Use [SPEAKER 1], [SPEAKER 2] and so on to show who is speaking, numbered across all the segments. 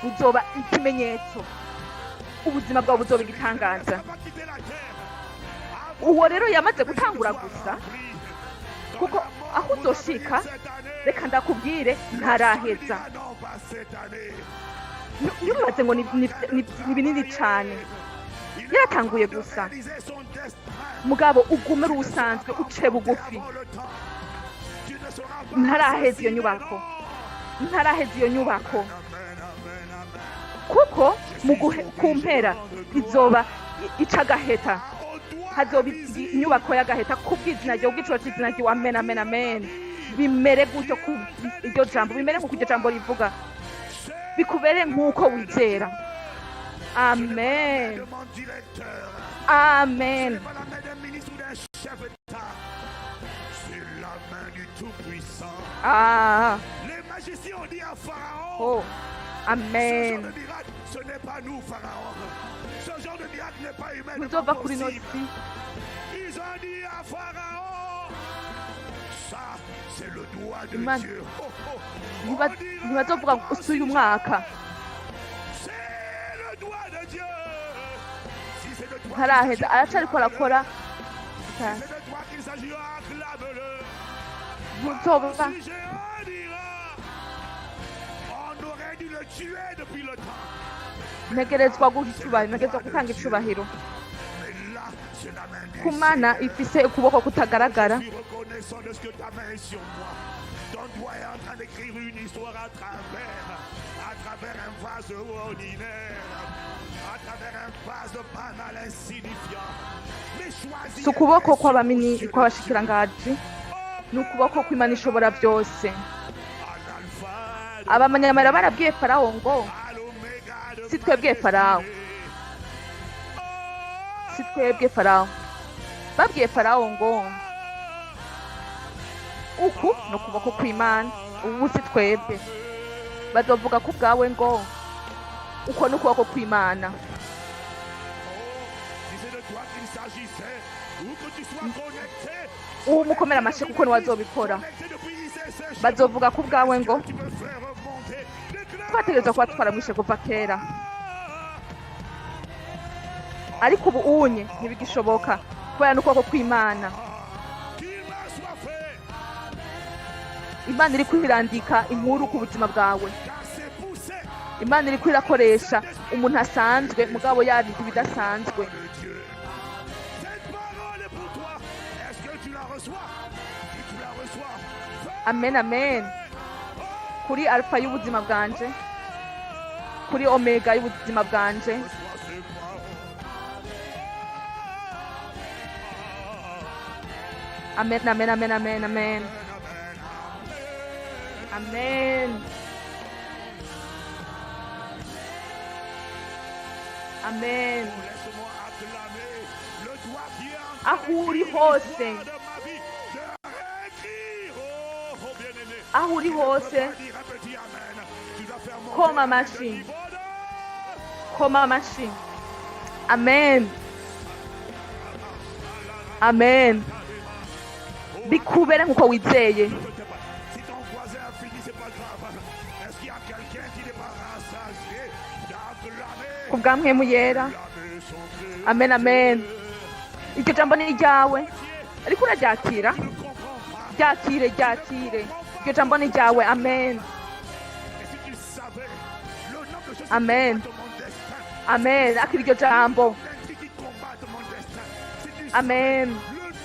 [SPEAKER 1] Buzoba ikimenyetso, ubuzima bwawe buzoba igitangaza.
[SPEAKER 2] Ça va quitter la terre.
[SPEAKER 1] Uwo rero yamaze gutangura gusa, kuko aho uzoshika, reka ndakubwire, ntaraheza.
[SPEAKER 2] Non, pas cette année.
[SPEAKER 1] Ntiwibaze ngo ni binini cane, yaratanguye gusa.
[SPEAKER 2] Réaliser son destin.
[SPEAKER 1] Mugabo ugume uri usanzwe, uce bugufi.
[SPEAKER 2] Avant le temps. Tu ne seras pas
[SPEAKER 1] Ntaraheza iyo nyubako, ntaraheza iyo nyubako.
[SPEAKER 2] Amen, amen, amen.
[SPEAKER 1] Kuko ku mpera izoba ica agaheta,
[SPEAKER 2] Au doigt
[SPEAKER 1] hazoba inyubako y'agaheta kubw'izina ryawe, ubw'icuro c'izina ryawe. Amen, amen, amen. Bimere gutyo ku iryo jambo, bimere nk'uko iryo jambo rivuga, bikubere nk'uko wizera. Amen.
[SPEAKER 2] De mon directeur.
[SPEAKER 1] Amen.
[SPEAKER 2] Pas la main d'un ministre ou d'un chef d'État. C'est la main du Tout-Puissant.
[SPEAKER 1] Ah.
[SPEAKER 2] Les magiciens ont dit à Pharaon:
[SPEAKER 1] Oh.
[SPEAKER 2] Ce genre
[SPEAKER 1] Amen.
[SPEAKER 2] De miracle, ce n'est pas nous, Pharaon. Ce genre de miracle n'est pas humain.
[SPEAKER 1] Ntuzova kuri ino
[SPEAKER 2] Possible.
[SPEAKER 1] Si.
[SPEAKER 2] Ils ont dit à Pharaon: Ça, c'est le doigt de Dieu. Oh, oh. On dira:
[SPEAKER 1] Ntibazovuga ngo usuye umwaka.
[SPEAKER 2] C'est le doigt de Dieu. Si c'est de toi
[SPEAKER 1] Ntaraheza, aracariko arakora.
[SPEAKER 2] Si c'est de toi qu'il s'agit, acclame-le.
[SPEAKER 1] Ntuzoba
[SPEAKER 2] Si géant dira: On aurait dû le tuer depuis le temps.
[SPEAKER 1] Ntegerezwa guha icubahiro, ntegerezwa gutanga icubahiro
[SPEAKER 2] Mais là, c'est la main du
[SPEAKER 1] ku Mana ifise ukuboko kutagaragara.
[SPEAKER 2] Je suis reconnaissant de ce que ta main est sur moi. Ton doigt est en train d'écrire une histoire à travers un vase ordinaire, à travers un vase banal, insignifiant. Mais choisis
[SPEAKER 1] Si ukuboko kw'abashikirangaji, ni ukuboko kw'Imana ishobora byose.
[SPEAKER 2] À l'alpha,
[SPEAKER 1] Abamanyamara barabwiye Farawo ngo:
[SPEAKER 2] à l'oméga de
[SPEAKER 1] Si twebwe, Farawo, si twebwe, Farawo. Babwiye Farawo ngo: Uku ni ukuboko kw'Imana, ubu si twebwe. Bazovuga ku bwawe ngo: Uko ni ukuboko kw'Imana.
[SPEAKER 2] Si c'est de toi qu'il s'agissait, où que tu sois connecté,
[SPEAKER 1] Ubu mukomera amashyi kuko niwe azobikora.
[SPEAKER 2] Connecté depuis ICC,
[SPEAKER 1] Bazovuga ku bwawe ngo:
[SPEAKER 2] tu peux faire remonter. Déclare.
[SPEAKER 1] Twategerezwa kuba twaramwishe kuva kera, ariko ubu unye ntibigishoboka kubera n'ukuboko kw'Imana.
[SPEAKER 2] Qu'il m'en soit fait,
[SPEAKER 1] Imana iri kwirandika inkuru ku buzima bwawe.
[SPEAKER 2] Car c'est poussé
[SPEAKER 1] Imana iri kwirakoresha umuntu asanzwe, mugabo yandika ibidasanzwe.
[SPEAKER 2] De Dieu. Cette parole est pour toi. Est-ce que tu la reçois? Si tu la reçois, fais.
[SPEAKER 1] Amen, amen. Kuri alpha y'ubuzima bwanje, kuri omega y'ubuzima bwanje.
[SPEAKER 2] Reçois ces paroles.
[SPEAKER 1] Amen, amen, amen, amen, amen, amen, amen.
[SPEAKER 2] Laisse-moi acclamer le doigt qui est en train
[SPEAKER 1] Aho uri
[SPEAKER 2] d'écrire
[SPEAKER 1] hose,
[SPEAKER 2] l'histoire de ma vie, de réécrire. Oh, oh, bien-aimé.
[SPEAKER 1] Aho uri hose,
[SPEAKER 2] Tu ne peux pas dire un petit amen. Tu dois faire monter
[SPEAKER 1] koma
[SPEAKER 2] le
[SPEAKER 1] amashi,
[SPEAKER 2] niveau de
[SPEAKER 1] koma amashi. Amen, amen. Bikubere nkuko wizeye.
[SPEAKER 2] Ne te tais pas. Si ton voisin a fini, c'est pas grave. Est-ce qu'il y a quelqu'un qui n'est pas rassasié d'acclamer?
[SPEAKER 1] Ku bwa Mpwemu Yera.
[SPEAKER 2] Acclamer son Dieu.
[SPEAKER 1] Amen, amen. Iryo jambo ni iryawe, ariko uraryakira?
[SPEAKER 2] Tu ne comprends pas.
[SPEAKER 1] Ryakire, ryakire, iryo jambo ni iryawe. Amen.
[SPEAKER 2] Et si tu savais le nombre de choses qui
[SPEAKER 1] Amen.
[SPEAKER 2] Combattent mon destin,
[SPEAKER 1] Amen. Akira iryo jambo.
[SPEAKER 2] L'intrigue qui combattent mon destin, si tu savais
[SPEAKER 1] Amen.
[SPEAKER 2] Le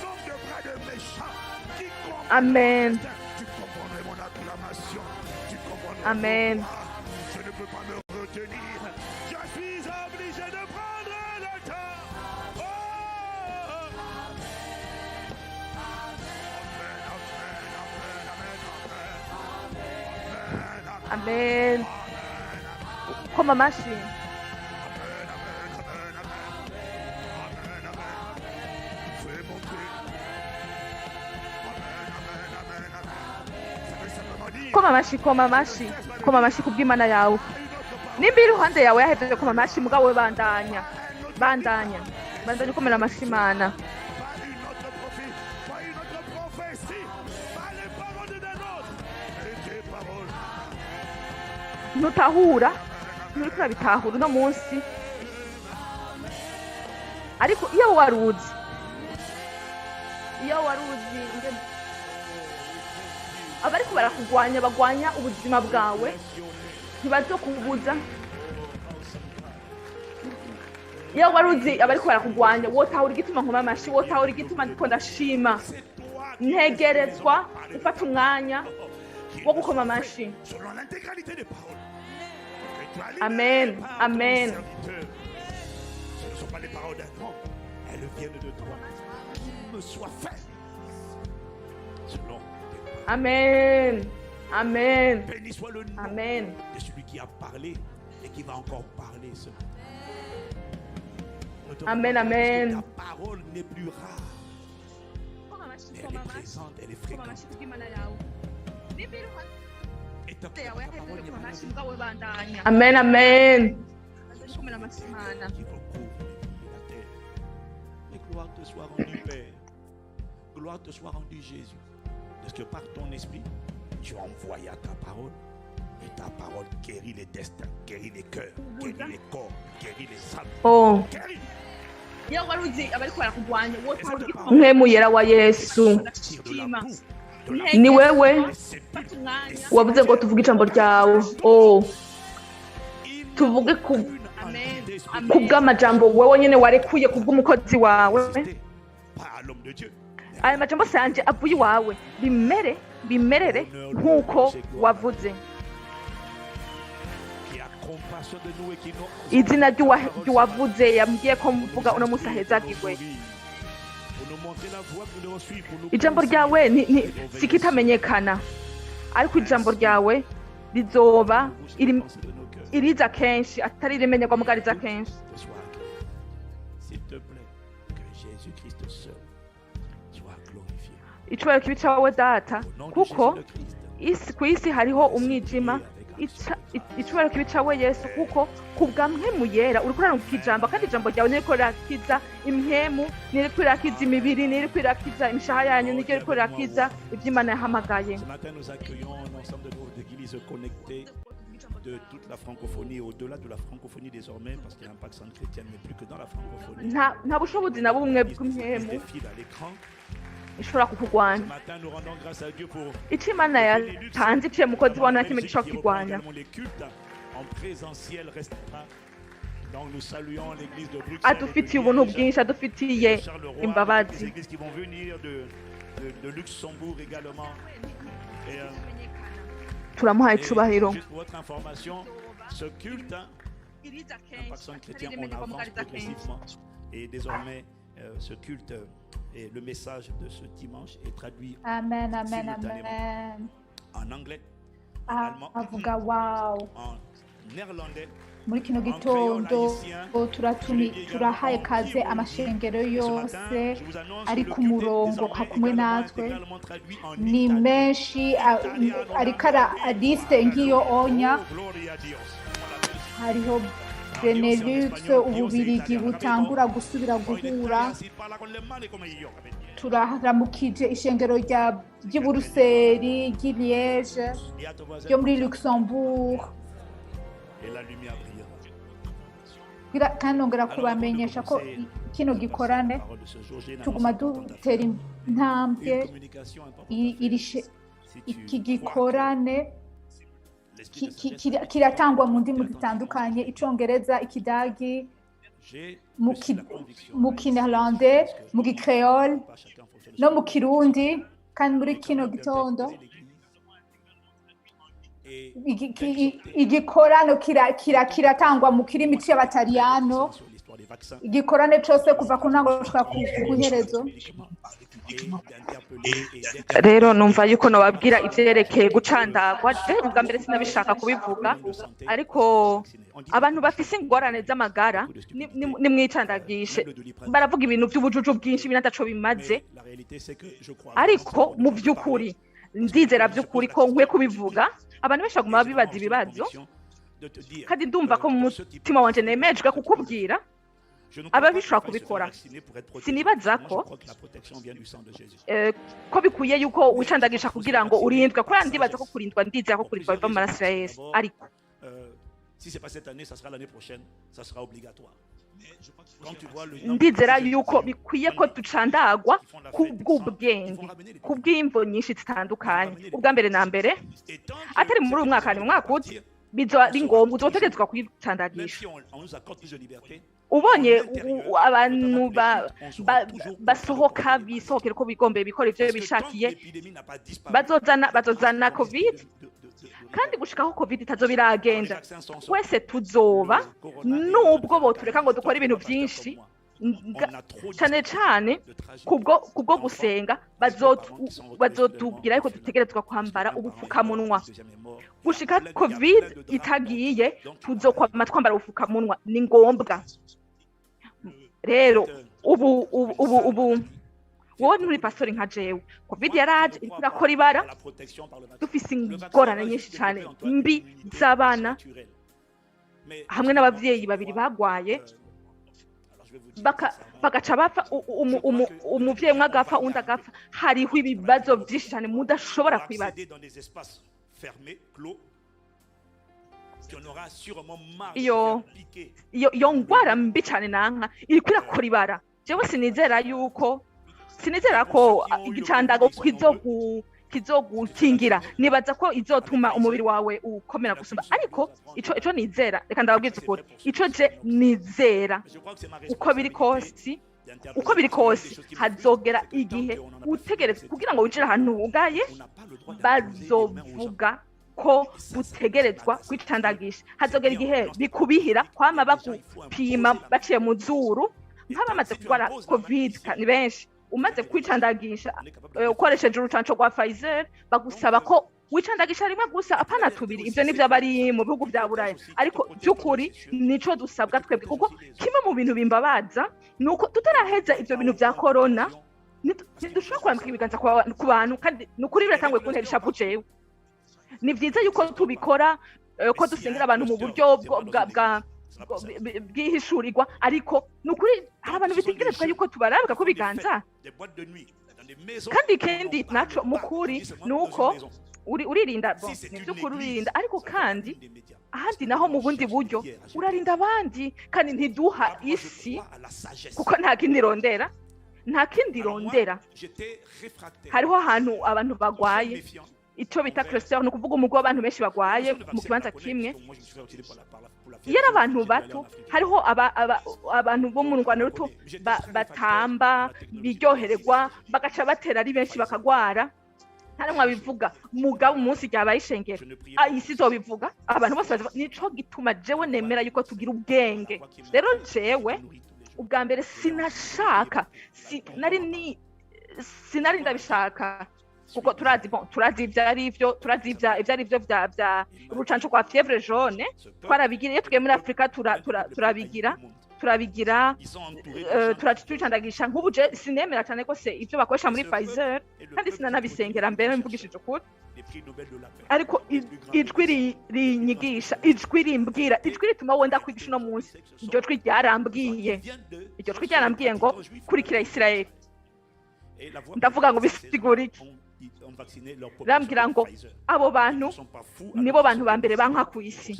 [SPEAKER 2] nombre de bras de méchants qui combattent
[SPEAKER 1] Amen.
[SPEAKER 2] Mon destin, tu comprendrais mon acclamation. Tu comprendrais
[SPEAKER 1] Amen.
[SPEAKER 2] Pourquoi je ne peux pas me retenir. Je suis obligé de prendre le temps. Oh! Amen, amen, amen, amen, amen. Amen.
[SPEAKER 1] Amen. Koma amashi.
[SPEAKER 2] Amen, amen, amen, amen. Amen, amen. Fais monter. Amen, amen, amen, amen. Ça veut simplement dire
[SPEAKER 1] Koma amashi, koma amashi, koma amashi ku bw'Imana yawe.
[SPEAKER 2] Une autre parole.
[SPEAKER 1] Nimba iruhande yawe yahejeje koma amashi, mugabo we bandanya, bandanya, bandanya ukomera amashi Imana.
[SPEAKER 2] Pas une autre profit, pas une autre prophétie, pas les paroles d'un autre, mais tes paroles.
[SPEAKER 1] Ntutahura, Nturiko urabitahura uno munsi, ariko iyo wari uzi abariko barakugwanya, bagwanya ubuzima bwawe, ntibazokubuza. Iyo wari uzi abariko barakugwanya, wotahura igituma nkoma amashi, wotahura igituma ndiko ndashima.
[SPEAKER 2] C'est toi qui
[SPEAKER 1] Ntegerezwa gufata umwanya wo gukoma amashi.
[SPEAKER 2] Selon l'intégralité des paroles que tu as
[SPEAKER 1] Amen.
[SPEAKER 2] libérées par ton
[SPEAKER 1] Amen.
[SPEAKER 2] Serviteur. Ce ne sont pas les paroles d'un homme, elles viennent de toi. Qu'il me soit fait selon tes paroles.
[SPEAKER 1] Amen, amen.
[SPEAKER 2] Béni soit le nom
[SPEAKER 1] Amen.
[SPEAKER 2] De celui qui a parlé et qui va encore parler ce matin. Nous te
[SPEAKER 1] Amen,
[SPEAKER 2] remercions parce que
[SPEAKER 1] amen.
[SPEAKER 2] ta parole n'est plus rare, mais elle est présente, elle est fréquente. Et tant que ta parole n'est pas levée,
[SPEAKER 1] Amen, amen.
[SPEAKER 2] qui recouvre la terre. Mais gloire te soit rendue, Père. Gloire te soit rendue, Jésus. Parce que par ton esprit, tu as envoyé ta parole. Et ta parole guérit les destins, guérit les cœurs, guérit les corps, guérit les âmes.
[SPEAKER 1] Oh.
[SPEAKER 2] Guérit.
[SPEAKER 1] Iyo wari uzi abariko barakugwanya, Mpwemu Yera wa Yesu,
[SPEAKER 2] Sortir de la boue, de la
[SPEAKER 1] ni wewe
[SPEAKER 2] des sépulcres,
[SPEAKER 1] wavuze ngo tuvuge ijambo ryawe. Oh, tuvuge ku
[SPEAKER 2] aucune entité spirituelle
[SPEAKER 1] ku bw'amajambo wewe nyene warekuye ku bw'umukozi wawe.
[SPEAKER 2] Exister, pas à l'homme de Dieu.
[SPEAKER 1] Aya majambo se yanje avuye iwawe, bimere bimerere nk'uko wavuze.
[SPEAKER 2] Qui a compassion de nous et qui nous
[SPEAKER 1] Izina ry'uwavuze yambwiye ko mvuga uno munsi ahezagirwe.
[SPEAKER 2] Pour nous montrer la voie que nous devons suivre, pour nous
[SPEAKER 1] Ijambo ryawe si kitamenyekana, ariko ijambo ryawe rizoba iriza kenshi, atari rimenyerwa muga riza kenshi.
[SPEAKER 2] Te soit agréable. S'il te plaît, que Jésus-Christ seul soit glorifié.
[SPEAKER 1] Icubahiro kibe icawe, Data,
[SPEAKER 2] Au nom de
[SPEAKER 1] kuko
[SPEAKER 2] Jésus le Christ,
[SPEAKER 1] isi ku isi hariho umwijima. Icubahiro kibe icawe, Yesu, kuko ku bwa Mpwemu Yera uriko urarungika ijambo, kandi ijambo ryawe niriko rirakiza impwemu, niriko rirakiza imibiri, niriko rirakiza imishaha yanyu, niryo ririko rirakiza ivyo Imana yahamagaye.
[SPEAKER 2] Ce matin, nous accueillons l'ensemble de nos églises connectées de toute la francophonie, au-delà de la francophonie désormais, parce qu'il y a un Impact Centre chrétien n'est plus que dans la francophonie.
[SPEAKER 1] Nta bushobozi na bumwe
[SPEAKER 2] L'église
[SPEAKER 1] bw'impwemu
[SPEAKER 2] défile à l'écran.
[SPEAKER 1] ishobora kukugwanya.
[SPEAKER 2] Ce matin, nous rendons grâce à Dieu pour
[SPEAKER 1] Ico Imana yatanze iciye mukozi wawe, nta kimwe gishobora
[SPEAKER 2] qui reprend
[SPEAKER 1] kukigwanya.
[SPEAKER 2] Également les cultes en présentiel restreint. Donc nous saluons l'église de Bruxelles,
[SPEAKER 1] Adufitiye
[SPEAKER 2] de
[SPEAKER 1] ubuntu
[SPEAKER 2] Liège,
[SPEAKER 1] bwinshi, adufitiye
[SPEAKER 2] de Charleroi, toutes les
[SPEAKER 1] imbabazi.
[SPEAKER 2] Églises qui vont venir de Luxembourg également.
[SPEAKER 1] Turamuhaye
[SPEAKER 2] Et
[SPEAKER 1] icubahiro.
[SPEAKER 2] juste pour votre information, ce culte, hein, Impact Centre chrétien, on avance progressivement. Et désormais, ce culte et le message de ce dimanche est traduit
[SPEAKER 3] Amen, amen.
[SPEAKER 2] Simultanément.
[SPEAKER 3] Amen.
[SPEAKER 2] En anglais, en
[SPEAKER 3] Ah,
[SPEAKER 2] allemand,
[SPEAKER 3] avuga wow.
[SPEAKER 2] En néerlandais,
[SPEAKER 3] Muri kino gitondo turahaye kaze amashengero yose ari ku murongo kumwe natwe. Ni menshi ariko ara lisite nk'iyo onya. Hariho Benelux, Ububirigi butangura gusubira guhura. Turaramukije ishengero ry'i Buruseli, ry'i Liege, ryo muri Luxembourg. Kandi nongera kubamenyesha ko kino gikorane tuguma dutera intambwe. Iki gikorane kiratangwa mu ndimi zitandukanye: Icongereza, Ikidagi, mu Kinyarwanda, mu Gicreole no mu Kirundi. Kandi muri kino gitondo igikorano kiratangwa mu kirimi c'Abataliyano, igikorane cose kuva ku ntango gushika ku iherezo.
[SPEAKER 1] Rero numva yuko nobabwira ivyerekeye gucandagwa. Je ubwa mbere sinabishaka kubivuga, ariko abantu bafise ingorane z'amagara nimwicandagishe. Baravuga ibintu vy'ubujuju bwinshi, ibintu ataco bimaze, ariko mu vy'ukuri ndizera vy'ukuri ko nkwiye kubivuga. Abantu benshi baguma bibaza ibibazo, kandi ndumva ko mu mutima wanje nemejwe kukubwira ababishobora kubikora. Sinibaza ko ko bikwiye yuko wicandagisha kugira ngo urindwe, kubera ndibaza ko kurindwa, ndizera ko kurindwa biva mu maraso ya Yesu, ariko
[SPEAKER 2] Si c'est pas cette année, ça sera l'année prochaine, ça sera obligatoire.
[SPEAKER 1] Ndizera yuko bikwiye ko ducandagwa kubw'ubwenge, kubw'imvo nyinshi zitandukanye. Ubwa mbere na mbere, atari muri uyu mwaka, ni mu mwaka uza bizoba ari ngombwa, uzotegerezwa kwicandagisha. Ubonye abantu basohoka, bisohokera uko bigombeye, bikora ivyo bishakiye, bazozana COVID. Kandi gushikaho COVID itazoba iragenda, twese tuzoba, nubwo botureka ngo dukore ibintu byinshi cane cane kubwo gusenga, bazotubwira yuko dutegerezwa kwambara ubupfukamunwa. Gushika COVID itagiye, tuzokwama twambara ubupfukamunwa, ni ngombwa. Rero ubu wowe nturi pastori nka jewe. COVID yaraje, iriko irakora ibara, dufise ingorane nyinshi cane mbi z'abana hamwe n'abavyeyi babiri bagwaye, bagaca bapfa, umuvyeyi umwe agapfa, undi agapfa. Hariho ibibazo vyinshi cane mudashobora kwibaza. Iyo ngwara mbi cane nanka iriko irakora ibara. Jewe sinizera yuko, sinizera ko igicandago kizogukingira. Nibaza ko izotuma umubiri wawe ukomera gusumba. Ariko ico nizera, reka ndababwiza ukuri, ico je nizera, uko biri kose hazogera igihe utegerezwa kugira ngo winjire ahantu hugaye, bazovuga ko butegerezwa kwicandagisha. Hazogera igihe bikubihira kwama bagupima baciye mu zuru, nk'abamaze kurwara COVID ni benshi. Umaze kwicandagisha ukoresheje urucanco rwa Pfizer, bagusaba ko wicandagisha rimwe gusa, apana tubiri. Ivyo nivyo abari mu bihugu vya Buraya, ariko by'ukuri nico dusabwa twebwe, kuko kimwe mu bintu bimbabaza nuko tutaraheza ivyo bintu vya corona, ntidushobora kurambika ibiganza ku bantu. Kandi ni ukuri biratanguye kuntera ishavu jewe. Ni vyiza yuko tubikora, ko dusengera abantu mu buryo bwihishurirwa, ariko ni ukuri hari abantu bitegerezwa yuko tubarabika ko biganza. Kandi ikindi naco mukuri ni uko uririnda, bon, ni by'ukuri uririnda, ariko kandi ahandi naho mu bundi buryo urarinda abandi. Kandi ntiduha isi, kuko nta kindi irondera, nta kindi irondera. Hariho ahantu abantu bagwaye ico bita cluster, ni ukuvuga umugwi w'abantu benshi bagwaye mu kibanza kimwe. Iyo ari abantu bato, hariho abantu bo mu rungano ruto batamba, biryohererwa, bagaca batera ari benshi, bakagwara. Nta n'umwe abivuga, mugabo umunsi ryabaye ishengero, isi izobivuga, abantu bose bazivuga. Nico gituma jewe nemera yuko tugira ubwenge. Rero jewe ubwa mbere sinashaka, sinari ndabishaka, kuko turazi, bon, turazi ivyo ari vyo, turazi ivyo ari vyo vya urucanco rwa fièvre jaune. Twarabigira iyo tugiye muri Afrika, turabigira, turicandagisha. Nk'ubu je sinemera cane rwose ivyo bakoresha muri Pfizer, kandi sinanabisengera mbere, mvugishije ukuri. Ariko ijwi rinyigisha, ijwi rimbwira, ijwi rituma wenda kwigisha uno munsi, iryo jwi ryarambwiye, iryo jwi ryarambwiye ngo kurikira Isirayeli. Ndavuga ngo bisigura iki? Rambwira ngo abo bantu nibo bantu ba mbere banka ku isi,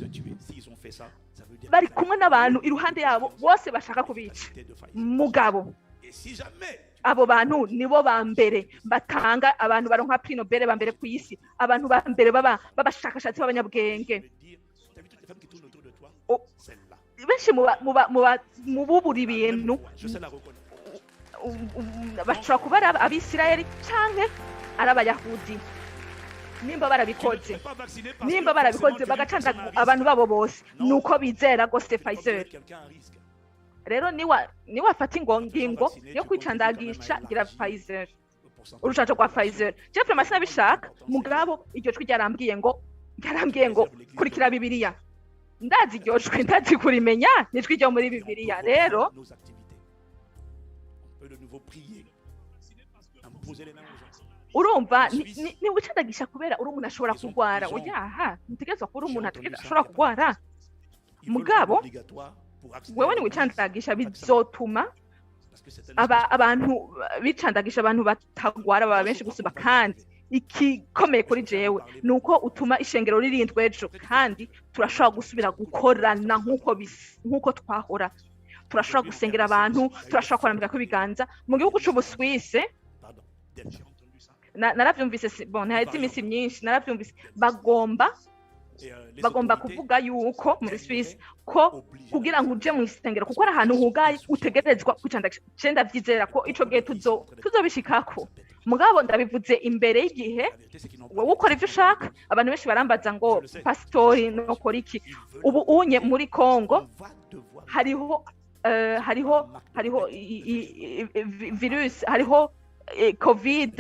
[SPEAKER 1] bari kumwe n'abantu iruhande yabo bose bashaka kubica, mugabo abo bantu nibo ba mbere batanga, abantu baronka prix Nobel ba mbere ku isi, abantu ba mbere b'abashakashatsi b'abanyabwenge. Benshi mu bubura ibintu bashobora kuba ari Abisirayeli canke ari Abayahudi. Nimba barabikoze bagacanda abantu babo bose, nuko bizera gose Pfizer. Rero niwafata ingingo yo kwicandagisha, gira Pfizer, urucanco rwa Pfizer. Je vraiment sinabishaka, mugabo iryo jwi ryarambwiye ngo kurikira Bibiliya. Ndazi iryo jwi, ndazi kurimenya, ni ijwi ryo muri Bibiliya rero.
[SPEAKER 2] Peut de nouveau prier, imposer les mains aux gens.
[SPEAKER 1] Urumva, ni wicandagisha kubera uri umuntu ashobora kurwara. Oyaha, ntutegerezwa kuba uri umuntu ashobora kurwara. Mugabo wewe ni wicandagisha, bizotuma abantu bicandagisha, abantu batagwara baba benshi gusumba. Kandi Ikikomeye kuri jewe ni uko utuma ishengero ririndwa ejo, kandi turashobora gusubira gukorana nk'uko twahora. Turashobora gusengera abantu, turashobora kurambika ibiganza. Mu gihugu c'Ubuswise naravyumvise, bon, ntihaheze iminsi myinshi, naravyumvise bagomba kuvuga yuko muri Suisse ko kugira ngo uje mu isengero, kuko ari ahantu hugaye, utegerezwa kwicandagisha. Je ndavyizera ko ico gihe tuzobishikako, mugabo ndabivuze imbere y'igihe. Wowe ukora ivyo ushaka. Abantu benshi barambaza ngo: "Pasitori, nokora iki?" Ubu unye muri Congo hariho virus, hariho COVID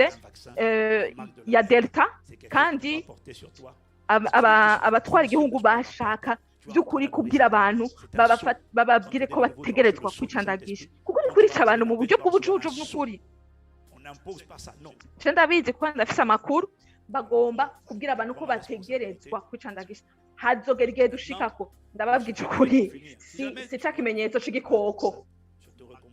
[SPEAKER 1] ya Delta, kandi abatwara igihugu bashaka by'ukuri kubwira abantu, bababwire ko bategerezwa kwicandagisha, kuko ni kurica abantu mu buryo bw'ubujuju bw'ukuri. Je ndabizi kuko ndafise amakuru. Bagomba kubwira abantu ko bategerezwa kwicandagisha. Hazogera igihe dushikako. Ndababwije ukuri, si ca kimenyetso c'igikoko.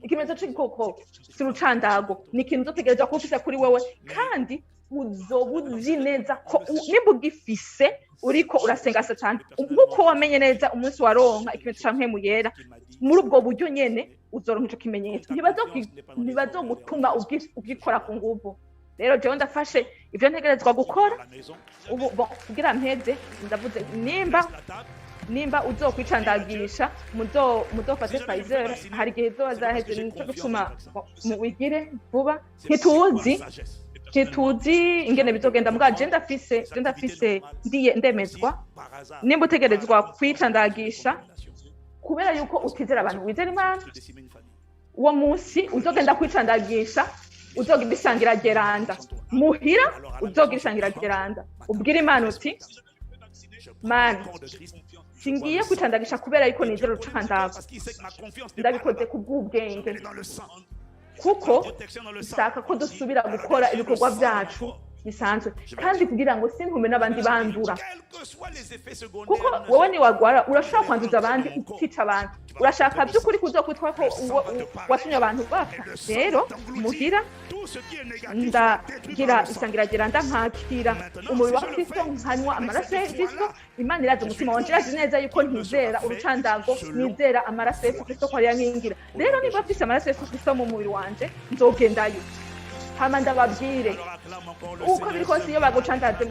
[SPEAKER 1] Ikimenyetso c'igikoko si urucandago, ni ikintu uzotegerezwa kuba ufise kuri wewe, kandi uzoba uzi neza ko nimba ugifise uriko urasenga Satani. Nk'uko wamenye neza umunsi waronka ikimenyetso ca Mpwemu Yera, muri ubwo buryo nyene uzoronka ico kimenyetso. Ntibazogutuma ugikora ku nguvu. Rero jewe ndafashe ivyo ntegerezwa gukora ubu. Bon, kugira mpeze, ndavuze nimba uzokwicandagisha, muzofate Pfizer. Hari igihe izoba zaheze, nico gituma muwigire vuba. Ntituzi ingene bizogenda, mbwa je ndafise ndiye ndemezwa. Nimba utegerezwa kwicandagisha kubera yuko utizera abantu, wizera Imana, uwo munsi uzogenda kwicandagisha, uzogira isangira geranda muhira, uzogira isangira geranda, ubwira Imana uti: "Mana, singiye kwicandagisha kubera yuko nizera urucandago, ndabikoze ku bw'ubwenge, kuko nshaka ko dusubira gukora ibikorwa byacu bisanzwe, kandi kugira ngo sintume n'abandi bandura." Kuko wowe niwagwara urashobora kwanduza abandi, ukica abantu. Urashaka by'ukuri kuzokwitwa ko watumye abantu bapfa? Rero muhira ndagira isangira geranda, nkakira umubiri wa Kristo, nkanywa amaraso ya Kristo. Imana irazi umutima wanje, irazi neza yuko ntizera urucandago, nizera amaraso ya Yesu Kristo ko ariyo ankingira. Rero niba mfise amaraso ya Yesu Kristo mu mubiri wanje, nzogendayo, hama ndababwire. Uko biri kose, iyo bagucandaze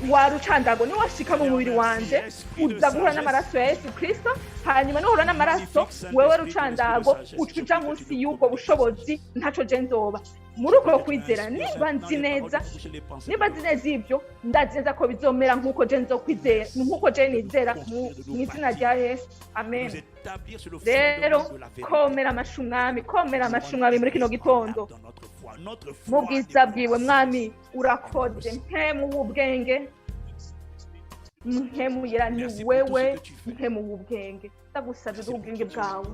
[SPEAKER 1] wa rucandago, niwashika mu mubiri wanje, uza guhura n'amaraso ya Yesu Kristo. Hanyuma nuhura n'amaraso, wewe rucandago uca uja munsi y'ubwo bushobozi, ntaco je nzoba. Muri uko kwizera, nimba nzi neza ibyo, ndazi neza ko bizomera nk'uko je nzokwizera, nk'uko je nizera, mu izina rya Yesu, amen. Rero komera amashi Umwami, komera amashi Umwami muri kino gitondo mu bwiza bwiwe. Mwami, urakoze. Mpemu w'ubwenge, Mpemu Yera, ni wewe Mpemu w'ubwenge. Ndagusabye ubwenge bwawe,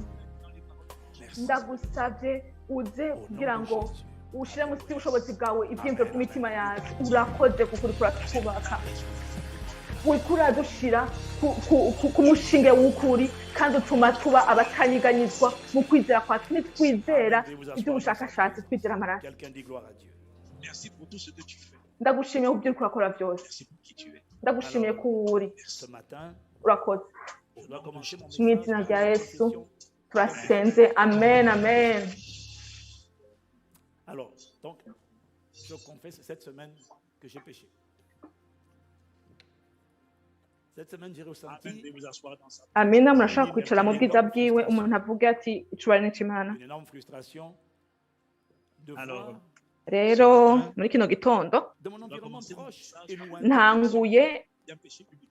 [SPEAKER 1] ndagusabye uze kugira ngo ushire munsi y'ubushobozi bwawe ibyiyumviro by'imitima yacu. Urakoze kuko uriko uratwubaka, uriko uradushira ku mushinge w'ukuri, kandi utuma tuba abatanyiganyizwa mu kwizera kwacu. Ntitwizera iby'ubushakashatsi, twizera amaraso.
[SPEAKER 2] Quelqu'un dit gloire à Dieu.
[SPEAKER 4] Merci pour tout ce que tu fais.
[SPEAKER 1] Ndagushimiye ku byo uriko urakora byose.
[SPEAKER 4] Merci pour qui tu es.
[SPEAKER 1] Ndagushimiye ko uri.
[SPEAKER 2] Ce matin,
[SPEAKER 1] Urakoze.
[SPEAKER 2] je dois commencer mon
[SPEAKER 1] Mu izina
[SPEAKER 2] message
[SPEAKER 1] rya
[SPEAKER 2] par une
[SPEAKER 1] Yesu
[SPEAKER 2] confession.
[SPEAKER 1] turasenze, amen, amen.
[SPEAKER 2] Alors, donc, je confesse cette semaine que j'ai péché. Cette semaine, j'ai
[SPEAKER 4] Amen.
[SPEAKER 2] ressenti
[SPEAKER 4] Veuillez vous asseoir dans sa
[SPEAKER 1] Amina. Murashobora kwicara mu bwiza bwiwe, umuntu avuge ati: "Icubahiro n'ic'Imana."
[SPEAKER 2] une énorme frustration de
[SPEAKER 4] Alors,
[SPEAKER 2] voir
[SPEAKER 1] Rero muri kino gitondo
[SPEAKER 2] dans mon environnement proche et lointain
[SPEAKER 1] ntanguye
[SPEAKER 4] d'un péché public.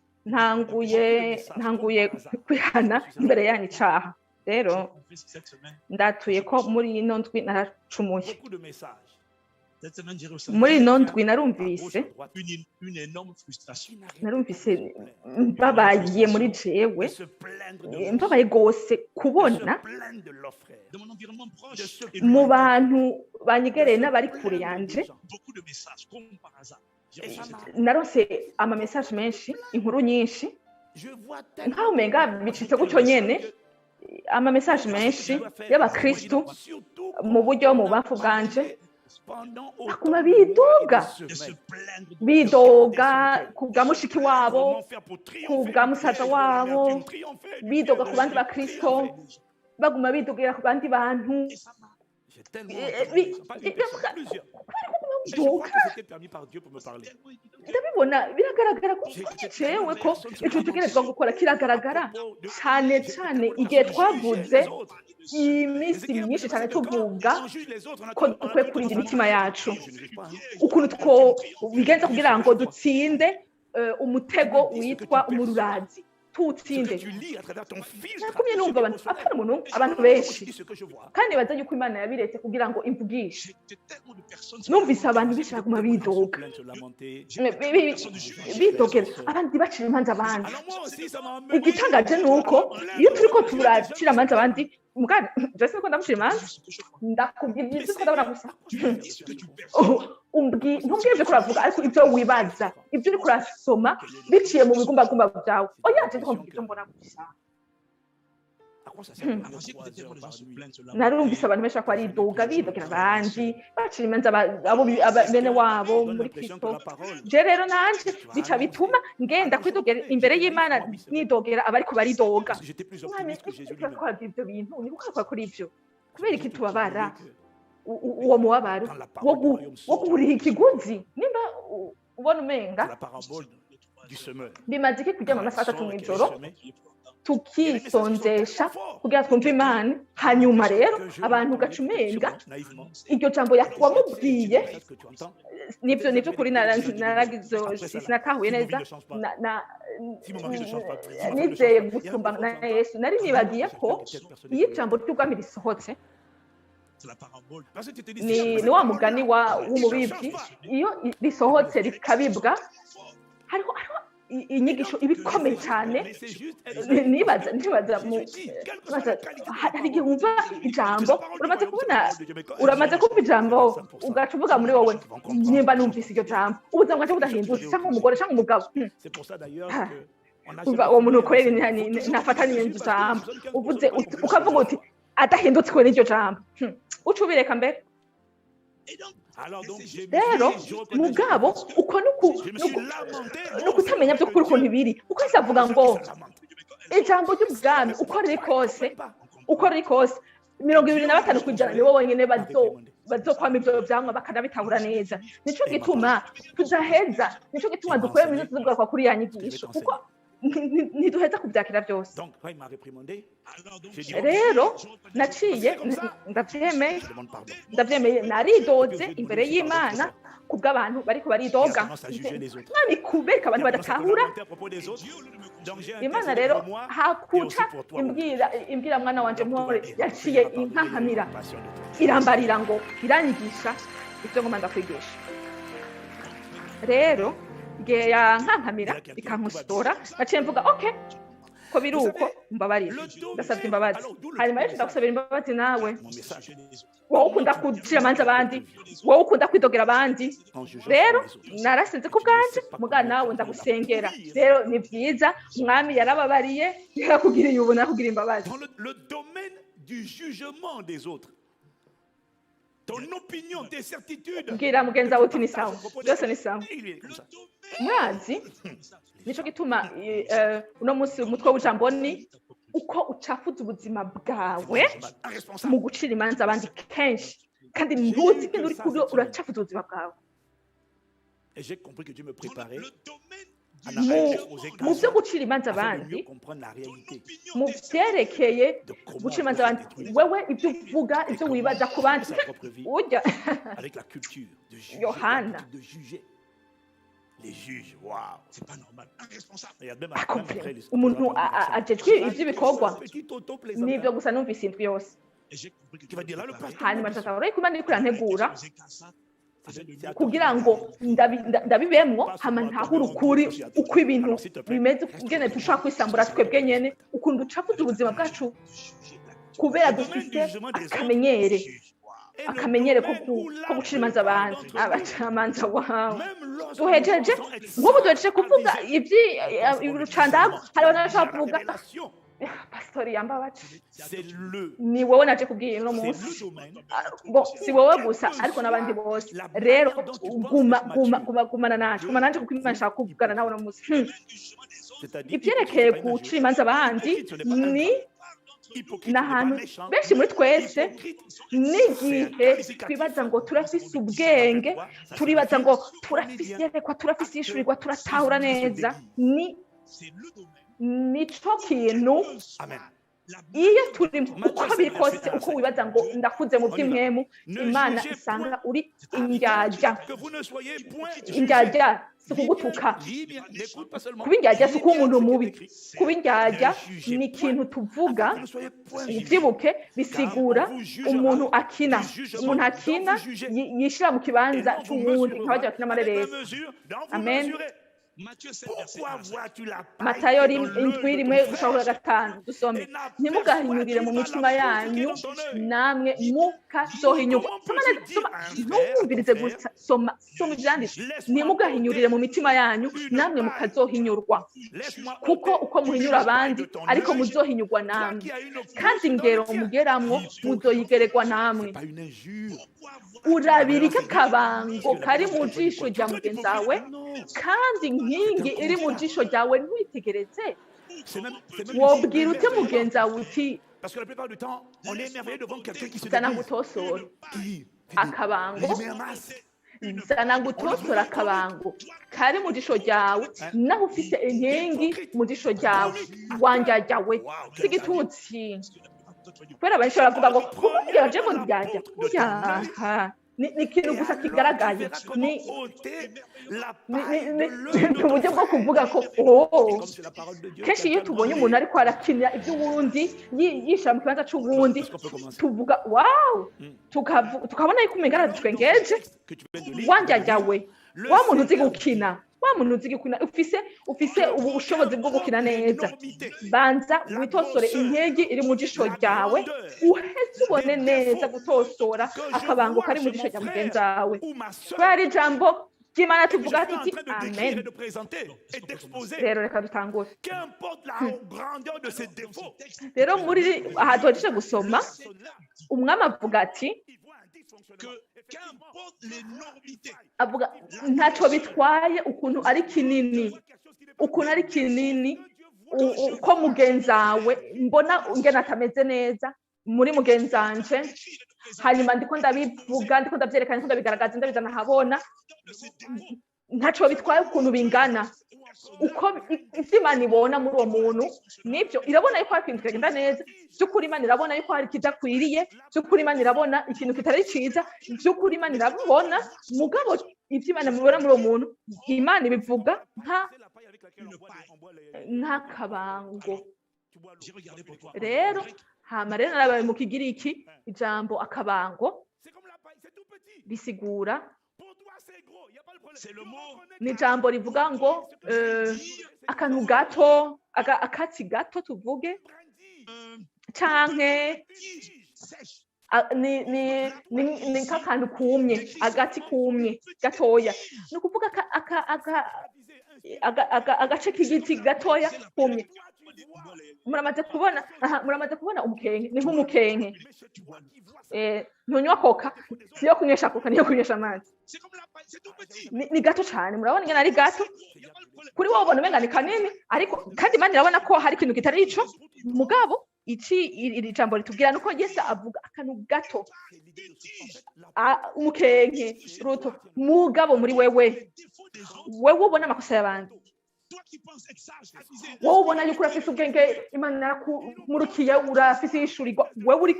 [SPEAKER 1] ntanguye kwihana imbere yanyu icaha. Rero
[SPEAKER 4] Je confesse que cette semaine,
[SPEAKER 1] ndatuye ko muri ino ndwi naracumuye.
[SPEAKER 2] beaucoup de messages
[SPEAKER 4] cette semaine, j'ai ressenti
[SPEAKER 1] Muri ino ndwi
[SPEAKER 2] à gauche,
[SPEAKER 1] narumvise
[SPEAKER 2] à droite,
[SPEAKER 4] une énorme frustration.
[SPEAKER 2] qui n'arrêtent
[SPEAKER 1] narumvise
[SPEAKER 2] pas de se plaindre,
[SPEAKER 1] mbabaye muri jewe,
[SPEAKER 2] de se plaindre de
[SPEAKER 1] mbabaye gose
[SPEAKER 2] de
[SPEAKER 1] kubona
[SPEAKER 2] se plaindre de leurs frères,
[SPEAKER 4] Dans mon environnement proche
[SPEAKER 2] de se
[SPEAKER 4] et
[SPEAKER 1] mu
[SPEAKER 4] lointain,
[SPEAKER 1] bantu banyegereye n'abari kure yanje.
[SPEAKER 4] beaucoup de messages, comme par hasard. J'ai
[SPEAKER 2] Et
[SPEAKER 4] reçu
[SPEAKER 2] ça
[SPEAKER 4] cette
[SPEAKER 2] m'a-
[SPEAKER 1] Naronse ama message menshi, inkuru nyinshi,
[SPEAKER 2] Je vois tellement
[SPEAKER 1] nkaho umenga bicitse gutyo nyene, ama message menshi y'abakristu mu buryo mu bubamfu bwanje. Baguma bidoga, bidoga ku bwa mushiki wabo, ku bwa musaza wabo, bidoga ku bandi bakristo, baguma bidogera ku bandi bantu. Kubera ko uguma widoga, ndabibona, biragaragara ko jewe ko ico dutegerezwa gukora kiragaragara cane cane igihe twavuze iminsi myinshi cyane tuvuga ko dukwiye kurinda imitima yacu, ukuntu twobigenza kugira ngo dutsinde umutego witwa umururazi, tuwutsinde. Nakumye numva abantu, apana umuntu, abantu benshi, kandi baza yuko Imana yabiretse kugira ngo imvugishe. Numvise abantu benshi baguma bidoga, bidogera abandi, bacira imanza abandi. Igitangaje ni uko iyo turiko turacira imanza abandi, mugana jewe siniko ndamucira imanza, ndakubwira ibyo ko ndabona gusa. Ntumbwire ibyo uravuga, ariko ibyo wibaza, ibyo uriko urasoma biciye mu bigumbagumba byawe. Oya, je ndiko mvuga ibyo mbona gusa. Narumvise abantu benshi bako baridoga, bidogera abandi, bacira imanza abo bene wabo muri Kristo. Je rero nanje bica bituma ngenda kwidogera imbere y'Imana, nidogera abariko baridoga. Mwami, twabwira ibyo bintu ni kuko kuri ibyo, kubera iki tubabara uwo mubabaro wo kuriha ikiguzi, nimba ubona umenga bimaze iki kuryama amasaha 3 mw'ijoro tukisonzesha kugira twumve Imana? Hanyuma rero abantu ugaca umenga iryo jambo wamubwiye nivyo kuri naragize, sinatahuye neza, nizeye gusumba na Yesu. Nari nibagiye ko iyo ijambo ry'ubwami risohotse, ni wa mugani w'umubibyi, iyo risohotse rikabibwa, hariho inyigisho iba ikomeye cyane. Nibaza hari igihe wumva ijambo, uramaze kubona, uramaze kumva ijambo, ugaca uvuga muri wowe: "Nimba numvise iryo jambo, ubuzima bwacu budahindutse, cyangwa umugore cyangwa umugabo." Umva, uwo muntu ukorera ntafataniye ijambo uvuze, ukavuga uti adahindutse n'iryo jambo, uca ubireka mbere. Rero mugabo uko ni ukutamenya by'ukuri ukuntu biri, kuko ese avuga ngo ijambo ry'ubwami uko riri kose, uko riri kose, 25% nibo bonyine bazokwama ivyo vyamwa bakanabitahura neza. Nico gituma tudaheza, nico gituma dukwiye mu tugaruka kuri ya nyigisho, kuko ntiduheza kubyakira byose. Rero naciye ndavyemeye, ndavyemeye, naridoze imbere y'Imana kubw'abantu bariko baridoga. Mwami, kubereka abantu badatahura. Imana rero hakuca imbwira: "Mwana wanje mpore." Yaciye inkahamira, irambarira ngo iranyigisha ibyo ngomba ndakwigisha. Rero igihe yankankamira ikankosora, naciye mvuga: "Okay, ko biri uko, mbabarira, ndasabye imbabazi." Hanyuma rero ndagusabira imbabazi nawe, wowe ukunda gucira amanza abandi, wowe ukunda kwidogera abandi. Rero narasenze ku bwanje, muga nawe ndagusengera. Rero ni byiza, Umwami yarababariye, yarakugiriye ubuntu, yarakugiriye imbabazi.
[SPEAKER 2] Dans le domaine du jugement des autres, ton opinion, tes certitudes.
[SPEAKER 1] Mbwira mugenzi wawe uti: "Ni sawa, byose ni sawa."
[SPEAKER 2] Il est comme ça.
[SPEAKER 1] Murazi, nico gituma uno munsi umutwe w'ijambo ni uko ucafuza ubuzima bwawe
[SPEAKER 2] Irresponsable.
[SPEAKER 1] mu gucira imanza abandi kenshi, kandi ntuzi ingene uriko uracafuza ubuzima bwawe.
[SPEAKER 2] Et j'ai compris que Dieu me préparait
[SPEAKER 1] Mu byo gucira imanza abandi, mu byerekeye gucira imanza abandi, wewe ibyo uvuga, ibyo wibaza ku bandi, ujya Yohana.
[SPEAKER 2] Les juges, waouh. C'est pas normal. Irresponsable.
[SPEAKER 1] Umuntu ajejwe iby'ibikorwa. Nibyo gusa numvise indwi yose. Hanyuma nshobora kuba ndiko irantegura kugira ngo ndabibemwo, hama ntahure ukuri uko ibintu bimeze, ingene dushobora kwisambura twebwe nyene, ukuntu ducafuza ubuzima bwacu kubera dufise akamenyere ko gucira imanza abandi, abacamanza wawe. Duhejeje, nk'ubu duhejeje kuvuga iby'urucandago, hari abantu bashobora kuvuga Pastori yambabaje.
[SPEAKER 2] C'est le,
[SPEAKER 1] Ni wowe naje kubwira uno
[SPEAKER 2] c'est
[SPEAKER 1] munsi.
[SPEAKER 2] le domaine.
[SPEAKER 1] Ah, bon, si wowe gusa, ariko n'abandi bose. Rero guma, guma, guma, gumana naje, gumana nanje, kuko Imana ishaka kuvugana nawe uno munsi.
[SPEAKER 2] C'est-à-dire,
[SPEAKER 1] Ivyerekeye guca imanza abandi ni n'ahantu benshi muri twese n'igihe twibaza ngo turafise ubwenge, turibaza ngo turafise iyerekwa, turafise ishurirwa, turatahura neza, ni nico kintu.
[SPEAKER 2] Amen.
[SPEAKER 1] Iyo turi, uko biri kose, uko wibaza ngo ndakuze mu by'impwemu, Imana isanga uri indyarya.
[SPEAKER 2] Que vous ne soyez point
[SPEAKER 1] Indyarya si ukugutuka. Kuba indyarya si ukuba umuntu mubi. Kuba indyarya ni ikintu tuvuga, ubyibuke, bisigura umuntu akina, umuntu akina yishira mu kibanza c'uwundi, nk'abajya bakina amareresi. Amen. Matayo 7:1 gushika kuri 5, dusome. Ntimugahinyurire mu mitima yanyu, namwe mukazohinyurwa. Soma neza, soma, ntuwumvirize gusa, soma, soma ivyanditswe. Ntimugahinyurire mu mitima yanyu, namwe mukazohinyurwa, kuko uko muhinyura abandi ariko muzohinyurwa namwe, kandi ingero mugeramwo muzoyigeregwa namwe.
[SPEAKER 2] Pas une injure.
[SPEAKER 1] Urabirika akabango kari mu jisho rya mugenzi wawe, kandi inkingi iri mu jisho ryawe ntwitegereze?
[SPEAKER 2] C'est même
[SPEAKER 1] Wobwira ute mugenzi wawe uti
[SPEAKER 2] Parce que la plupart du temps, on est émerveillé devant quelqu'un qui se
[SPEAKER 1] zana
[SPEAKER 2] déguise.
[SPEAKER 1] ngutosore
[SPEAKER 2] Qui
[SPEAKER 1] akabango,
[SPEAKER 2] Il met un masque.
[SPEAKER 1] zana ngutosore akabango kari mu jisho ryawe, naho ufise inkingi mu jisho ryawe? Wandyaryawe, si igitutsi, kubera benshi baravuga ngo kumbwira je ngo ndyarya. Yaha, ni ikintu gusa kigaragaye, ni uburyo bwo kuvuga ko oh. Kenshi iyo tubonye umuntu ariko arakina iby'uwundi, yishira mu kibanza c'uwundi, tuvuga wow, tukabona yuko umenga aradutwengeje. Wandyaryawe, wa muntu uzi gukina, wa muntu uzi gukina, ufise ubu bushobozi bwo gukina neza, banza witosore inkingi iri mu jisho ryawe, uheze ubone neza gutosora akabango kari mu jisho rya mugenzi wawe. Kubera ijambo ry'Imana tuvuga tuti amen. Rero reka dutangure. Rero muri aha duhejeje gusoma, umwami avuga ati, avuga ntacyo bitwaye ukuntu ari kinini, ukuntu ari kinini, uko mugenzi wawe mbona ingene atameze neza muri mugenzi wanje, hanyuma ndiko ndabivuga, ndiko ndavyerekana, ndiko ndabigaragaza, ndabizana ahabona, ntacyo bitwaye ukuntu bingana, uko ivyo Imana ibona muri uwo muntu nibyo. Irabona yuko hari ikintu kitagenda neza by'ukuri, Imana irabona yuko hari ikidakwiriye by'ukuri, Imana irabona ikintu kitari ciza by'ukuri, Imana irabibona. Mugabo ivyo Imana mubona muri uwo muntu, Imana ibivuga nk'akabango. Rero hama rero narabaye mu Kigiriki, ijambo akabango bisigura, ni ijambo rivuga ngo akantu gato, akatsi gato tuvuge, canke ni nk'akantu kumye, agati kumye gatoya, ni ukuvuga agace k'igiti gatoya kumye. Muramaze kubona, aha, muramaze kubona umukenke, ni nk'umukenke. Ntunywa Coca, siyo kunywesha Coca, niyo kunywesha amazi. Ni gato cane, murabona ingene ari gato. Kuri wowe ubona umenga ni kanini, ariko kandi Imana irabona ko hari ikintu kitari ico. Mugabo ici iri jambo ritubwira nuko Yesu avuga akantu gato, umukenke ruto. Mugabo muri wewe, wewe ubona amakosa y'abandi, wowe ubona yuko urafise ubwenge, Imana yarakumurukiye, urafise ishurirwa, wewe uri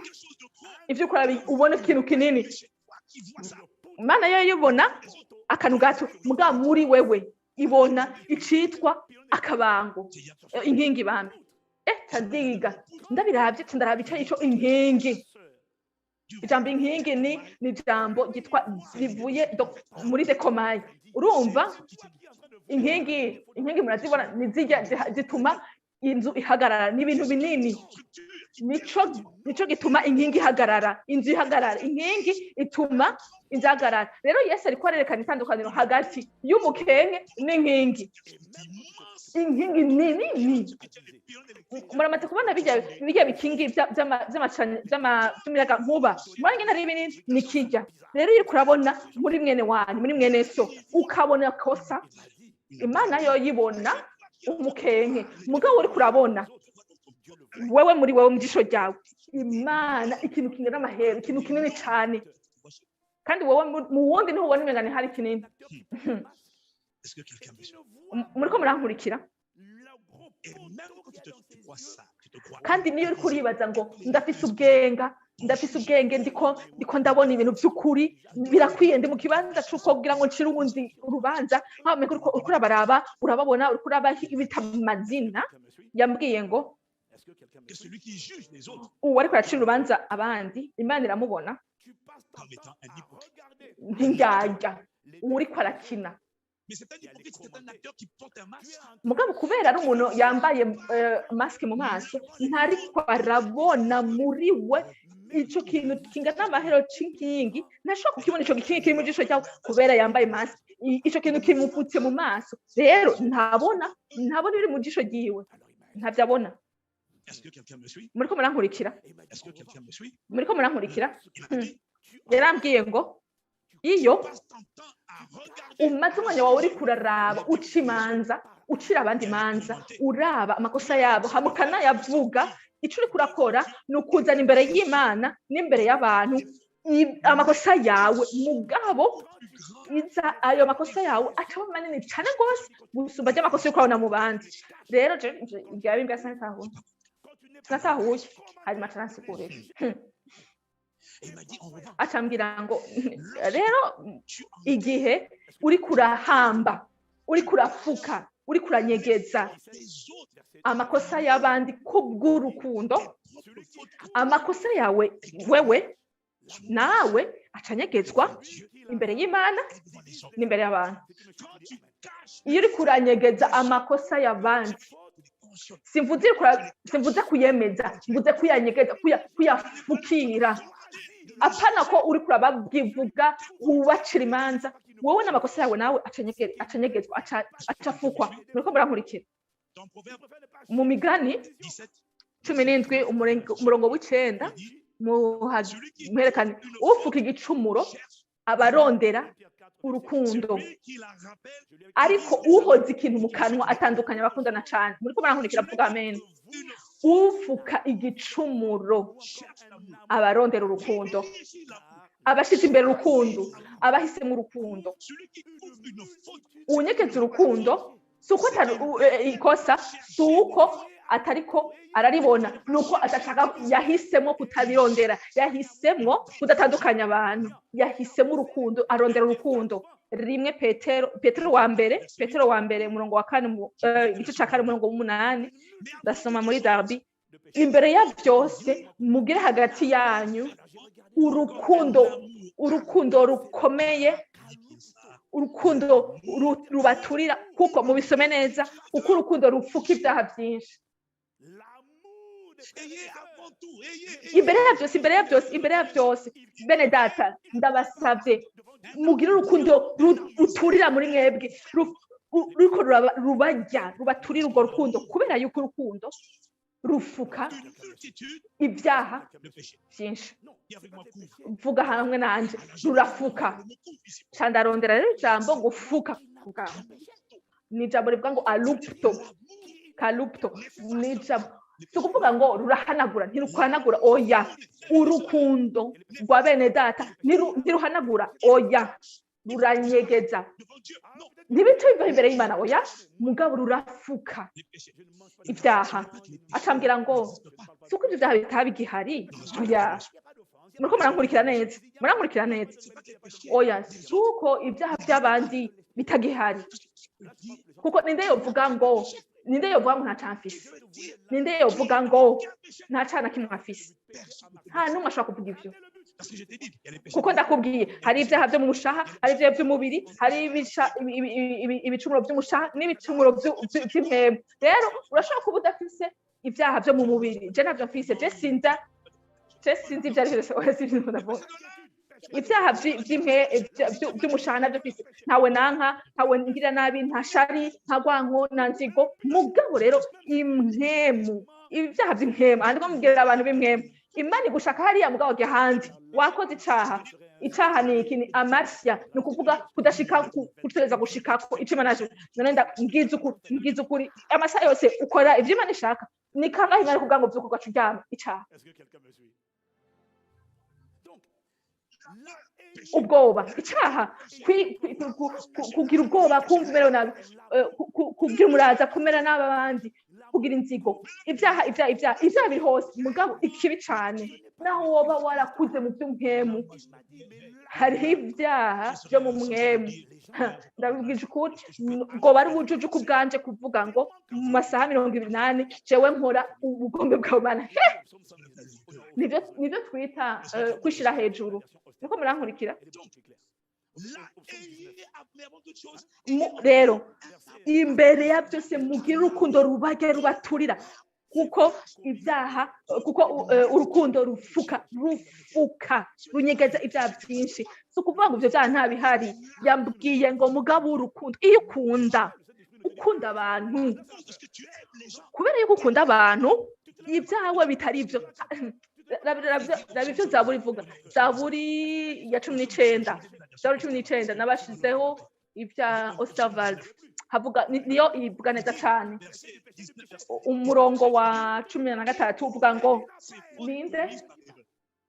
[SPEAKER 1] ivyo ukora ubona ikintu kinini, Imana yo ibona akantu gato. Mugabo muri wewe ibona icitwa akabango, inkingi bambe. Tadiga ndabiravye, ndaraba ico ico inkingi. Ijambo inkingi ni ijambo ryitwa rivuye muri dekomayi. Urumva inkingi, inkingi murazibona, ni zirya zituma inzu ihagarara, ni ibintu binini. Nico gituma inkingi ihagarara, inzu ihagarara. Inkingi ituma inzu ihagarara. Rero Yesu ariko arerekana itandukaniro hagati y'umukenke n'inkingi. Inkingi ni nini. Muramaze kubona bijya bikingi vy'umuyaga nkuba, murabona ingene ari binini. Ni kirya. Rero iyo uriko urabona muri mwene wanyu, muri mwene so, ukabona kosa, Imana yo yibona umukenke. Mugabo uriko urabona wewe, muri wewe, mu jisho ryawe, Imana ikintu kingana amahera, ikintu kinini cyane, kandi wowe mu wundi niho ubona umenga hari kinini.
[SPEAKER 4] Est-ce que quelqu'un me suit?
[SPEAKER 1] Muriko murankurikira?
[SPEAKER 4] Et même quand tu crois ça, tu te crois.
[SPEAKER 1] Kandi niyo uriko uribaza ngo ndafise ubwenga, ndafise ubwenge, ndiko ndabona ibintu by'ukuri, birakwiye, ndi mu kibanza c'uko kugira ngo ncire uwundi urubanza, nkaho uriko urabaraba, urababona, uriko urabita amazina. Yambwiye ngo
[SPEAKER 4] Que celui qui juge les autres
[SPEAKER 1] uwo ariko aracira urubanza abandi, Imana iramubona
[SPEAKER 4] comme étant un hypocrite.
[SPEAKER 1] nk'indyarya, uwuriko arakina.
[SPEAKER 4] Mais c'est un hypocrite, c'est un acteur qui porte un masque.
[SPEAKER 1] Mugabo kubera ari umuntu yambaye masque mu maso, ntariko arabona muri we ico kintu kingana n'amahero c'inkingi. Ntashobora kukibona ico gikingi kiri mu jisho ryawe kubera yambaye masque. Ico kintu kimupfutse mu maso. Rero ntabona ibiri mu jisho ryiwe, ntavyo abona.
[SPEAKER 4] Est-ce que quelqu'un me suit?
[SPEAKER 1] Muriko murankurikira?
[SPEAKER 4] Est-ce que quelqu'un me suit?
[SPEAKER 1] Muriko murankurikira?
[SPEAKER 4] Il a dit,
[SPEAKER 1] Yarambwiye ngo iyo
[SPEAKER 4] passe ton temps à regarder
[SPEAKER 1] umaze umwanya wawe uriko uraraba, uca imanza, ucira abandi imanza, uraba amakosa yabo hama ukanayavuga, ico uriko urakora ni ukuzana imbere y'Imana n'imbere y'abantu amakosa yawe. Mugabo iza ayo makosa yawe acaba manini cane rwose gusumba ry'amakosa uriko urabona mu bandi. Rero je ibyo bimbwa sinatahuye, sinatahuye. Hanyuma aca aransigurira.
[SPEAKER 4] Et il m'a dit, en revanche,
[SPEAKER 1] Acambwira ngo rero
[SPEAKER 4] tu en
[SPEAKER 1] igihe uriko urahamba, uriko urafuka, uriko uranyegeza
[SPEAKER 4] les autres
[SPEAKER 1] amakosa y'abandi kubw'urukundo, amakosa yawe wewe nawe acanyegezwa imbere y'Imana
[SPEAKER 4] devant les hommes.
[SPEAKER 1] n'imbere y'abantu.
[SPEAKER 4] Quand tu caches
[SPEAKER 1] Iyo uriko uranyegeza amakosa y'abandi, simvuze kuyemeza, mvuze kuyanyegeza, kuyafukira, apana ko uriko urababwivuga, wubacira imanza. Wowe n'amakosa yawe nawe acanyegezwa, acafukwa. Muriko murankurikira?
[SPEAKER 4] Dans Proverbe
[SPEAKER 1] Mu Migani
[SPEAKER 4] 17,
[SPEAKER 1] 17, umurongo w'icenda,
[SPEAKER 4] il dit, celui qui
[SPEAKER 1] muherekane: ufuka igicumuro abarondera urukundo,
[SPEAKER 4] celui qui la rappelle,
[SPEAKER 1] ariko uhoza ikintu mu kanwa atandukanya abakundana cane. Muriko murankurikira? Vuga amen.
[SPEAKER 4] Une
[SPEAKER 1] Ufuka igicumuro
[SPEAKER 4] cherche l'amour.
[SPEAKER 1] abarondera urukundo,
[SPEAKER 4] Privilégie l'amour.
[SPEAKER 1] abashize imbere urukundo, abahisemo urukundo.
[SPEAKER 4] Celui qui couvre une faute,
[SPEAKER 1] Unyegeza urukundo si uko ikosa, si uko atariko araribona, ni uko adashaka, yahisemo kutabirondera, yahisemo kudatandukanya abantu, yahisemo urukundo, arondera urukundo. 1 Petero, Petero wa mbere, Petero wa mbere, umurongo wa kane, igice ca kane, umurongo w'umunani. Ndasoma muri Darby: imbere ya byose mugire hagati yanyu urukundo, urukundo rukomeye, urukundo rubaturira, kuko mubisome neza, kuko urukundo rupfuka ibyaha byinshi.
[SPEAKER 4] Ayez avant tout, ayez,
[SPEAKER 1] Imbere ya byose, imbere ya byose, imbere ya byose, bene data, ndabasabye mugire urukundo ruturira muri mwebwe, ruriko rubarya, rubaturira urwo rukundo, kubera yuko urukundo rufuka
[SPEAKER 4] une multitude
[SPEAKER 1] ibyaha
[SPEAKER 4] de péchés.
[SPEAKER 1] byinshi.
[SPEAKER 4] Dis avec moi, couvre.
[SPEAKER 1] Vuga hamwe nanje: rurafuka.
[SPEAKER 4] Le mot couvre ici.
[SPEAKER 1] Ca ndarondera rero ijambo ngo fuka. Ni ijambo rivuga ngo alupto, kalupto. Ni ijambo, si ukuvuga ngo rurahanagura, ntiruhanagura, oya. Urukundo rwa bene data ntiruhanagura, oya, ruranyegeza.
[SPEAKER 4] Devant Dieu, non,
[SPEAKER 1] Ntibice biva imbere y'Imana, oya, mugabo rurafuka
[SPEAKER 4] les péchés.
[SPEAKER 1] ibyaha. Acambwira ngo si uko ibyo byaha bitaba bigihari, oya. Muriko murankurikira neza? Murankurikira neza?
[SPEAKER 4] C'est pas que les péchés.
[SPEAKER 1] Oya, si uko ibyaha by'abandi bitagihari, kuko ninde yovuga ngo nta cyaha mfise? Ninde yovuga ngo nta cyaha na kimwe afise? Nta n'umwe ashobora kuvuga ivyo.
[SPEAKER 4] Parce que je t'ai dit, il y a les péchés.
[SPEAKER 1] Kuko ndakubwiye, hari ibyaha byo mu mushaha, hari ibyaha by'umubiri, hari ibicumuro by'umushaha n'ibicumuro vy'impwemu. Rero urashobora kuba udafise Ibyaha byo mu mubiri je ntabyo mfise, je sinza, je sinzi ibyo ari byo byose. Oya, sivyo ndavuga. Ibyaha by'umushaha nabyo mfise. Ntawe nanka, ntawe ngira nabi, nta shari, nta rwanko, nta nzigo. Mugabo rero impwemu, ibyaha by'impwemu, aha ndiko mubwira abantu b'impwemu. Imana igushaka hariya, mugabo jya ahandi, wakoze icaha. Icaha ni iki? Ni amartia, ni ukuvuga kudashika kutereza gushikako ico Imana yaje. None mbwiza ukuri, mbwiza ukuri, amasaha yose ukora ivyo Imana ishaka? Ni kangahe Imana kuvuga ngo vyuka, ugaca uryama? Icaha.
[SPEAKER 2] Est-ce que quelqu'un me suit? Donc,
[SPEAKER 1] Ubwoba, icaha, kugira ubwoba, kumva umerewe nabi, kugira umuraza, kumera nabi abandi, kugira inzigo, ibyaha, ibyaha, ibyaha, ibyaha biri hose. Mugabo ikibi cane, naho woba warakuze mu by'umpwemu, hariho ibyaha byo mu mpwemu. Ndabibwije ukuri, ngo bari ubujuju ku bwanje kuvuga ngo mu masaha 24 jewe nkora ubugombe bwawe Mana. He! Nivyo twita kwishira hejuru. Niko murankurikira?
[SPEAKER 4] Là, ayez, mais avant toute chose,
[SPEAKER 1] Rero imbere ya byose mugire urukundo rubajya rubaturira, kuko ibyaha, kuko urukundo rufuka, runyegeza ibyaha byinshi. Si ukuvuga ngo ibyo byaha ntabihari. Yambwiye ngo mugabo urukundo, iyo ukunda, ukunda abantu,
[SPEAKER 4] parce que tu aimes les gens.
[SPEAKER 1] Kubera yuko ukunda abantu, ibyawe bitari ibyo. Raba ibyo Zaburi ivuga, Zaburi ya 19, Zaburi 19. Nabashizeho ibya Osterwald, havuga niyo ivuga neza cyane.
[SPEAKER 4] Verset 19.
[SPEAKER 1] Umurongo wa 13 uvuga ngo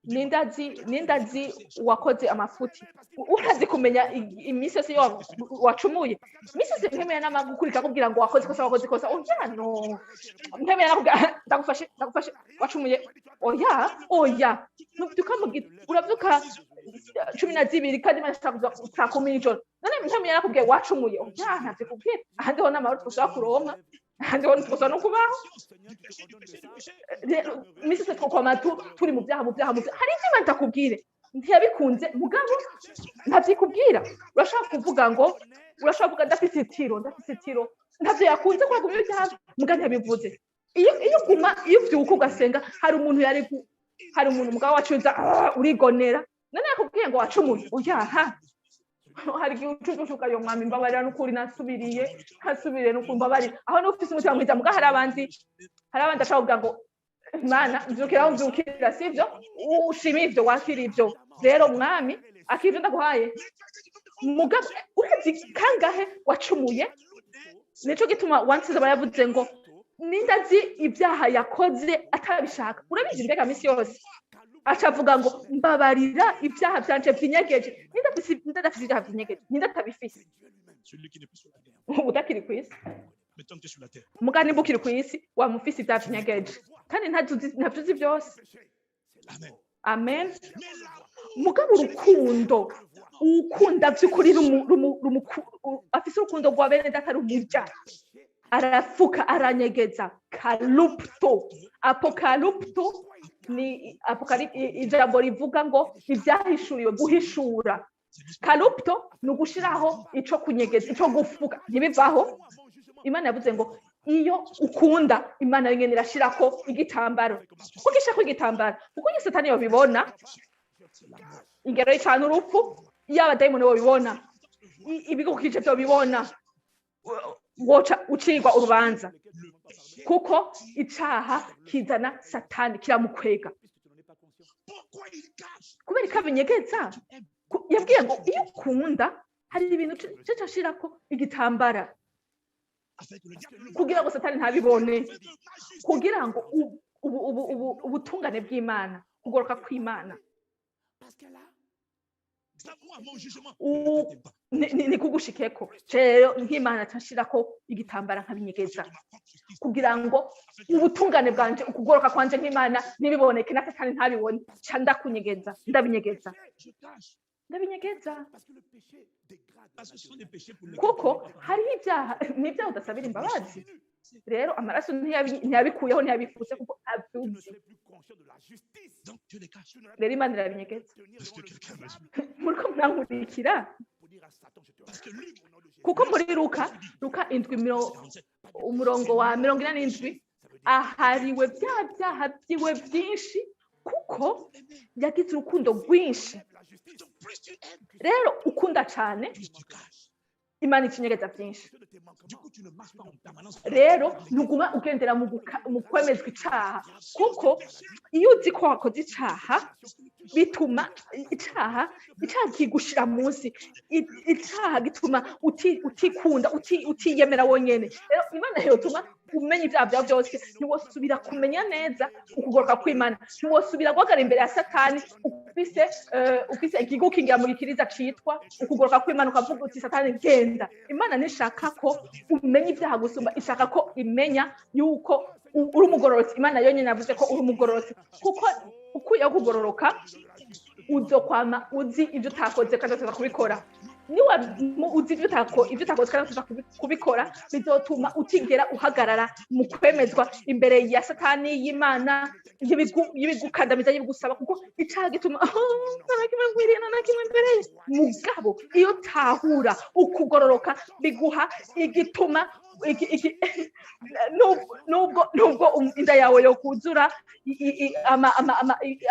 [SPEAKER 1] ninde azi uwakoze amafuti? Urazi kumenya iminsi yose iyo wacumuye? Iminsi yose ntemera n'amagukurika akubwira ngo wakoze ikosa, wakoze ikosa? Oya, no ntemera nakubwira ndagufashe, ndagufashe, wacumuye. Oya, oya. Nubyuka urabyuka 12 kandi Imana ishaka kuza saa 10 y'ijoro. None ntemera nakubwiye wacumuye? Oya, ntavyo kubwira. Ahandi ho n'amahoro twashobora kuronka, ahandi ho ntitwoshobora no kubaho. Rero iminsi yose twokwama turi mu byaha, mu byaha, mu byaha. Hari ivyo Imana itakubwire, ntiyabikunze, mugabo ntavyikubwira. Urashobora kuvuga ngo, urashobora kuvuga ndafise itiro, ndafise itiro. Ntavyo yakunze ko wagumye ibyaha, mugabo ntiyabivuze. Iyo uguma, iyo uvyuka ugasenga, hari umuntu yari hari umuntu mugabo wacu uza, urigonera. None yakubwiye ngo wacumuye? Oya. Ha, hari igihe ucucuka yo mwami mbabarira n'ukuri, nasubiriye, nasubiriye n'ukuri, mbabarira. Aho niba ufise umutima mwiza. Mugabo hari abandi ashobora kuvuga ngo Mana mvyukira aho mvyukira, sivyo? Ushima ivyo, wakira ivyo. Rero mwami akira ivyo ndaguhaye. Mugabo urazi kangahe wacumuye? Nico gituma wansize yavuze ngo ninde azi ibyaha yakoze atabishaka? Urabizi mbega misi yose? Aca avuga ngo mbabarira ibyaha vyanje vyinyegeje. Ninde adafise ibyaha vyinyegeje? Ninde atabifise?
[SPEAKER 4] Celui qui n'est plus sur la terre.
[SPEAKER 1] Utakiri kw'isi.
[SPEAKER 4] Mais tant que tu es sur la terre,
[SPEAKER 1] Muga nimba ukiri kw'isi, wamufise ibyaha vyinyegeje, kandi ntavyo uzi vyose.
[SPEAKER 4] Amen.
[SPEAKER 1] Amen.
[SPEAKER 4] Mais là,
[SPEAKER 1] Mugabo urukundo, ukunda vy'ukuri afise urukundo rwa bene data rumurya, arafuka, aranyegeza. Kalupto, apokalupto ni ijambo rivuga ngo ivyahishuriwe, guhishura. Kalupto ni ugushiraho ico kunyegeza, ico gufuka, ntibivaho. Imana yavuze ngo iyo ukunda, Imana yonyene irashirako igitambaro. Kuko ishirako igitambaro, kuko iyo Satani yobibona, ingero y'icana urupfu, iyo abadayimoni bobibona, ibigukije vyobibona, woca ucirwa urubanza, kuko icaha kizana Satani, kiramukwega.
[SPEAKER 4] Pourquoi il cache?
[SPEAKER 1] Kubera ko abinyegeza. Yabwiye ngo iyo ukunda, hari ibintu ca ashirako igitambara
[SPEAKER 4] Afin que le diable ne
[SPEAKER 1] kugira ngo Satani ntabibone,
[SPEAKER 4] afin que ma justice
[SPEAKER 1] kugira ngo ubutungane bw'Imana, kugoroka kw'Imana
[SPEAKER 4] C'est à moi, mon jugement. Ne t'aime pas.
[SPEAKER 1] ni kugushikeko. Rero nk'Imana ca nshirako igitambara, nkabinyegeza,
[SPEAKER 4] Ma propre justice.
[SPEAKER 1] kugira ngo ubutungane bwanje, ukugoroka kwanje nk'Imana ntibiboneke, na Satani ntabibone. Ca ndakunyegeza, ndabinyegeza.
[SPEAKER 4] Je cache.
[SPEAKER 1] Ndabinyegeza.
[SPEAKER 4] Parce que ce sont des péchés pour lesquels
[SPEAKER 1] Kuko hariho ibyaha, n'ibyaha udasabira imbabazi. Rero amaraso ntiyabikuyeho, ntiyabifutse, kuko abyuzi.
[SPEAKER 4] Donc Dieu les cache.
[SPEAKER 1] Rero Imana irabinyegeza.
[SPEAKER 4] Est-ce que quelqu'un me suit?
[SPEAKER 1] Muriko murankurikira?
[SPEAKER 4] Parce que Luc,
[SPEAKER 1] Kuko muri Luka, Luka 7,
[SPEAKER 4] 47,
[SPEAKER 1] umurongo wa 47. Ahariwe bya byaha byiwe byinshi kuko yagize urukundo rwinshi.
[SPEAKER 4] Donc plus tu aimes,
[SPEAKER 1] Rero ukunda cyane,
[SPEAKER 4] plus tu caches.
[SPEAKER 1] Imana ikinyegeza byinshi.
[SPEAKER 4] Du coup, tu ne marches pas en permanence.
[SPEAKER 1] Rero ntuguma ugendera mu kwemezwa icaha, kuko iyo uzi ko wakoze icaha, bituma icaha kigushira munsi. Icaha gituma utikunda, utiyemera wonyene. Rero Imana yotuma umenya ibyaha byawe byose, ntiwosubira kumenya neza ukugoroka kw'Imana, ntiwosubira guhagarara imbere ya Satani ufise ikigukingira mu gikiriza citwa ukugoroka kw'Imana, ukavuga uti: "Satani, genda." Imana ntishaka ko umenya ibyaha gusumba, ishaka ko imenya yuko uri umugororotsi. Imana yonyine yavuze ko uri umugororotsi, kuko ukuyeho kugororoka, uzokwama uzi ibyo utakoze kandi utaza kubikora. Niba uzi ibyo utakoze kandi utaza kubikora, bizotuma utigera uhagarara mu kwemezwa imbere ya Satani, y'Imana, y'ibigukandamiza, y'ibigusaba, kuko icaha gituma: "Oh, nta na kimwe nkwiriye, nta na kimwe mbereye." Mugabo iyo utahura ukugororoka, biguha igituma nubwo inda yawe yokuzura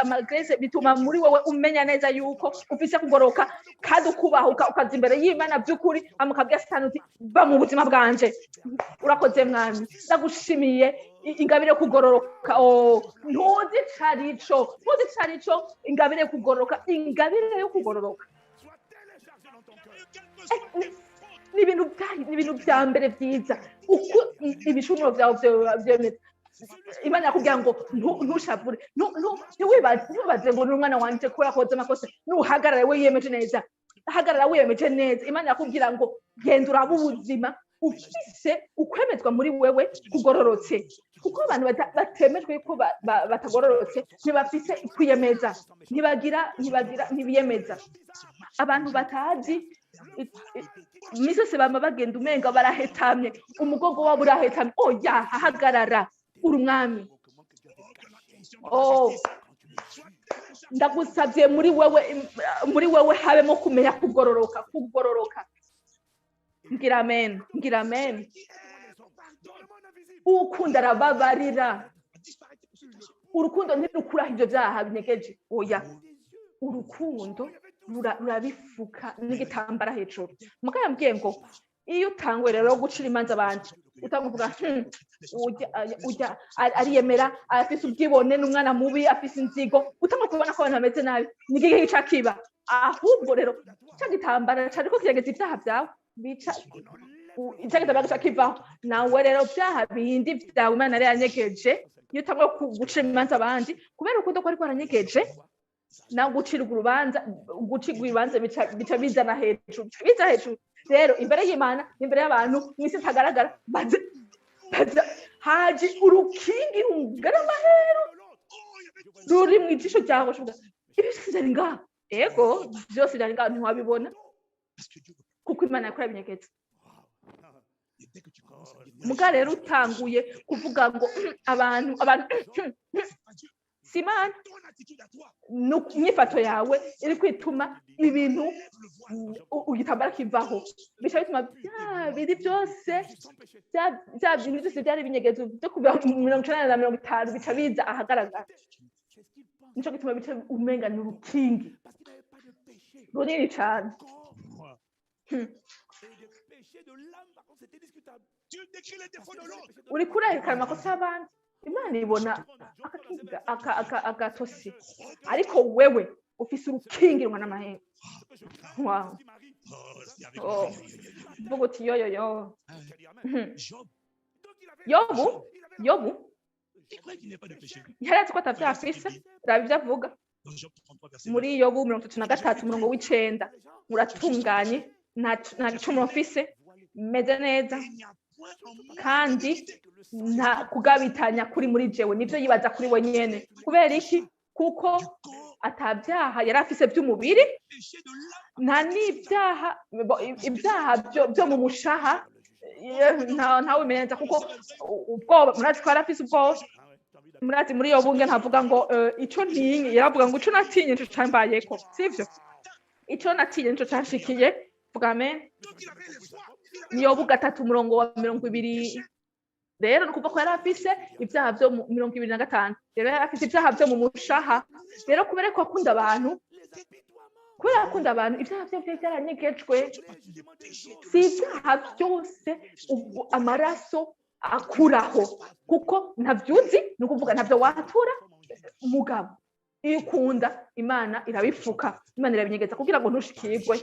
[SPEAKER 1] amagrese, bituma muri wowe umenya neza yuko ufise kugoroka, kandi ukubahuka ukaza imbere y'Imana by'ukuri, hama ukabwira Satani uti: "Va mu buzima bwanje. Urakoze Mwami, ndagushimiye ingabire yo kugororoka." Oh, ntuzi icarico, ntuzi icarico ingabire yo kugororoka, ingabire yo kugororoka. Ni ibintu bya mbere byiza. Uko ibicumuro byawe vyemeza, Imana yakubwira ngo ntushavure, ntiwibaze ngo ni umwana wanje kubera koze amakosa. Nuhagarare wiyemeje neza, hagarara wiyemeje neza. Imana yakubwira ngo genda urabe ubuzima ufise ukwemezwa muri wewe kugororotse, kuko abantu batemejwe yuko batagororotse ntibafise kwiyemeza, ntibagira, ntibiyemeza. Abantu batazi imisi yose bama bagenda umenga barahetamye, umugongo wabo urahetamye. Oya, hagarara, uri umwami. Oh, ndagusabye muri wewe habemo kumenya kugororoka, kugororoka. Ngira amen, ngira amen. Ukunda arababarira. Urukundo ntirukuraho ibyo byaha binyegeje, oya. Urukundo rurabifuka n'igitambara hejuru. Mugabo yambwiye ngo iyo utanguye rero gucira imanza abantu, utanga uvuga: ujya ariyemera, afise ubwibone, n'umwana mubi, afise inzigo." Utanga kubona ko abantu bameze nabi, ni igihe gica kiba. Ahubwo rero ca gitambara cariko kirageza ibyaha byawe, bica ica gitambara gica kivaho. Nawe rero byaha bindi vyawe Imana yari yanyegeje, iyo utanguye gucira imanza abandi kubera urukundo ko ariko waranyegeje, nawe gucirwa urubanza, gucirwa ibibanza bica bizana hejuru, bica biza hejuru. Rero imbere y'Imana, imbere y'abantu, mw'isi itagaragara, baze baza haje urukingi rungana amahero ruri mu ijisho ryawe. Ushobora ibi byose byari ngaha, ego, byose byari ngaha, ntiwabibona kuko Imana yakora ibinyegetse. Muga rero utanguye kuvuga ngo abantu si Imana, inyifato yawe iri kwituma ibintu igitambara kivaho, bica bituma bya bindi byose, bya bintu byose byari ibinyegezo byo kuva mu 1950 bica biza ahagaragara. Nico gituma bica umenga ni urukingi runini cane.
[SPEAKER 4] Tu décris les défauts de l'autre.
[SPEAKER 1] Uriko urerekana amakosa y'abandi, Imana ibona akakinga agatosi, ariko wewe ufise urukingi rungana n'amahembe. Wow.
[SPEAKER 4] Oh, c'est avec
[SPEAKER 1] Oh. Vuga uti: "Yoyoyo."
[SPEAKER 4] Job,
[SPEAKER 1] Yobu
[SPEAKER 4] il croyait qu'il n'y avait pas de péché.
[SPEAKER 1] Yari azi ko atavyaha afise. Raba ivyo avuga
[SPEAKER 4] Dans Job 33, verset 9.
[SPEAKER 1] muri Yobu 33 umurongo w'9: "Muratunganye, nta gicumuro mfise, meze neza,
[SPEAKER 4] Il n'y a point en moi
[SPEAKER 1] kandi
[SPEAKER 4] d'iniquité.
[SPEAKER 1] Nta kugabitanya kuri muri jewe." Nivyo yibaza kuri we nyene. Kubera iki? Kuko
[SPEAKER 4] Du corps,
[SPEAKER 1] atabyaha yari afise by'umubiri,
[SPEAKER 4] péché de l'âme.
[SPEAKER 1] Nta n'ibyaha ibyaha byo mu mushaha, ntawe umenza, kuko ubwoba, murazi ko yari afise ubwoba. Murazi muri iyo bunge ntavuga ngo ico ntinye, yaravuga ngo ico natinye nico cambayeko, sivyo? Ico natinye nico canshikiye. Vuga amen.
[SPEAKER 4] Donc il avait l'effroi. Il avait
[SPEAKER 1] Ni Yobu 3 umurongo wa 20. Rero ni ukuvuga ko yari afise ibyaha byo mu 25. Rero yari afise ibyaha byo mu mushaha. Rero kubera ko akunda abantu, kubera akunda abantu, ibyaha bye byari byaranyegejwe. Si ibyaha byose ubwo amaraso akuraho, kuko ntabyuzi, ni ukuvuga ntabyo watura. Mugabo iyo ukunda Imana, irabifuka, Imana irabinyegeza kugira ngo ntushikirwe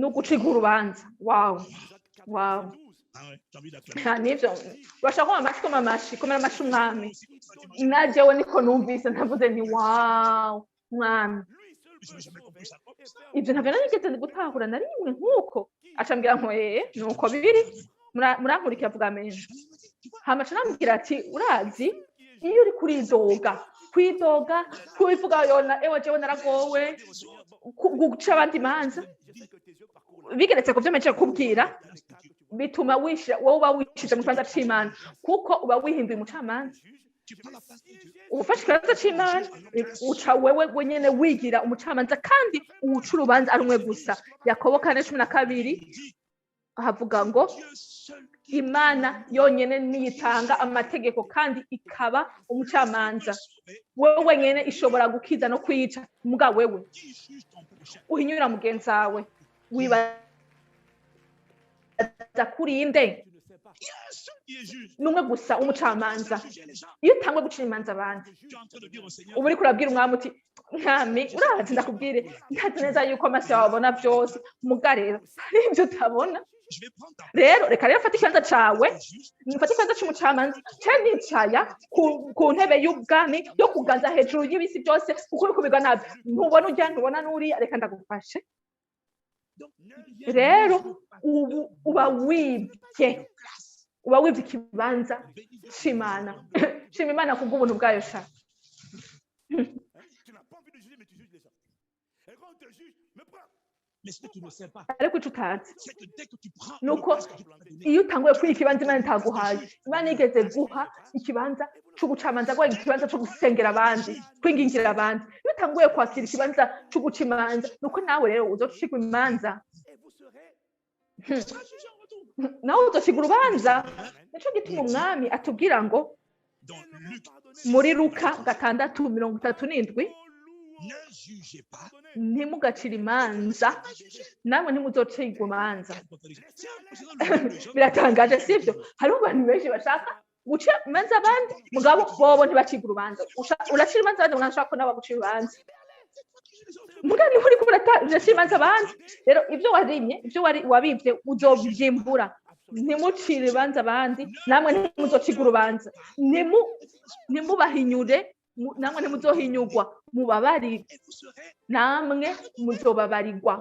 [SPEAKER 1] no gucirwa urubanza. Wawu, wawu! Nta nivyo urashaka koma amashi, koma amashi, komera amashi Umwami. Najewe niko numvise, navuze nti: "Wawu, Mwami!" Ibyo ntabwo narigeze gutahura na rimwe nk'uko acambwira ngo: "Ee, nuko biri." Murankurikira? Avuga menshi. Hama aca arambwira ati: "Urazi, iyo uri kuridoga, kwidoga, kubivuga yona, ewe jewe naragowe, guca abandi imanza bigeretse ku byo mejeje kubwira, bituma wishira, wowe uba wishize mu kibanza c'Imana, kuko uba wihinduye umucamanza. Uba ufashe ikibanza c'Imana, uca wewe wenyene wigira umucamanza, kandi uwuca urubanza ari umwe gusa." Yakobo 4:12 havuga ngo Imana yonyene niyitanga amategeko kandi ikaba umucamanza. Wewe wenyene ishobora gukiza no kwica. Muga wewe uhinyura mugenzi wawe, wibaza kuri nde? N'umwe gusa umucamanza. Iyo utangwe gucira imanza abandi, uba uriko urabwira Umwami uti: "Mwami, urazi, ndakubwire, ndazi neza yuko amaso yawe abona byose, muga rero hari ibyo utabona. Rero reka rero mfate ikibanza cawe, mfate ikibanza c'umucamanza, ce nicaya ku ntebe y'ubwami yo kuganza hejuru y'ibisi byose, kuko uriko ubigwa nabi, ntubona urya, ntubona n'uriya. Reka ndagufashe." Rero ubu uba wibye ikibanza c'Imana. Shima Imana kubw'ubuntu bwayo sha.
[SPEAKER 2] Tu n'as pas envie de juger, mais tu juges les gens. Et quand on te juge, mais prends.
[SPEAKER 4] Mais ce que tu ne sais pas,
[SPEAKER 1] Ariko ico utazi
[SPEAKER 4] c'est que dès que tu prends
[SPEAKER 1] nuko
[SPEAKER 4] une place que Dieu t'a donnée,
[SPEAKER 1] iyo utanguye kwiha ikibanza Imana itaguhaye, Imana yigeze guha ikibanza c'ubucamanza, guha ikibanza co gusengera abandi, kwingingira abandi, iyo utanguye kwakira ikibanza co guca imanza, nuko nawe rero uzocigwa imanza.
[SPEAKER 2] Et vous serez
[SPEAKER 4] tu seras jugé en retour.
[SPEAKER 1] Nawe uzocigwa urubanza. Nico gituma Umwami atubwira ngo
[SPEAKER 4] Dans Luc,
[SPEAKER 1] muri Luka 6:37:
[SPEAKER 4] ne jugez pas.
[SPEAKER 1] "Ntimugacire imanza, namwe ntimuzocigwa imanza."
[SPEAKER 4] C'est impressionnant le nombre de gens.
[SPEAKER 1] Biratangaje, sibyo? Hariho abantu benshi bashaka guca imanza abandi, mugabo bobo ntibacibwa urubanza. Uracira imanza abandi, mugabo nshaka ko nawe bagucira urubanza. Mugabo niho uriko uracira imanza abandi, rero ibyo warimye, ibyo wari wabivye, uzovyimbura. Ntimucire imanza abandi, namwe ntimuzocigwa urubanza. Ntimubahinyure, namwe ntimuzohinyurwa. Mubabarire,
[SPEAKER 4] Et vous serez.
[SPEAKER 1] namwe muzobabarirwa.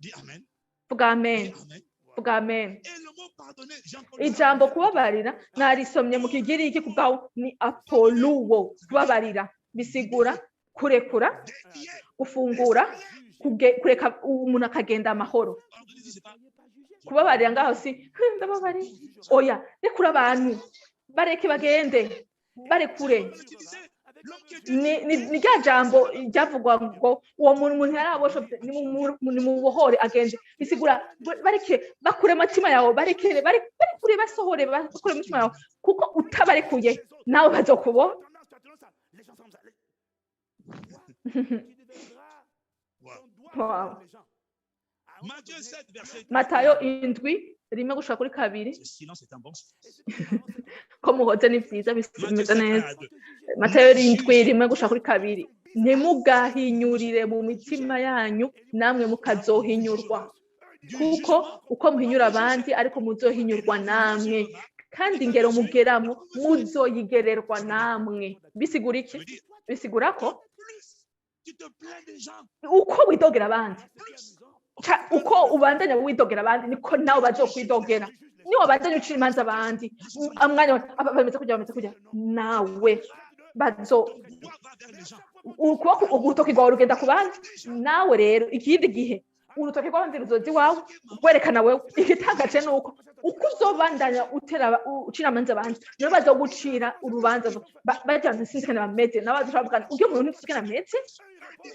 [SPEAKER 4] Dis Amen.
[SPEAKER 1] Vuga amen.
[SPEAKER 4] Dis Amen.
[SPEAKER 1] Vuga amen.
[SPEAKER 4] Et le mot pardonner, j'ai encore
[SPEAKER 1] Ijambo kubabarira narisomye mu Kigiriki kubwaho ni apoluwo. Kubabarira bisigura kurekura,
[SPEAKER 4] défier.
[SPEAKER 1] gufungura, kureka umuntu akagenda amahoro.
[SPEAKER 4] Pardonner, c'est pas.
[SPEAKER 1] Kubabarira ngaho si "Ndababariye", oya. Rekura abantu, bareke bagende, barekure.
[SPEAKER 4] Utiliser l'homme qui était
[SPEAKER 1] Ni rya jambo ryavugwa ngo uwo muntu, umuntu yaraboshwe, nimubohore agende. Bisigura bareke bakure amatima yawe, barekere, barekure, basohore, bakure umutima yawe, kuko utabarekuye nawe bazokuboha.
[SPEAKER 2] Tendance, tu as tendance à. Les gens sont comme ça. Tu deviendras.
[SPEAKER 4] Wow.
[SPEAKER 2] Ton doigt
[SPEAKER 1] Wow.
[SPEAKER 2] vers les gens. À un moment
[SPEAKER 4] Matthieu
[SPEAKER 2] donné,
[SPEAKER 4] 7, verset
[SPEAKER 1] Matayo 7:1-2.
[SPEAKER 4] Ce silence est un bon silence.
[SPEAKER 1] Ko muhoze ni vyiza,
[SPEAKER 4] Matthieu
[SPEAKER 1] bimeze
[SPEAKER 4] 7, 1
[SPEAKER 1] neza.
[SPEAKER 4] à 2.
[SPEAKER 1] Matayo 7:1-2: "Ntimugahinyurire mu mitima yanyu, namwe mukazohinyurwa, kuko uko muhinyura abandi ariko muzohinyurwa namwe, kandi ingero mugeramo muzoyigererwa namwe." Bisigura iki?
[SPEAKER 4] Ça veut dire,
[SPEAKER 1] Bisigura ko
[SPEAKER 4] plus tu te plains des gens,
[SPEAKER 1] uko widogera abandi,
[SPEAKER 4] plus
[SPEAKER 1] uko ubandanya widogera abandi, niko nawe bazokwidogera. Niyo wabandanya ucira imanza abandi umwanya wose, bameze kujya, bameze kujya, nawe bazo
[SPEAKER 4] ton doigt va vers les gens.
[SPEAKER 1] Ukuboko, urutoki rwawe rugenda ku bandi. Nawe rero ikindi gihe urutoki rw'abandi ruzoza iwawe rwerekana wewe. Igitangaje ni uko uko uzobandanya utera ucira amanza abandi, nibo bazogucira urubanza. Bagira ngo sinzi ingene bameze, nabo bazoca bavuga uryo muntu ntituzi ingene ameze.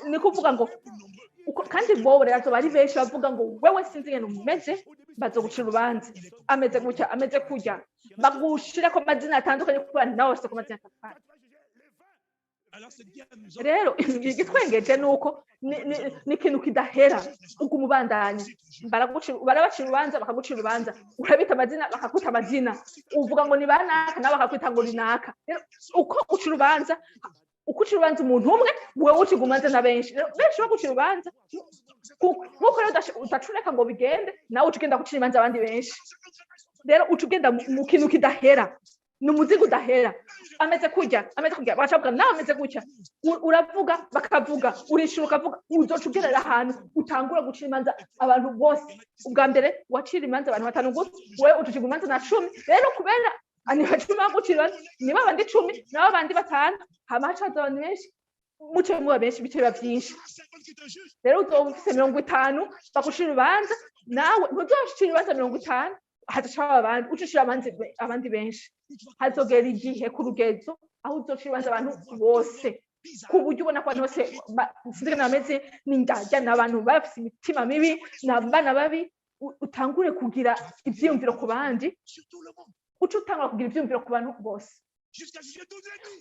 [SPEAKER 1] Ni kuvuga ngo
[SPEAKER 4] Plus nombreux.
[SPEAKER 1] Kandi bobo rero azoba ari benshi bavuga ngo wewe sinzi ingene umeze, bazogucira urubanza, ameze gutya, ameze kurya, bagushirako amazina atandukanye kubera nawe bafise ku mazina atandukanye. Rero igitwengeje ni uko ni ikintu kidahera, uguma ubandanya. Barabacira urubanza, bakagucira urubanza, urabita amazina, bakakwita amazina, uvuga ngo ni banaka, nabo bakakwita ngo ni naka. Rero uko uca urubanza, uko uca urubanza umuntu umwe, wewe uciga urubanza na benshi. Rero benshi bagucira urubanza, nkuko rero udacureka ngo bigende, nawe uca ugenda gucira imanza abandi benshi. Rero uca ugenda mu kintu kidahera, ni umuzigo udahera. Ameze kurya, ameze kurya, bagaca bavuga nawe ameze gutya. Uravuga, bakavuga, urishura, ukavuga. Uzoca ugerera ahantu utangura gucira imanza abantu bose. Ubwa mbere wacira imanza abantu batanu gusa, wewe uca uciga imanza na 10. Rero kubera ni 10 bagucira imanza, niba abandi 10, nabo abandi batanu, hama haca haza abantu benshi, muce muba benshi, bice biba vyinshi. Rero uzoba ufise 50 bagucira urubanza, nawe ntuzocira urubanza 50, hazoca haba abandi, uca ucira abandi benshi. Hazogera igihe ku rugezo aho uzocira urubanza abantu bose, ku buryo ubona ko abantu bose sinzi ingene bameze, ni indyarya, ni abantu bafise imitima mibi, ni abana babi. Utangure kugira ivyiyumviro ku bandi, uca utangura kugira ivyiyumviro ku bantu bose,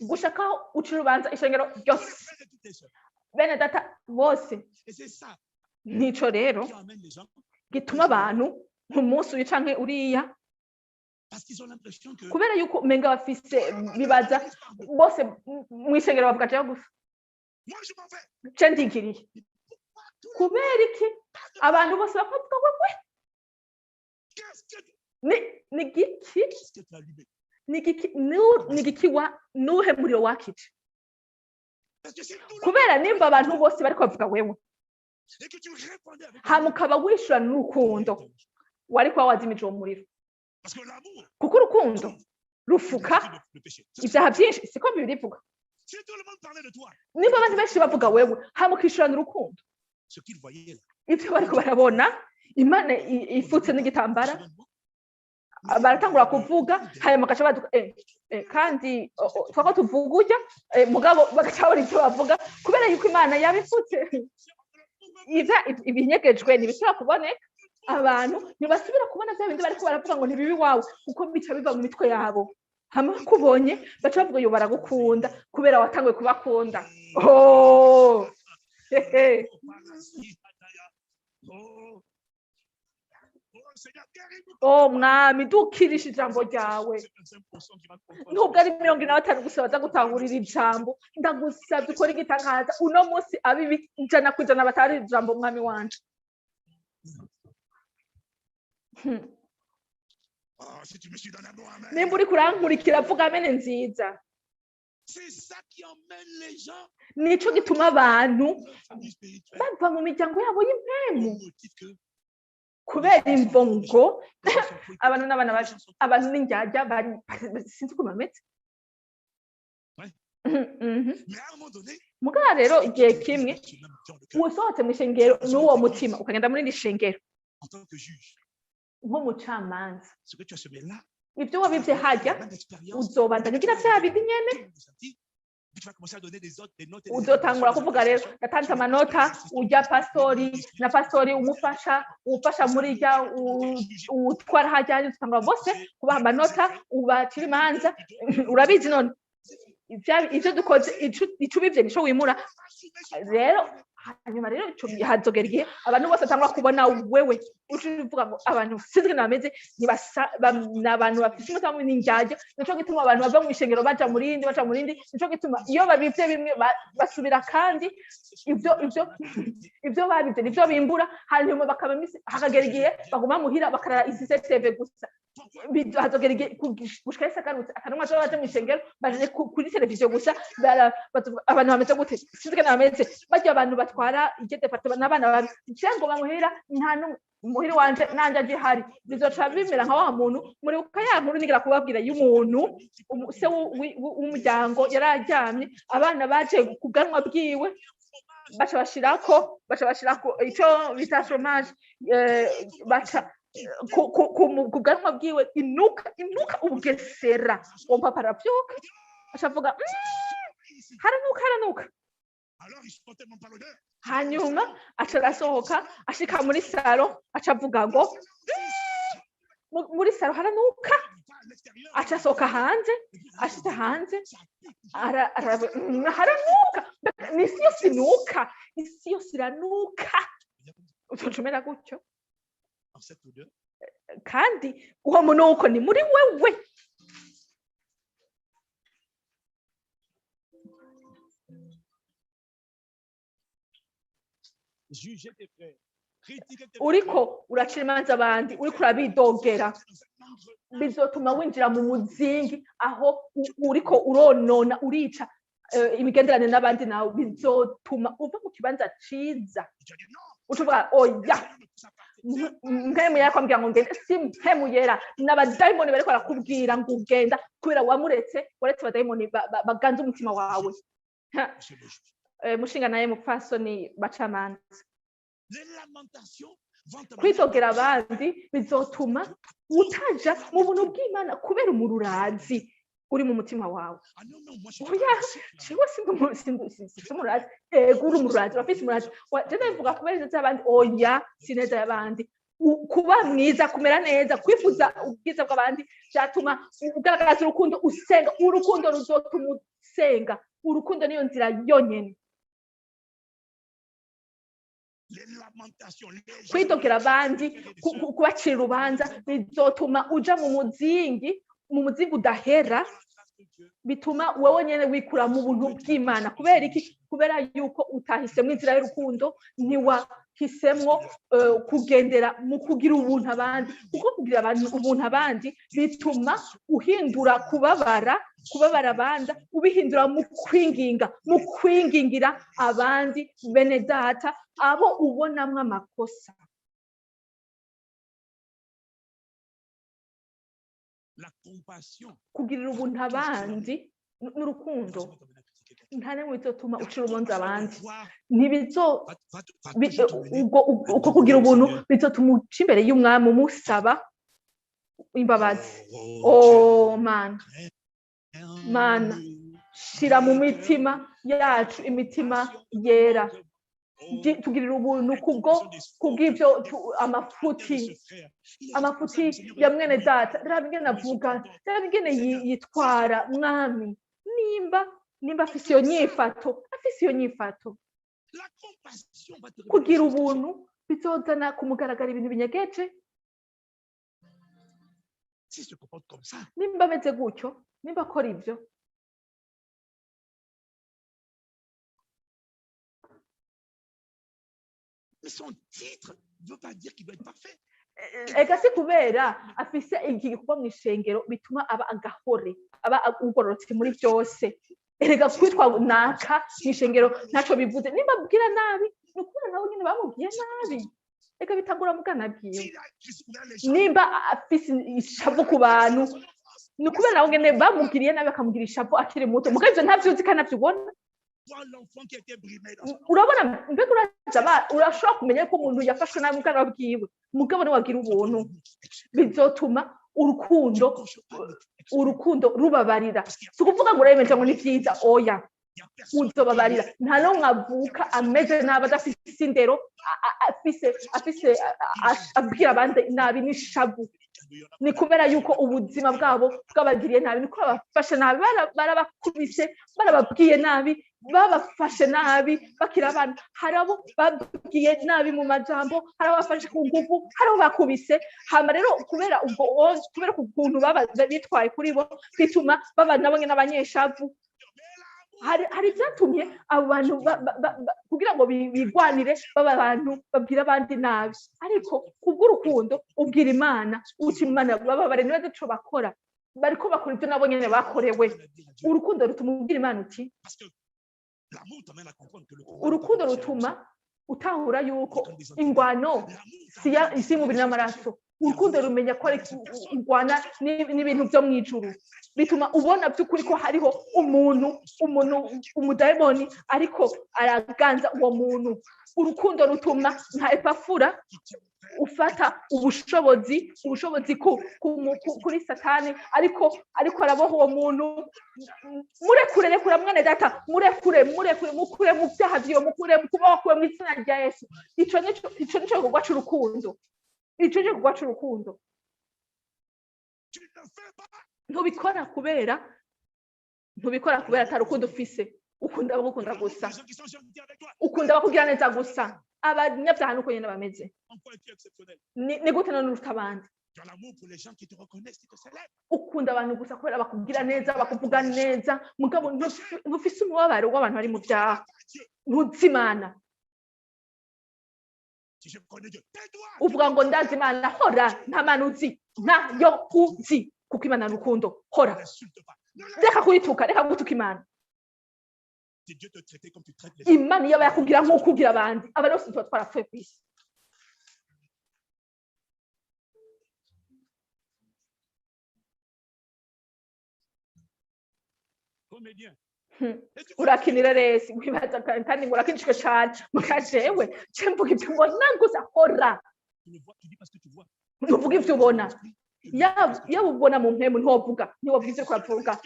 [SPEAKER 1] gushaka aho uca urubanza ishengero ryose, bene data bose. Nico rero gituma abantu umunsi uyu canke uriya, kubera yuko umenga bafise bibaza bose mw'ishengero bavuga jewe gusa, ce ndigiriye. Kubera iki abantu bose bakavuga wewe? Ni giki? Ni giki ni giki wa nuhe muriro wakije? Kubera nimba abantu bose bariko bavuga wewe, hama ukaba wishura n'urukundo, wari kuba wazimije uwo muriro, kuko urukundo rufuka ibyaha byinshi, siko Bibiliya ivuga? Nimba abantu benshi bavuga wewe, hama ukishurana urukundo, ibyo bariko barabona, Imana ifutse n'igitambara, baratangura kuvuga, hanyuma bagaca baduka kandi twako tuvuga urya mugabo bagaca babura icyo bavuga, kubera yuko Imana yabifutse. Ivya ibinyegejwe ntibishobora kuboneka. Abantu ntibasubira kubona bya bindi bariko baravuga ngo ntibibi iwawe, kuko bica biva mu mitwe yabo. Hama bakubonye baca bavuga yo baragukunda kubera watanguye kubakunda. Oh, hehe. Oh Mwami, dukirisha ijambo ryawe. Nubwo ari 45 gusa baza gutahurira ijambo, ndagusabye ukore igitangaza uno munsi, abibi 100% batari ijambo, Mwami wanje. Nimba uri kurankurikira, vuga amene nziza. Nico gituma abantu bava mu miryango yabo y'impemu, kubera imvo ngo abantu n'abana baje, abantu n'indyarya bari, sinzi ukuntu bameze. Mugabo rero igihe kimwe usohotse mu ishengero n'uwo mutima, ukagenda muri iri shengero nk'umucamanza, ibyo wabivye harya uzobandanya ugira vya bindi nyene. Uzotangura kuvuga rero yatanze amanota urya pastori na pastori umufasha, umufasha muri rya utwara harya, uzotangura bose kubaha amanota, ubacira imanza. Urabizi none ivyo dukoze, ico ubivye nico wimura. Rero hanyuma rero ico hazogera igihe abantu bose batangura kubona wewe, uca uvuga ngo abantu sinzi ingene bameze, ni abantu bafise umutima mubi, n'indyarya. Nico gituma abantu bava mu ishengero baja mu rindi, baja mu rindi. Nico gituma iyo babivye bimwe basubira, kandi ivyo babivye nivyo bimbura. Hanyuma bakaba imisi, hakagera igihe baguma muhira bakarara izi CCTV gusa. Hazogera igihe gushika Yesu agarutse, akanumwa azoba baje mw'ishengero baje kuri televiziyo gusa. Bazovuga, abantu bameze gute? Sinzi ingene bameze, barya abantu batwara iryo departement n'abana babi, nje ngo bamuhira nta n'umwe muhira wanje nanje agihari. Bizoca bimera nka wa muntu muribuka ya nkuru nigera kubabwira y'umuntu se w'umuryango yari aryamye, abana baje ku bwanwa bwiwe, baca bashirako ico bita fromage, baca ku bwanwa bwiwe, inuka inuka ubugesera. Uwo papa aravyuka, aca avuga, haranuka, haranuka. Hanyuma aca arasohoka, ashika muri salo aca avuga ngo muri salo haranuka. Aca asohoka hanze, ashitse hanze haranuka, ni isi yose inuka, isi yose iranuka. Utoca gutyo, kandi uwo munuko ni muri wewe. Uriko uracira imanza abandi, uriko urabidogera, bizotuma winjira mu muzingi aho uriko uronona, urica imigenderanire n'abandi, nawe bizotuma uva mu kibanza ciza. Ucuvuga oya, Mpwemu Yera kwambwira ngo ngende, si Mpwemu Yera, n'abadayimoni bariko barakubwira ngo ugenda, kubera wamuretse, waretse abadayimoni baganza umutima wawe. Mushinga naye mupfasoni bacamanza, kwitogera abandi bizotuma utaja mu buntu bw'Imana kubera umururazi uri mu mutima wawe. Oya, jewe sindi umururazi. Ego, uri umururazi, urafise umururazi. Je ndabivuga kubera ineza y'abandi. Oya, si ineza y'abandi. Kuba mwiza, kumera neza, kwifuza ubwiza bw'abandi byatuma ugaragaza urukundo, usenga. Urukundo ruzotuma usenga. Urukundo niyo nzira yonyene. Kwitokera abandi, kubacira urubanza bizotuma uja mu muzingi, mu muzingi udahera, bituma wowe nyene wikura mu buntu bw'Imana. Kubera iki? Kubera yuko utahisemwo inzira y'urukundo, ntiwahisemwo kugendera mu kugira ubuntu abandi, kuko kugira ubuntu abandi bituma uhindura kubabara, kubabara abandi ubihindura mu kwinginga, mu kwingingira abandi bene data abo ubonamwo amakosa. Kugirira ubuntu abandi n'urukundo nta n'imwe bizotuma ucira urubanza abandi. Ntibizo uko kugira ubuntu bizotuma uca imbere y'umwami umusaba imbabazi. Oh Mana, Mana, shira mu mitima yacu imitima yera, tugirira ubuntu kubwo kubw'ibyo amafuti ya mwene data. Raba ingene avuga, raba ingene yitwara. Mwami, nimba afise iyo nyifato, afise iyo nyifato. Kugira ubuntu bizozana kumugaragara ibintu binyegeje. Nimba ameze gutyo, nimba akora ibyo, ega si kubera afise igikorwa mu ishengero bituma aba agahore, aba ugororotse muri byose. Erega kwitwa naka mu ishengero ntaco bivuze. Nimba abwira nabi, ni ukubera nabo nyene bamubwiye nabi. Ega bitangura mu bwana bwiwe. Nimba afise ishavu ku bantu, ni ukubera nabo nyene bamubwiriye nabi, bakamugira ishavu akiri muto. Mugabo ivyo ntavyo uzi kandi ntavyo ubona. Urabona mbega urashobora kumenya ko umuntu yafashwe nabi mu bwana bwiwe, mugabo niwagira ubuntu bizotuma urukundo rubabarira. Si ukuvuga ngo uremeje ngo ni vyiza, oya, uzobabarira. Nta n'umwe avuka ameze nabi, adafise indero, afise abwira abandi nabi n'ishavu. Ni kubera yuko ubuzima bwabo bwabagiriye nabi, niko babafashe nabi, barabakubise, barababwiye nabi, babafashe nabi bakiri abana. Hari abo babwiye nabi mu majambo, hari abo bafashe ku nguvu, hari abo bakubise. Hama rero kubera ubwo, kubera ukuntu bitwaye kuri bo, bituma baba nabo nyene abanyeshavu. Hari ibyatumye abo bantu kugira ngo bigwanire, baba abantu babwira abandi nabi. Ariko kubw'urukundo ubwira Imana, uti Imana bababare, niba ico bakora, bariko bakora ibyo nabo nyene bakorewe. Urukundo rutuma ubwira Imana uti, urukundo rutuma utahura yuko ingwano si y'umubiri n'amaraso. Urukundo rumenya ko ari urwana n'ibintu byo mu ijuru, bituma ubona by'ukuri ko hariho umuntu umudayimoni ariko araganza uwo muntu. Urukundo rutuma nka Epafura ufata ubushobozi kuri Satani ariko araboha uwo muntu. Murekure, rekura mwene data, murekure, murekure, mukure mu byaha byiwe, mukure mu kubaho kwe mu izina rya Yesu. Ico nico gikorwa c'urukundo, ico nico gikorwa c'urukundo.
[SPEAKER 2] Tu ne fais pas.
[SPEAKER 1] Ntubikora kubera atari urukundo ufise. Ukunda abagukunda gusa.
[SPEAKER 2] Les gens qui sont gentils avec toi.
[SPEAKER 1] Ukunda abakugira neza gusa. Abanyabyaha nuko nyene bameze.
[SPEAKER 2] En quoi es-tu exceptionnel?
[SPEAKER 1] Ni gute none uruta abandi?
[SPEAKER 2] Tu as l'amour pour les gens qui te reconnaissent, qui te célèbrent.
[SPEAKER 1] Ukunda abantu gusa kubera bakubwira neza, bakuvuga neza, mugabo ntufise umubabaro w'abantu bari mu byaha.
[SPEAKER 2] Dieu,
[SPEAKER 1] Ntuzi Imana.
[SPEAKER 2] si je connais Dieu, tais-toi.
[SPEAKER 1] Uvuga ngo ndazi Imana. Hora, nta Mana uzi, ntayo uzi, kuko Imana ni urukundo. Hora.
[SPEAKER 2] Ne l'insulte pas. Ne l'insulte.
[SPEAKER 1] Reka kuyituka, reka gutuka Imana.
[SPEAKER 2] Si Dieu te traitait comme tu traites les autres,
[SPEAKER 1] Imana iyo yakubwira nk'uko ubwira abandi, abantu bose tuba twarapfuye ku isi.
[SPEAKER 2] Comédien. Et tu
[SPEAKER 1] Urakinira resi wibaza kandi ngo urakinishwe cane, muka jewe ce mvuga ibyo mbona gusa. Hora.
[SPEAKER 2] Tu ne vois, tu dis parce que tu vois.
[SPEAKER 1] Ntuvuga ivyo ubona. Yaba ubona mu mpemu, ntiwovuga ivyo uriko uravuga.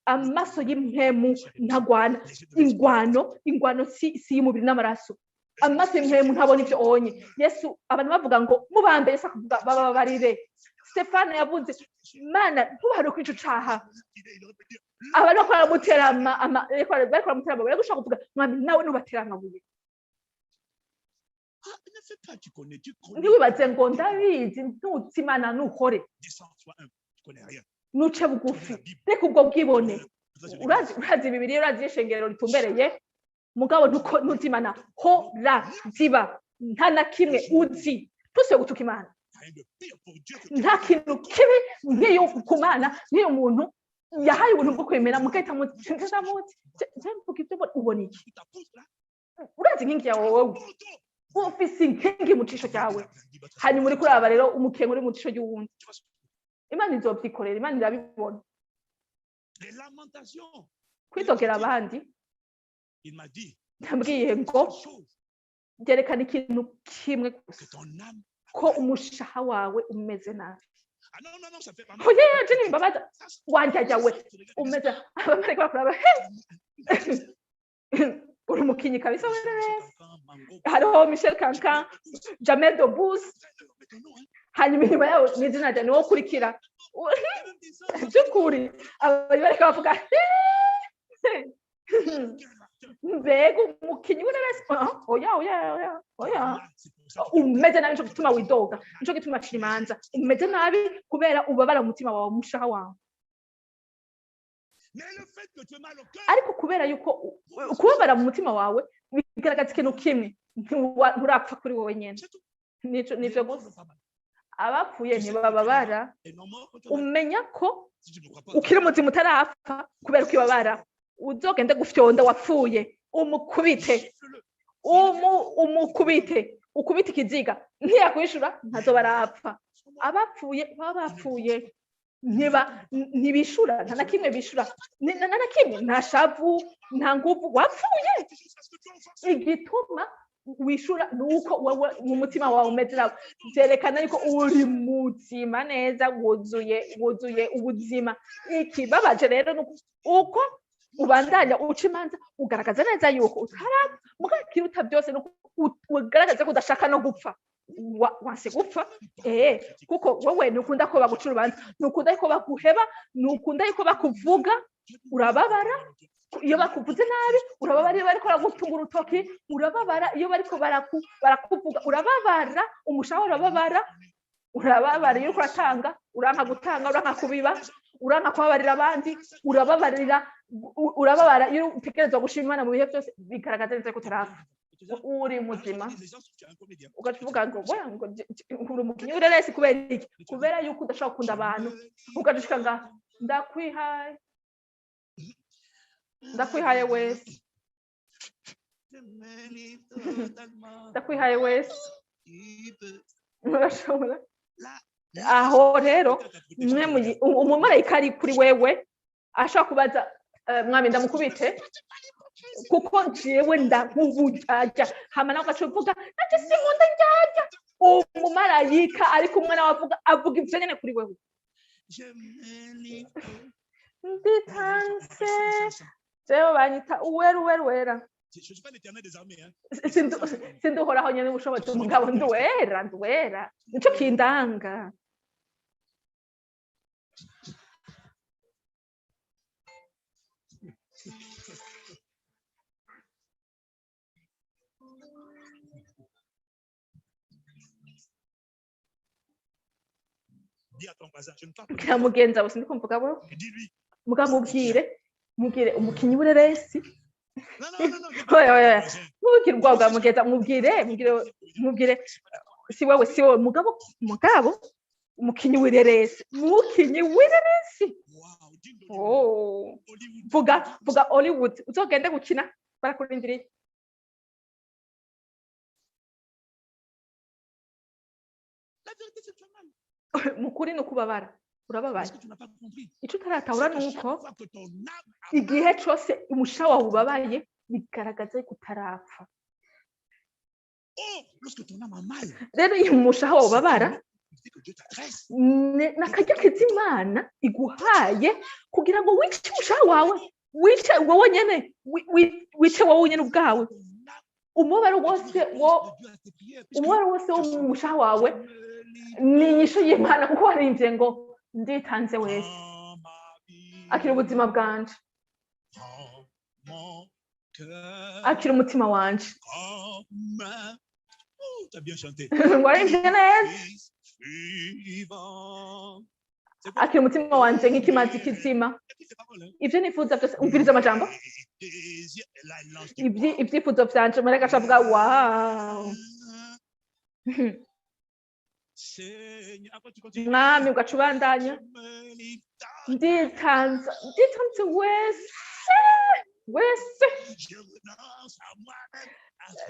[SPEAKER 1] Amaso y'impemu ntagwana ingwano. Ingwano si y'umubiri n'amaraso. Amaso y'impemu ntabona ivyo onye. Yesu, abantu bavuga ngo mubambe, Yesu akavuga bababarire. Stefano yavuze: "Mana, ntubaharure kuri ico caha."
[SPEAKER 2] Il aurait pu dire,
[SPEAKER 1] Abantu bariko baramutera bariko baramutera amabuye, ariko ushobora kuvuga: "Mwami, nawe nubatera amabuye."
[SPEAKER 2] Ah, ne fais pas, tu connais, tu connais.
[SPEAKER 1] Ntiwibaze ngo ndabizi. Ntuzi Imana, nuhore.
[SPEAKER 2] Descends, sois humble, tu connais rien.
[SPEAKER 1] Nuce bugufi, reka ubwo bwibone. Urazi Bibiliya, urazi ishengero ritumbereye, mugabo ntuzi Imana. Hora, ziba, nta na kimwe uzi. Ntusibe gutuka Imana.
[SPEAKER 2] Rien de pire pour Dieu que
[SPEAKER 1] Nta kintu kibi nk'iyo ku Mana, nk'iyo umuntu yahaye ubuntu bwo kwemera mugahita muti ndamuti je mvuga ibyo ubona. Ubona iki?
[SPEAKER 2] ta poutre là.
[SPEAKER 1] Urazi inkingi yawe wowe? Ufise inkingi mu cisho cyawe, hanyuma uriko uraba rero umukenke uri mu cisho ry'uwundi. Imana izovyikorera, Imana irabibona.
[SPEAKER 2] Les lamentations.
[SPEAKER 1] Kwitogera abandi.
[SPEAKER 2] Il m'a dit,
[SPEAKER 1] Yambwiye ngo
[SPEAKER 2] une chose,
[SPEAKER 1] byerekana ikintu kimwe gusa,
[SPEAKER 2] que ton âme.
[SPEAKER 1] ko umushaha wawe umeze nabi.
[SPEAKER 2] Ah non, non, non, ça fait pas mal.
[SPEAKER 1] Oya, je nimbabaza.
[SPEAKER 2] Ça, c'est-
[SPEAKER 1] Wanjyajya we umeze, abamarayika bakuraba: "Uri umukinyi kabisa werereza." Hariho Michel Kankan, Jamel Debbouze, hanyuma inyuma yabo n'izina rya niwo ukurikira. By'ukuri abantu bariko bavuga: "Mbega umukinyi w'ureresi!" Oya, oya, oya, oya, umeze nabi, nico gituma widoga, nico gituma acira imanza. Umeze nabi kubera ubabara umutima wawe, umushaha wawe.
[SPEAKER 2] Mais le fait que tu aies mal au cœur,
[SPEAKER 1] Ariko kubera yuko kubabara mu mutima wawe bigaragaza ikintu kimwe: nturapfa kuri wowe nyene.
[SPEAKER 2] C'est tout.
[SPEAKER 1] Nivyo gusa. Abapfuye ntibababara.
[SPEAKER 2] Et non mort, quand tu as mal.
[SPEAKER 1] Umenya ko
[SPEAKER 2] Si tu ne crois pas,
[SPEAKER 1] ukiri muzima utarapfa kubera ukibabara. Uzogende gufyonda wapfuye, umukubite.
[SPEAKER 2] Gifle-le.
[SPEAKER 1] Umukubite, ukubite ikiziga, ntiyakwishura ntazoba arapfa. Abapfuye baba bapfuye, ntiba ntibishura, nta na kimwe bishura. Nta na kimwe, nta shavu, nta nguvu, wapfuye.
[SPEAKER 2] Parce que tu es offensé.
[SPEAKER 1] Igituma wishura ni uko wowe mu mutima wawe umeze nawe, byerekana yuko uri muzima neza, wuzuye ubuzima. Ikibabaje rero ni uko ubandanya uca imanza, ugaragaza neza yuko utarapfa. Mugabo ikiruta byose ni uko ugaragaza ko udashaka no gupfa. Wanse gupfa, kuko wowe ntukunda ko baguca urubanza, ntukunda ko baguheba, ntukunda ko bakuvuga. Urababara iyo bakuvuze nabi, urababara iyo bariko baragutunga urutoki, urababara iyo bariko barakuvuga, urababara, umushaha urababara. Urababara iyo uriko uratanga, uranka gutanga, uranka kubiba, uranka kubabarira abandi. Urababara iyo utegerezwa gushima Imana mu bihe byose. Bigaragaza neza ko utarapfa, uri muzima.
[SPEAKER 2] Les gens, tu es un comédien.
[SPEAKER 1] Ugaca uvuga ngo we ngo uri umukinyi w'ireresi. Kubera iki? Kubera yuko udashobora gukunda abantu. Ugaca ushika nga ndakwihaye, ndakwihaye wese, ndakwihaye wese. Urashobora
[SPEAKER 2] Là,
[SPEAKER 1] Aho rero umumarayika ari kuri wewe ashobora kubaza, "Mwami, ndamukubite kuko jewe ndank'uburyarya." Hama nawe ugaca uvuga, "Nanje sinkunda ndyarya." Umumarayika ari kumwe nawe avuga ivyo nyene kuri wewe. Nditanze jewe, banyita Uwera, Uwera, Uwera. Sinduhoraho nyene ubushobozi, umugabo nduwera, nduwera, nico kindanga. Bwira mugenzi wawe, sindiko mvuga wewe, mugabo mubwire umukinyi w'ureresi. Oya, oya, mubwire ubwoba bwa mugenzi, mubwire, si wewe, si wewe, mugabo umukinyi w'ireresi, umukinyi w'ireresi. Oh, vuga Hollywood, uzogende gukina, barakurindiriye. Mukuri ni ukubabara, urababaye. Ico utaratahura ni uko igihe cose umusha wawe ubabaye, bigaragaza yuko utarapfa. Rero iyo umushaha wawe ubabara, ni akaryo keza Imana iguhaye kugira ngo wice umushaha wawe, wice wowe nyene, wice wowe nyene ubwawe. Umubabaro wose wo mu mushaha wawe ni inyishu y'Imana, kuko waririmbye ngo "Nditanze wese, akira ubuzima bwanje, akira umutima wanje." Waririmbye neza. "Akira umutima wanje nk'ikimazi kizima, ivyo nifuza byose." Umviriza amajambo, "Ibyifuzo vyanje." Marayika aca avuga, "Wow, Mwami." Ugaca ubandanya, "Nditanze, nditanze wese, wese,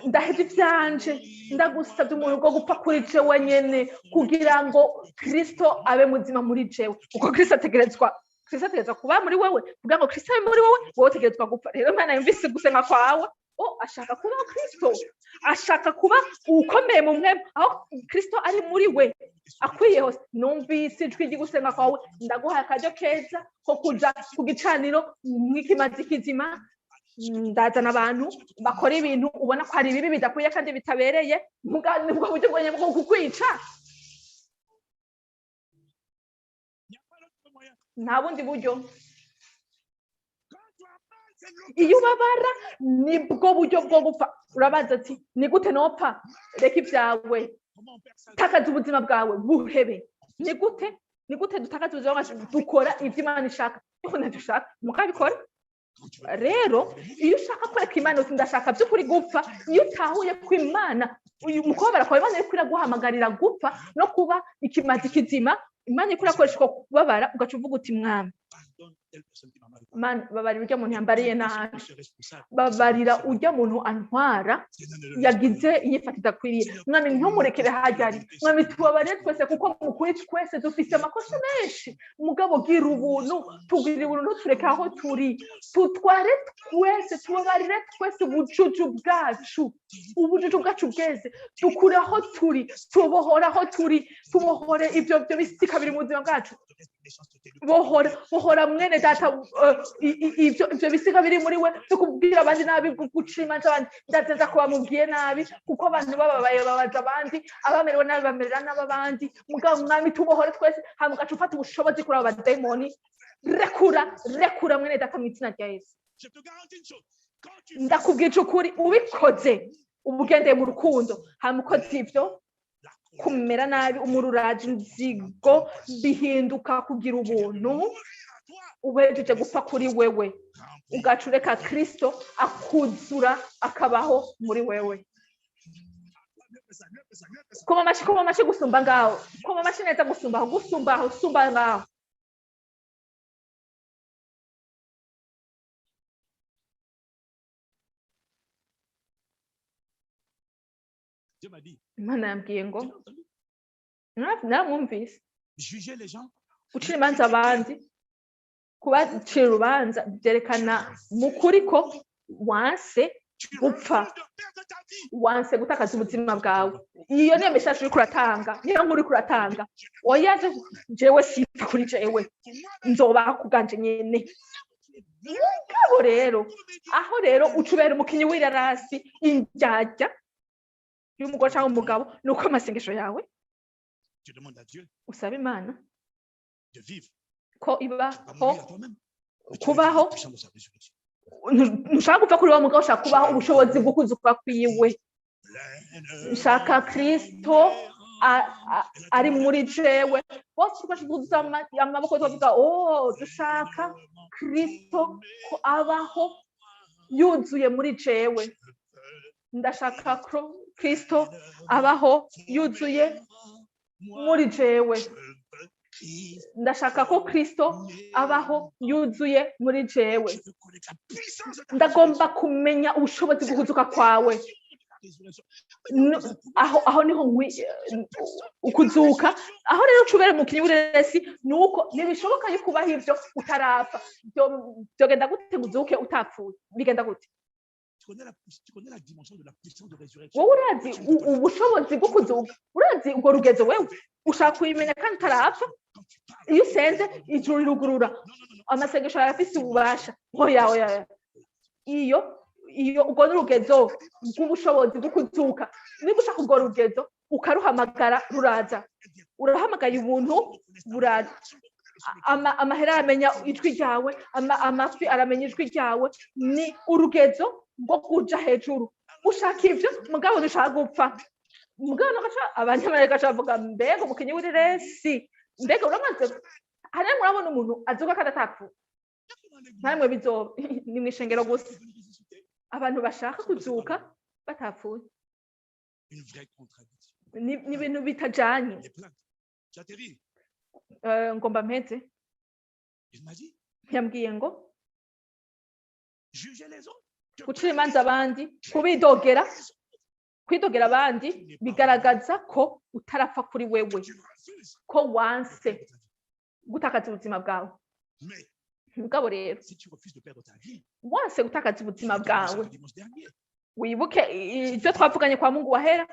[SPEAKER 1] ndaheza ivyanje, ndagusabye umuntu bwo gupfa kuri jewe nyene kugira ngo Kristo abe muzima muri jewe." Kuko Kristo ategerezwa kuba muri wewe. Kugira ngo Kristo abe muri wowe, wowe utegerezwa gupfa. Rero Imana yumvise gusenga kwawe. Oh, ashaka kuba Kristo, ashaka kuba ukomeye mu mwema aho Kristo ari muri we akwiye hose. "Numvise ijwi ry'ugusenga kwawe, ndaguhaye akaryo keza ko kuja ku gicaniro nk'ikimazi kizima. Ndazana abantu bakora ibintu ubona ko ari bibi, bidakwiye kandi bitabereye. Muga nibwo buryo bwonyine bwo kukwica, nta bundi buryo." Iyo ubabara, nibwo buryo bwo gupfa. Urabaza ati, "Ni gute nopfa?" Reka ibyawe, takaza ubuzima bwawe, buhebe. Ni gute dutakaza ubuzima bwacu? Dukora ibyo Imana ishaka. Ariko ntacyo ushaka, mukabikora. Rero iyo ushaka kwereka Imana uti, "Ndashaka by'ukuri gupfa," iyo utahuye ko Imana, uyu mukobwa kwawe, Imana iriko iraguhamagarira gupfa no kuba ikimazi kizima, Imana iriko irakoresha uko kubabara, ugaca uvuga uti, "Mwami Mana, babarira urya muntu yambariye nabi, babarira urya muntu antwara yagize inyifato idakwiriye. Mwami, ntumurekere hajya ari. Mwami, tubabarire twese, kuko mu kuri twese dufise amakosa menshi. Mugabo gira ubuntu, tugirire ubuntu, ntutureke aho turi, tutware twese, tubabarire twese ubujuju bwacu, ubujuju bwacu bweze. Dukure aho turi, tubohore aho turi, tubohore ibyo byo bisika biri mu buzima bwacu. Bohora, bohora mwene data, ibyo bisiga biri muri we byo kubwira abandi nabi, guca imanza abandi. Ndaza ko bamubwiye nabi, kuko abantu bababaye babaza abandi, abamerewe nabi bamerera nabi abandi. Mugabo Mwami, tubohore twese." Hanyuma ugaca ufata ubushobozi kuri abo badayimoni. Rekura, rekura mwene data, mu izina rya Yesu. Ndakubwije ukuri, ubikoze uba ugendeye mu rukundo. Hanyuma ukoze ibyo, kumera nabi, umururaje, inzigo bihinduka kugira ubuntu. Ubejeje gupfa kuri wewe, ugaca ureka Kristo akuzura, akabaho muri wewe. Koma amashi, koma amashi gusumba ngaho, koma amashi neza gusumba aho, gusumba aho, sumba ngaho.
[SPEAKER 4] Dieu m'a dit.
[SPEAKER 1] Imana yambwiye ngo
[SPEAKER 4] Tu l'as entendu?
[SPEAKER 1] Namwumvise.
[SPEAKER 4] Juger les gens,
[SPEAKER 1] Gucira imanza abandi, kubacira urubanza, byerekana mu kuri ko wanse
[SPEAKER 4] tu
[SPEAKER 1] gupfa.
[SPEAKER 4] Refuses de perdre ta vie.
[SPEAKER 1] Wanse gutakaza ubuzima bwawe. Iyo niyo message uriko uratanga, niyo nkuru uriko uratanga. Oya, jewe sipfa kuri jewe,
[SPEAKER 4] Pour moi-même,
[SPEAKER 1] nzobaho ku bwanje nyene. Mugabo rero aho rero uca ubera umukinyi w'irarasi, indyarya y'umugore cyangwa umugabo, ni uko amasengesho yawe
[SPEAKER 4] tu demandes à Dieu
[SPEAKER 1] usaba Imana
[SPEAKER 4] de vivre,
[SPEAKER 1] ko
[SPEAKER 4] pas
[SPEAKER 1] ibaho
[SPEAKER 4] mourir à toi-même. Mais tu veux
[SPEAKER 1] kubaho.
[SPEAKER 4] vivre la puissance de sa résurrection.
[SPEAKER 1] Ntushaka gupfa kuri wa mugabo, ushaka kubaho ubushobozi bwo kuzuka kwiwe. Nshaka Kristo ari muri jewe. Bose twashiduza amaboko tukavuga: "Oh, dushaka Kristo ko abaho yuzuye muri jewe. Ndashaka ko Kristo abaho yuzuye muri jewe. Ndashaka ko Kristo abaho yuzuye muri jewe."
[SPEAKER 4] Je veux connaître la puissance de ta
[SPEAKER 1] Ndagomba kumenya ubushobozi bw'ukuzuka kwawe.
[SPEAKER 4] Résurrection.
[SPEAKER 1] Aho niho ukuzuka. Aho rero uca ubera umukinyi w'ireresi ni uko ntibishoboka yuko ubaho ivyo utarapfa. Vyogenda gute ngo uzuke utapfuye? Bigenda gute?
[SPEAKER 4] Tu connais la dimension de la puissance de résurrection.
[SPEAKER 1] Wowe urazi ubushobozi bwo kuzuka? Urazi urwo rugezo? Wewe ushaka kuyimenya kandi utarapfa?
[SPEAKER 4] Quand tu parles,
[SPEAKER 1] Iyo usenze, ijuru rirugurura.
[SPEAKER 4] non, non, non, non.
[SPEAKER 1] Amasengesho yawe afise ububasha. Oya, oya, oya. Iyo urwo ni urugezo rw'ubushobozi bwo kuzuka. Niba ushaka urwo rugezo, ukaruhamagara, ruraza. Urahamagaye ubuntu, buraza. Amahera aramenya ijwi ryawe, amafi aramenya ijwi ryawe. Ni urugezo rwo kuja hejuru. Ushaka ivyo, mugabo ntushaka gupfa. Mugabo nagaca abanyamerika baca bavuga: "Mbega umukinyi w'ireresi, mbega uramaze?" Hariya murabona umuntu azuka kandi atapfuye? Ntamwe bizoba, ni mw'ishengero gusa abantu bashaka kuzuka batapfuye.
[SPEAKER 4] Une vraie contradiction.
[SPEAKER 1] Ni ibintu bitajanye.
[SPEAKER 4] Les plaintes. J'atterris.
[SPEAKER 1] Ngomba mpeze.
[SPEAKER 4] Il m'a dit,
[SPEAKER 1] Yambwiye ngo
[SPEAKER 4] juger les autres.
[SPEAKER 1] Gucira imanza abandi, kubidogera, kwidogera abandi bigaragaza ko utarapfa kuri wewe,
[SPEAKER 4] Tu refuses
[SPEAKER 1] ko wanse
[SPEAKER 4] de perdre ta vie.
[SPEAKER 1] gutakaza ubuzima bwawe.
[SPEAKER 4] Mais
[SPEAKER 1] Mugabo rero
[SPEAKER 4] si tu refuses de perdre ta vie,
[SPEAKER 1] wanse gutakaza ubuzima bwawe,
[SPEAKER 4] dimanche dernier,
[SPEAKER 1] wibuke ibyo twavuganye kwa Mungu wahera,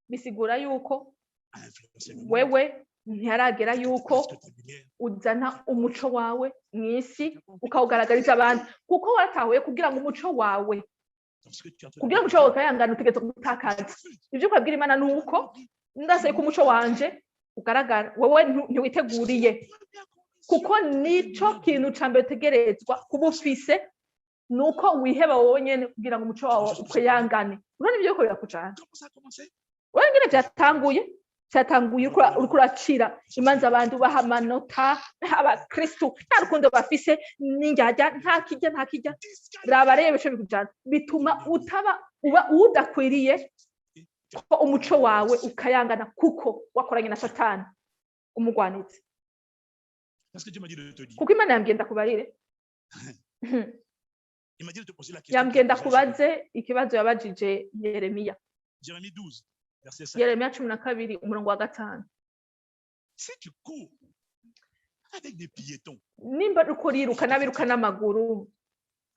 [SPEAKER 1] bisigura yuko
[SPEAKER 4] à influencer le monde.
[SPEAKER 1] wewe ntiharagera yuko
[SPEAKER 4] Parce que ta lumière,
[SPEAKER 1] uzana umuco wawe mu isi, ukawugaragariza abantu, kuko waratahuye kugira ngo umuco wawe
[SPEAKER 4] dans ce que tu es en train de
[SPEAKER 1] kugira ngo umuco wawe ukayangane, utegerezwa gutakaza. Ibyo ukabwira Imana ni uko ndasaba ko umuco wanje ugaragara. Wowe ntiwiteguriye, kuko nico kintu ca mbere utegerezwa kuba ufise, ni uko wiheba wowe nyene kugira ngo umuco wawe ukayangane. Urabona ibyo biriko birakujana?
[SPEAKER 4] Comment ça a commencé?
[SPEAKER 1] Urabona ingene vyatanguye? Vyatanguye uriko uracira imanza abantu, ubaha amanota. Abakristu nta rukundo bafise, n'indyarya, nta kirya, nta kirya. Raba rero ibice bikujana, bituma utaba uba udakwiriye ko umuco wawe ukayangana, kuko wakoranye na Satani umugwanitsi.
[SPEAKER 4] Parce que Dieu m'a dit de te dire.
[SPEAKER 1] Kuko Imana yambwiye ndakubarire.
[SPEAKER 4] Il m'a dit de te poser la question.
[SPEAKER 1] Yambwiye ndakubaze ikibazo yabajije Yeremiya.
[SPEAKER 4] Jérémie 12, verset 5.
[SPEAKER 1] Yeremiya 12, umurongo wa 5.
[SPEAKER 4] Si tu cours avec des piétons,
[SPEAKER 1] Nimba uriko uriruka n'abiruka n'amaguru,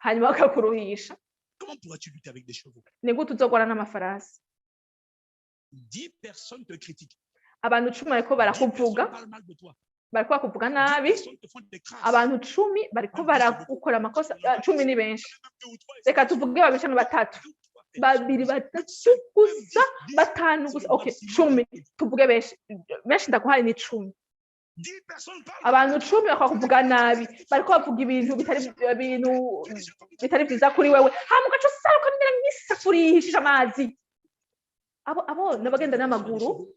[SPEAKER 1] hanyuma bakakuruhisha,
[SPEAKER 4] comment pourras-tu lutter avec des chevaux?
[SPEAKER 1] Ni gute uzogwana n'amafarasi?
[SPEAKER 4] 10 personnes te critiquent.
[SPEAKER 1] Abantu 10 bariko
[SPEAKER 4] 10
[SPEAKER 1] barakuvuga,
[SPEAKER 4] personnes parlent mal de toi.
[SPEAKER 1] Bariko bakuvuga
[SPEAKER 4] 10
[SPEAKER 1] nabi.
[SPEAKER 4] Personnes te font des crasses.
[SPEAKER 1] Abantu 10 bariko baragukora amakosa. 10 ni benshi.
[SPEAKER 4] Deux ou trois,
[SPEAKER 1] Reka tuvuge babiri canke batatu,
[SPEAKER 4] deux ou trois, et
[SPEAKER 1] babiri, batatu gusa, batanu gusa, okay, 10, tuvuge benshi benshi, ndaguhaye ni 10.
[SPEAKER 4] 10 personnes parlent.
[SPEAKER 1] Abantu 10 bakakuvuga nabi, bariko bavuga ibintu bitari vyiza kuri wewe, hama ugaca usara ukamera nk'isafuriya ihishije amazi. Abo n'abagenda n'amaguru,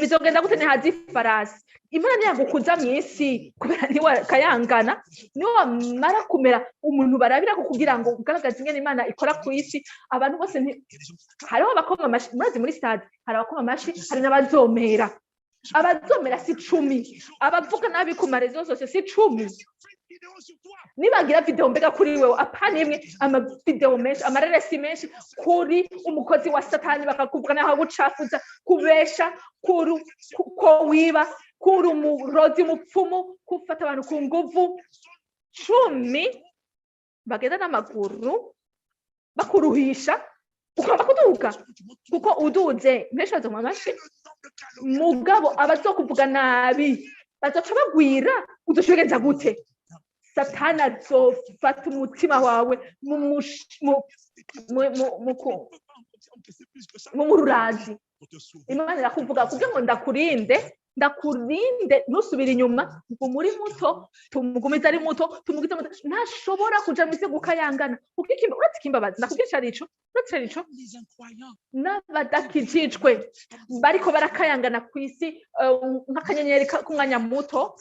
[SPEAKER 1] bizogenda gute nihaza ifarasi? Imana ntiyagukuza mw'isi kubera ntiwakayangana. Niwamara kumera umuntu barabirako kugira ngo ugaragaze ingene Imana ikora ku isi, abantu bose
[SPEAKER 4] Il y a des gens qui
[SPEAKER 1] hariho abakoma amashi. Murazi muri stade hari abakoma amashi, hari n'abazomera. Abazomera si 10, abavuga nabi ku ma réseaux sociaux si 10.
[SPEAKER 4] Fais une vidéo sur toi.
[SPEAKER 1] Nibagira video mbega kuri wewe, apana imwe, amavideo menshi, amareresi menshi kuri umukozi wa Satani, bakakuvuga naho gucafuza, kubesha kuri ko wiba. Kuri umurozi, umupfumu, kufata abantu ku nguvu. 10 bagenda n'amaguru bakuruhisha, ugomba kuduga, kuko uduze benshi bazoma amashi. Mugabo abazokuvuga nabi bazoca bagwira. Uzoca gute? Satani azofata umutima wawe mu mururazi. Imana irakuvuga kugira ngo ndakurinde, ndakurinde ntusubire inyuma. Ngo muri muto tumugumize ari muto, tumugize muto, ntashobora kuja mw'isi gukayangana. Kuko ikimba uretse ikimbabazi, ndakubwira ico arico, uretse arico n'abadakijijwe bariko barakayangana kw'isi nk'akanyenyeri k'umwanya muto.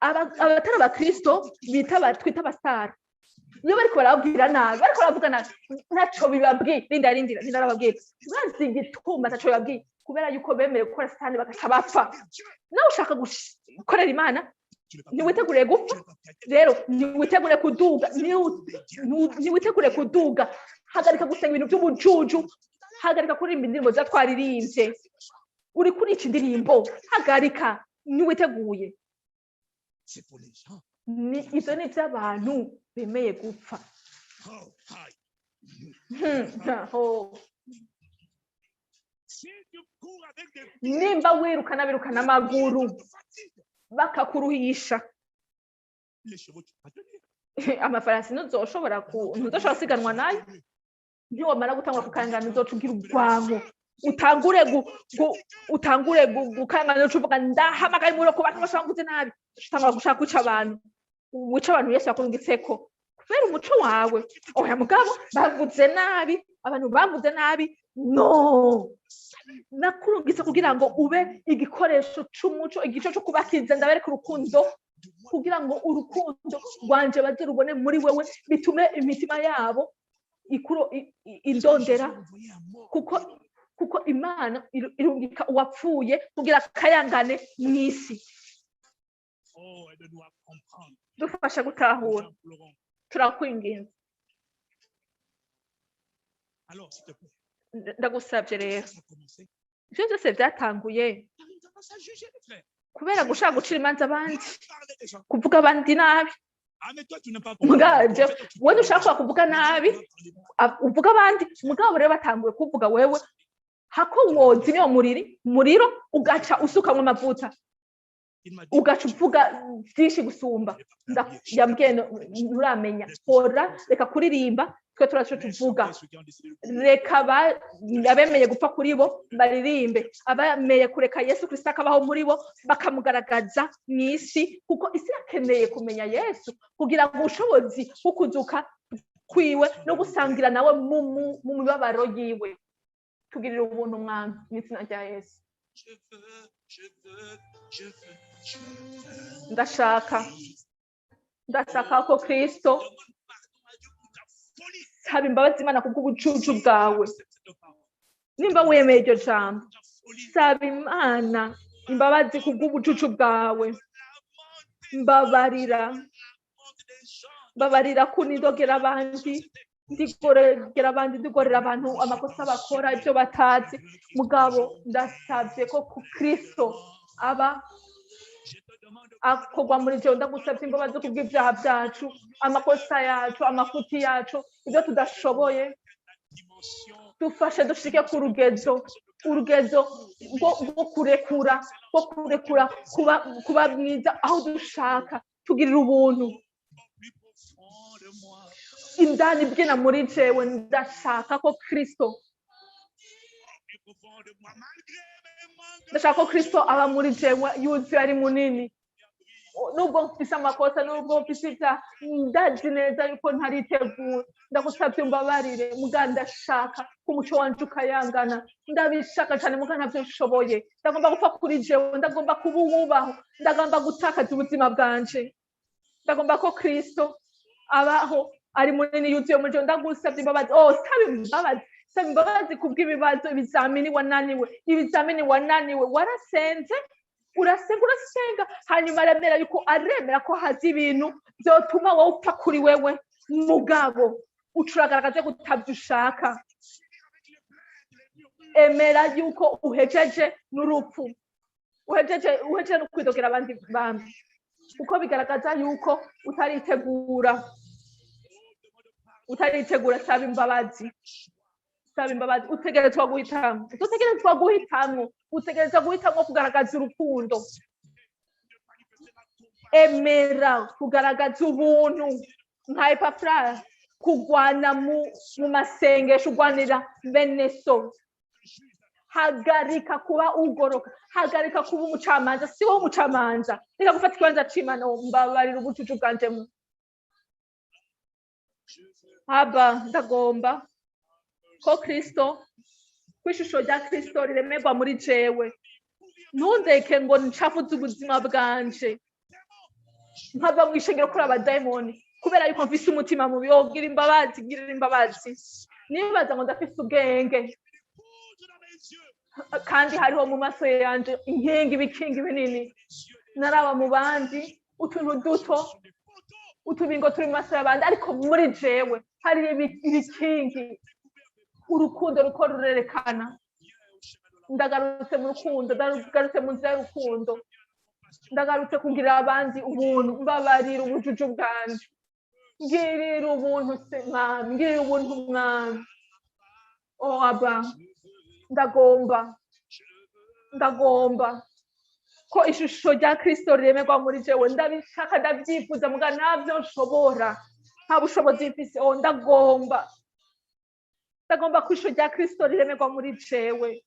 [SPEAKER 1] Abatari abakristo bita twita abasitari, iyo bariko barababwira nabi, bariko baravuga nabi, ntaco bibabwiye. Rinda, rindira, rinda, arababwira. Bazi igituma ntaco bibabwiye? Kubera yuko bemerewe gukora Satani bagaca bapfa. Nawe ushaka gukorera Imana, ntiwitegure gupfa. Rero ntiwitegure kuduga, ntiwitegure kuduga. Hagarika gusenga ibintu by'ubujuju, hagarika kuririmba indirimbo za twaririmbye. Uri kurica indirimbo, hagarika, ntiwiteguye. Ni ivyo, ni ivy'abantu bemeye gupfa. Oh. Nimba wirukana, birukana amaguru bakakuruhisha, amafarasi ntuzoshobora gusiganwa nayo. Ntiwamara gutangura kukangana, uzoca ugira urwango, utangure gukangana, uca uvuga: "Ndahamagaye umuriro ku bantu bose banguze nabi." Utangura gushaka kwica abantu, wica abantu Yesu yakurungitseko kubera umuco wawe. Oya, mugabo bavuze nabi, abantu bavuze nabi. No nakurungitse kugira ngo ube igikoresho c'umuco, igico co kubakiza. Ndabereka urukundo, kugira ngo urukundo rwanje baze rubone muri wewe, bitume imitima yabo ikuro indondera, kuko Imana irungika uwapfuye kugira akayangane mw'isi. Dufasha gutahura, turakwinginze. Ndagusabye rero, ivyo byose byatanguye kubera gushaka gucira imanza abandi, kuvuga abandi nabi. Mugabo wowe ntushaka kuvuga nabi, uvuga abandi. Mugabo rero batanguye kuvuga wewe, hako wozimya uwo muriro, ugaca usukamwo amavuta, ugaca uvuga byinshi gusumba. Yambwiye: "Nturamenya, hora, reka kuririmba, twe turaco tuvuga. Reka abemeye gupfa kuri bo baririmbe, abemeye kureka Yesu Kristo akabaho muri bo, bakamugaragaza mu isi, kuko isi irakeneye kumenya Yesu, kugira ngo ubushobozi bwo kuzuka kwiwe no gusangira nawe mu mibabaro yiwe." Tugirire ubuntu, Mwami, mu izina rya Yesu. Ndashaka, ndashaka ko Kristo. Saba imbabazi Imana kubw'ubucucu bwawe. Nimba wemeye iryo jambo, saba Imana imbabazi kubw'ubucucu bwawe. Mbabarira, mbabarira ko nidogera abandi, ndigorera abandi, ndigorera abantu amakosa bakora, ibyo batazi. Mugabo ndasabye ko ku Kristo aba akorwa muri byo. Ndagusabye imbabazi kubw'ibyaha byacu, amakosa yacu, amafuti yacu, ibyo tudashoboye. Dufashe dushike ku rugezo, urugezo rwo kurekura kuba mwiza aho dushaka. Tugirira ubuntu. Indani bwina muri jewe, ndashaka ko Kristo, ndashaka ko Kristo aba muri jewe, yuzuye, ari munini, nubwo mfise amakosa, nubwo mfise ibyaha. Ndazi neza yuko ntaritegura. Ndagusabye umbabarire. Muga ndashaka ko umuco wanje ukayangana. Ndabishaka cyane, muga ntabyo nshoboye. Ndagomba gupfa kuri jewe, ndagomba kuba uwubaho, ndagomba gutakaza ubuzima bwanje, ndagomba ko Kristo abaho ari munini, yuzuye muri jewe. Ndagusabye imbabazi. Oh, saba imbabazi, saba imbabazi kubw'ibibazo, ibizamini wananiwe, ibizamini wananiwe. Warasenze, urasenga, urasenga, hanyuma aremera yuko, aremera ko haza ibintu byotuma wowe upfa kuri wewe. Mugabo uca uragaragaza ko utabyo ushaka. Emera yuko uhejeje n'urupfu. Uhejeje no kwidogera abandi bambi, kuko bigaragaza yuko utaritegura, utaritegura. Saba imbabazi, saba imbabazi. Utegerezwa guhitamwo, utegerezwa guhitamwo, utegerezwa guhitamwo kugaragaza urukundo. Emera kugaragaza ubuntu nka Epafura, kugwana mu masengesho, ugwanira bene so. Hagarika kuba ugoroka, hagarika kuba umucamanza. Si wowe umucamanza, reka gufata ikibanza c'Imana. Mbabarira ubucucu bwanjemo. Aba, ndagomba ko Kristo, ko ishusho rya Kristo riremerwa muri jewe. Ntundeke ngo ncafuze ubuzima bwanje, nkava mu ishengero kuri abadayimoni kubera yuko mfise umutima mubi. Wogira imbabazi, girira imbabazi. Nibaza ngo ndafise ubwenge, kandi hariho mu maso yanje inkingi, ibikingi binini. Naraba mu bandi utuntu duto, utubingo turi mu maso y'abandi, ariko muri jewe hari ibikingi. Urukundo ruko rurerekana. Ndagarutse mu rukundo, ndagarutse mu nzira y'urukundo, ndagarutse kugirira abandi ubuntu. Mbabarira ubujuju bwanje, ngirira ubuntu se Mwami, ngirira ubuntu Mwami. Oh Aba, ndagomba, ndagomba ko ishusho rya Kristo riremerwa muri jewe. Ndabishaka, ndabyifuza, muga navyo nshobora, nta bushobozi mfise. Oh, ndagomba, ndagomba ko ishusho rya Kristo riremerwa muri jewe.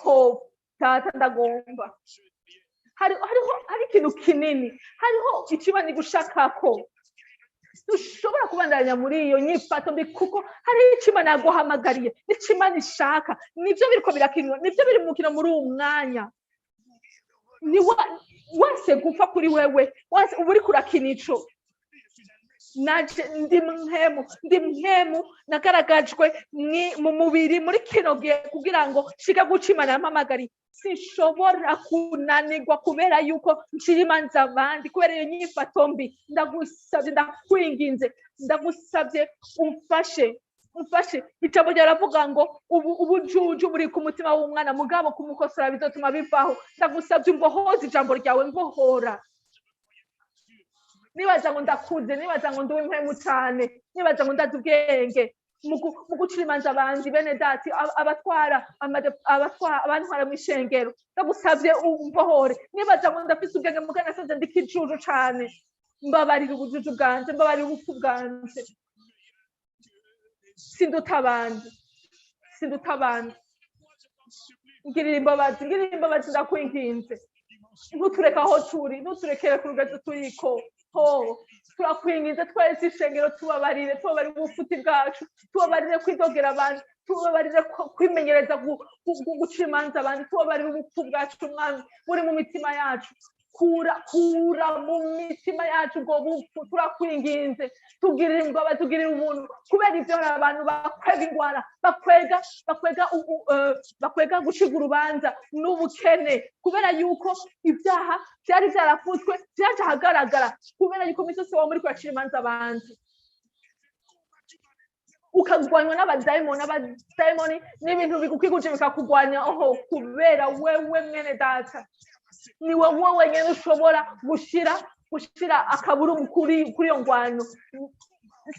[SPEAKER 1] Oh Tata, ndagomba. Hariho hari ikintu kinini, hariho ikiba gushakako. Ntushobora kubandanya muri iyo nyifato mbi, kuko hariho icyo Imana yaguhamagariye n'icyo Imana ishaka. Nibyo biriko birakinwa, nibyo biri mu mukino muri uwo mwanya. Ni wese gupfa kuri wewe wese uba uriko urakina ico. Naje ndi mpemu, ndi mpemu, nagaragajwe mu mubiri muri kino gihe kugira ngo nshike guca Imana yampamagariye. Sinshobora kunanirwa kubera yuko ncira imanza abandi kubera iyo nyifato mbi. Ndagusabye, ndakwinginze, ndagusabye umfashe, umfashe. Ijambo ryawe riravuga ngo ubu ubujuju buri ku mutima w'umwana, mugabo kumukosora bizotuma bivaho. Ndagusabye umbohoze, ijambo ryawe mbohora. Nibaza ngo ndakuze, nibaza ngo ndi uw'impemu cane, nibaza ngo ndazi ubwenge mu gucira imanza abandi bene dati, abatwara abantwara mu ishengero. Ndagusabye umbohore. Nibaza ngo ndafise ubwenge, muga nasanze ndi ikijuju cane. Mbabarira ubujuju bwanje, mbabarira ubupfu bwanje. Sinduta abandi, sinduta abandi. Ngirira imbabazi, ngirira imbabazi, ndakwinginze. Ntutureke aho turi, ntuturekere ku rugezo turiko. Ho, turakwinginze twese ishengero, tubabarire, tubabarire ubufuti bwacu, tubabarire kwidogera abandi, tubabarire kwimenyereza guca imanza abandi, tubabarire ubupfu bwacu Mwami buri mu mitima yacu. Kura, kura mu mitima yacu ubwo bupfu, turakwinginze. Tugirire imbabazi, tugirire ubuntu. Kubera ibyo hari abantu bakwega ingwara, bakwega gucibwa urubanza n'ubukene, kubera yuko ibyaha byari byarafutswe byaje ahagaragara, kubera yuko iminsi yose waba muri kuracira imanza abandi, ukagwanywa n'abadayimoni. Abadayimoni n'ibintu bigukikuje bikakugwanya. Oho, kubera wewe mwene data, ni wowe wenyine ushobora gushira akaburungu kuri iyo ngwano.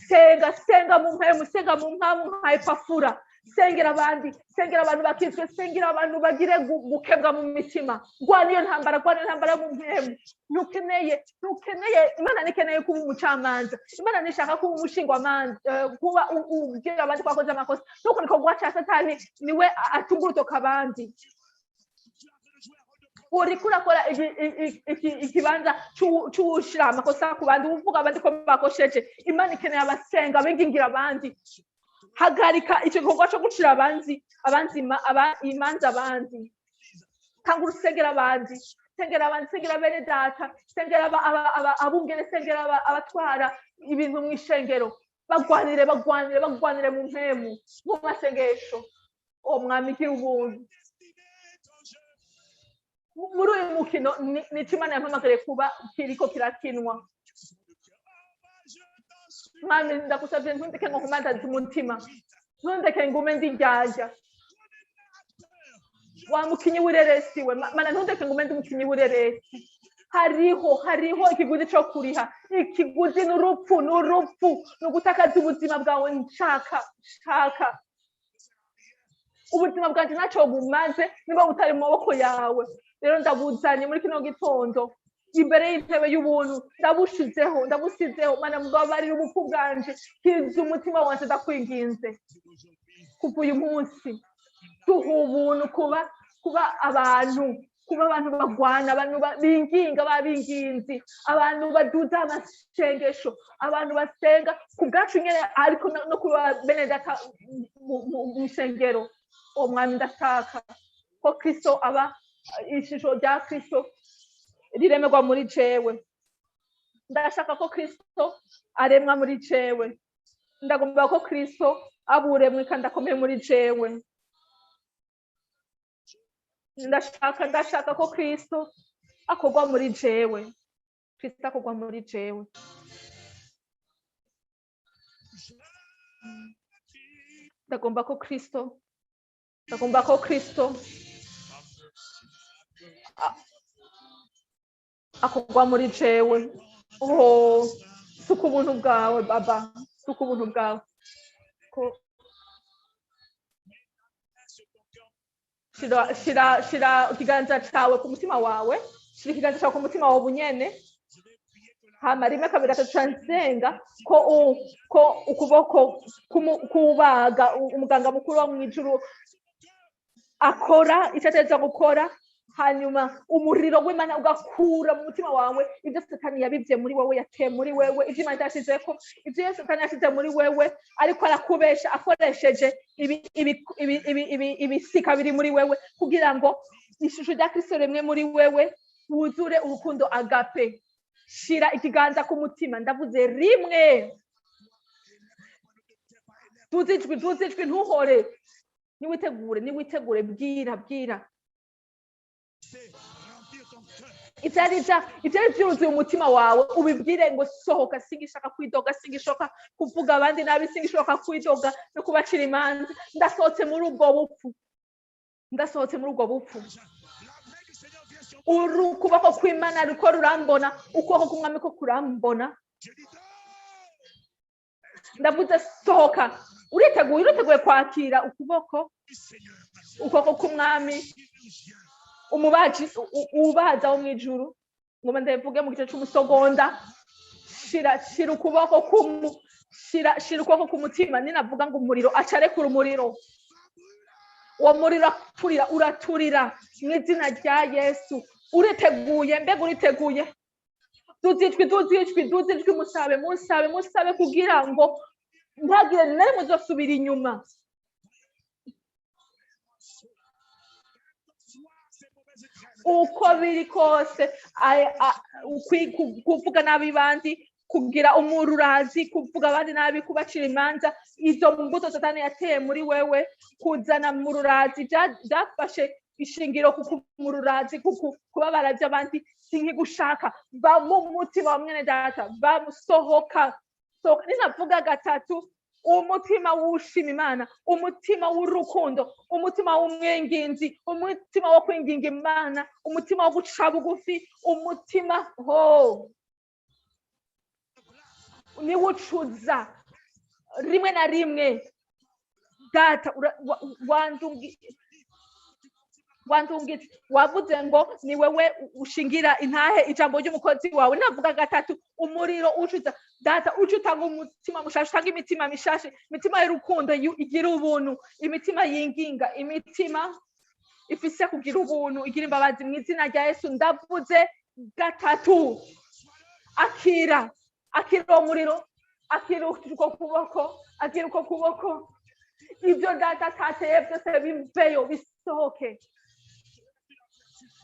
[SPEAKER 1] Senga, senga mu mpemu, senga mu mpamu nka Epafura. Sengera abandi, sengera abantu bakizwe, sengera abantu bagire gukebwa mu mitima. Rwana iyo ntambara, rwana iyo ntambara mu mpemu. Ntukeneye, ntukeneye, Imana ntikeneye kuba umucamanza. Imana ntishaka kuba umushingwamanza, kuba ubwira abandi ko bakoze amakosa. Nuko niko guhaca Satani, niwe atunga urutoka abandi. Uriko urakora ikibanza c'uwushira amakosa ku bandi, uvuga abandi ko bakosheje. Imana ikeneye abasenga bingingira abandi. Hagarika ico gikorwa co gucira abandi imanza abandi. Tanga urusengera abandi, sengera abandi, sengera bene data, sengera abungere, sengera abatwara ibintu mu ishengero. Bagwanire, bagwanire, bagwanire mu mpemu, mu masengesho. O Mwami, gira ubuntu. Muri uyu mukino nico Imana yampamagariye kuba kiriko kirakinwa. Mwami, ndagusavye ntundeke ngo nkomantaze umutima, ntundeke ngume ndi ndyarya. Wa mukinyi w'ireresi we, Mana, ntundeke ngo umende umukinyi w'ireresi. Hariho ikiguzi cyo kuriha. Ikiguzi ni urupfu, ni urupfu, ni ugutakaza ubuzima bwawe. Nshaka ubuzima bwanjye ntacyo bumaze niba butari mu maboko yawe. Rero ndabuzanye muri kino gitondo imbere y'intebe y'ubuntu, ndabushizeho, ndabusizeho. Mana, mbabarira ubupfu bwanje, kiza umutima wanje, ndakwinginze. Kuva uyu munsi duha ubuntu kuba abantu bagwana, abantu binginga, babinginzi, abantu baduza amasengesho, abantu basenga ku bwacu nyene, ariko no kuba bene data mu ishengero. Uwo Mwami, ndashaka ko Kristo aba ishusho rya Kristo riremerwa muri jewe. Ndashaka ko Kristo aremwa muri jewe. Ndagomba ko Kristo aba uremwe kandi akomeye muri jewe. Ndashaka ko Kristo akorwa muri jewe, Kristo akorwa muri jewe. Ndagomba ko Kristo akorwa muri jewe. Oh, suka ubuntu bwawe, Baba, suka ubuntu bwawe ko shira ikiganza cawe ku mutima wawe, shira ikiganza cawe ku mutima wawe bunyene. Hama rimwe, kabiri, gatatu, ca nsenga ko ukuboko kubaga, umuganga mukuru wo mw'ijuru akora icyo ategerezwa gukora, hanyuma umuriro w'Imana ugakura mu mutima wawe ibyo Satani yabivye muri wewe, yateye muri wewe, ibyo Imana itashizeko, ibyo Satani yashize muri wewe, ariko arakubesha akoresheje ibisika biri muri wewe, kugira ngo ishusho rya Kristo rimwe muri wewe, wuzure urukundo agape. Shira ikiganza ku mutima. Ndavuze rimwe. Tuzi ijwi, tuzi ijwi, ntuhore. Niwitegure, niwitegure. Bwira, bwira. Ivyari vyuzuye umutima wawe, ubibwire ngo sohoka. Singishaka kwidoga, singishaka kuvuga abandi nabi, singishaka kwidoga no kubacira imanza. Ndasohotse muri ubwo bupfu, ndasohotse muri ubwo bupfu. Ukuboko kw'Imana ruko rurambona, ukuboko k'Umwami ko kurambona. Ndavuze sohoka. Uriteguye? Uriteguye kwakira ukuboko k'Umwami, umubaji ubaza wo mw'ijuru? Ngoma ndavuge mu gice c'umusogonda. Shira ukuboko kumu shira ukuboko ku mutima. Ninavuga ngo umuriro, acarekura umuriro. Uwo muriro uraturira, uraturira mu izina rya Yesu. Uriteguye? Mbega uriteguye? Duzi ijwi, duzi ijwi, duzi ijwi. Musabe, musabe, musabe kugira ngo ntagire na rimwe uzosubira inyuma. Uko biri kose, kuvuga nabi bandi, kugira umururazi, kuvuga abandi nabi, kubacira imanza, izo mbuto Satani yateye muri wewe, kuzana mururazi, byafashe ishingiro ku mururazi, kubabara by'abandi. Sinkigushaka. Va mu mutima wa mwene data, va, musohoka, sohoka. Ninavuga gatatu, umutima wushima Imana, umutima w'urukundo, umutima w'umwinginzi, umutima wo kwinginga Imana, umutima wo guca bugufi, umutima ho niwucuza rimwe na rimwe. Data, wandungitse, wavuze ngo ni wewe ushingira intahe ijambo ry'umukozi wawe. Navuga gatatu, umuriro ucuza. Data, uca utanga umutima mushasha, utanga imitima mishasha, imitima y'urukundo igira ubuntu, imitima yinginga, imitima ifise kugira ubuntu, igira imbabazi. Mu izina rya Yesu, ndavuze gatatu. Akira, akira uwo muriro, akira uko kuboko, akira uko kuboko. Ibyo Data atateye byose biveyo, bisohoke.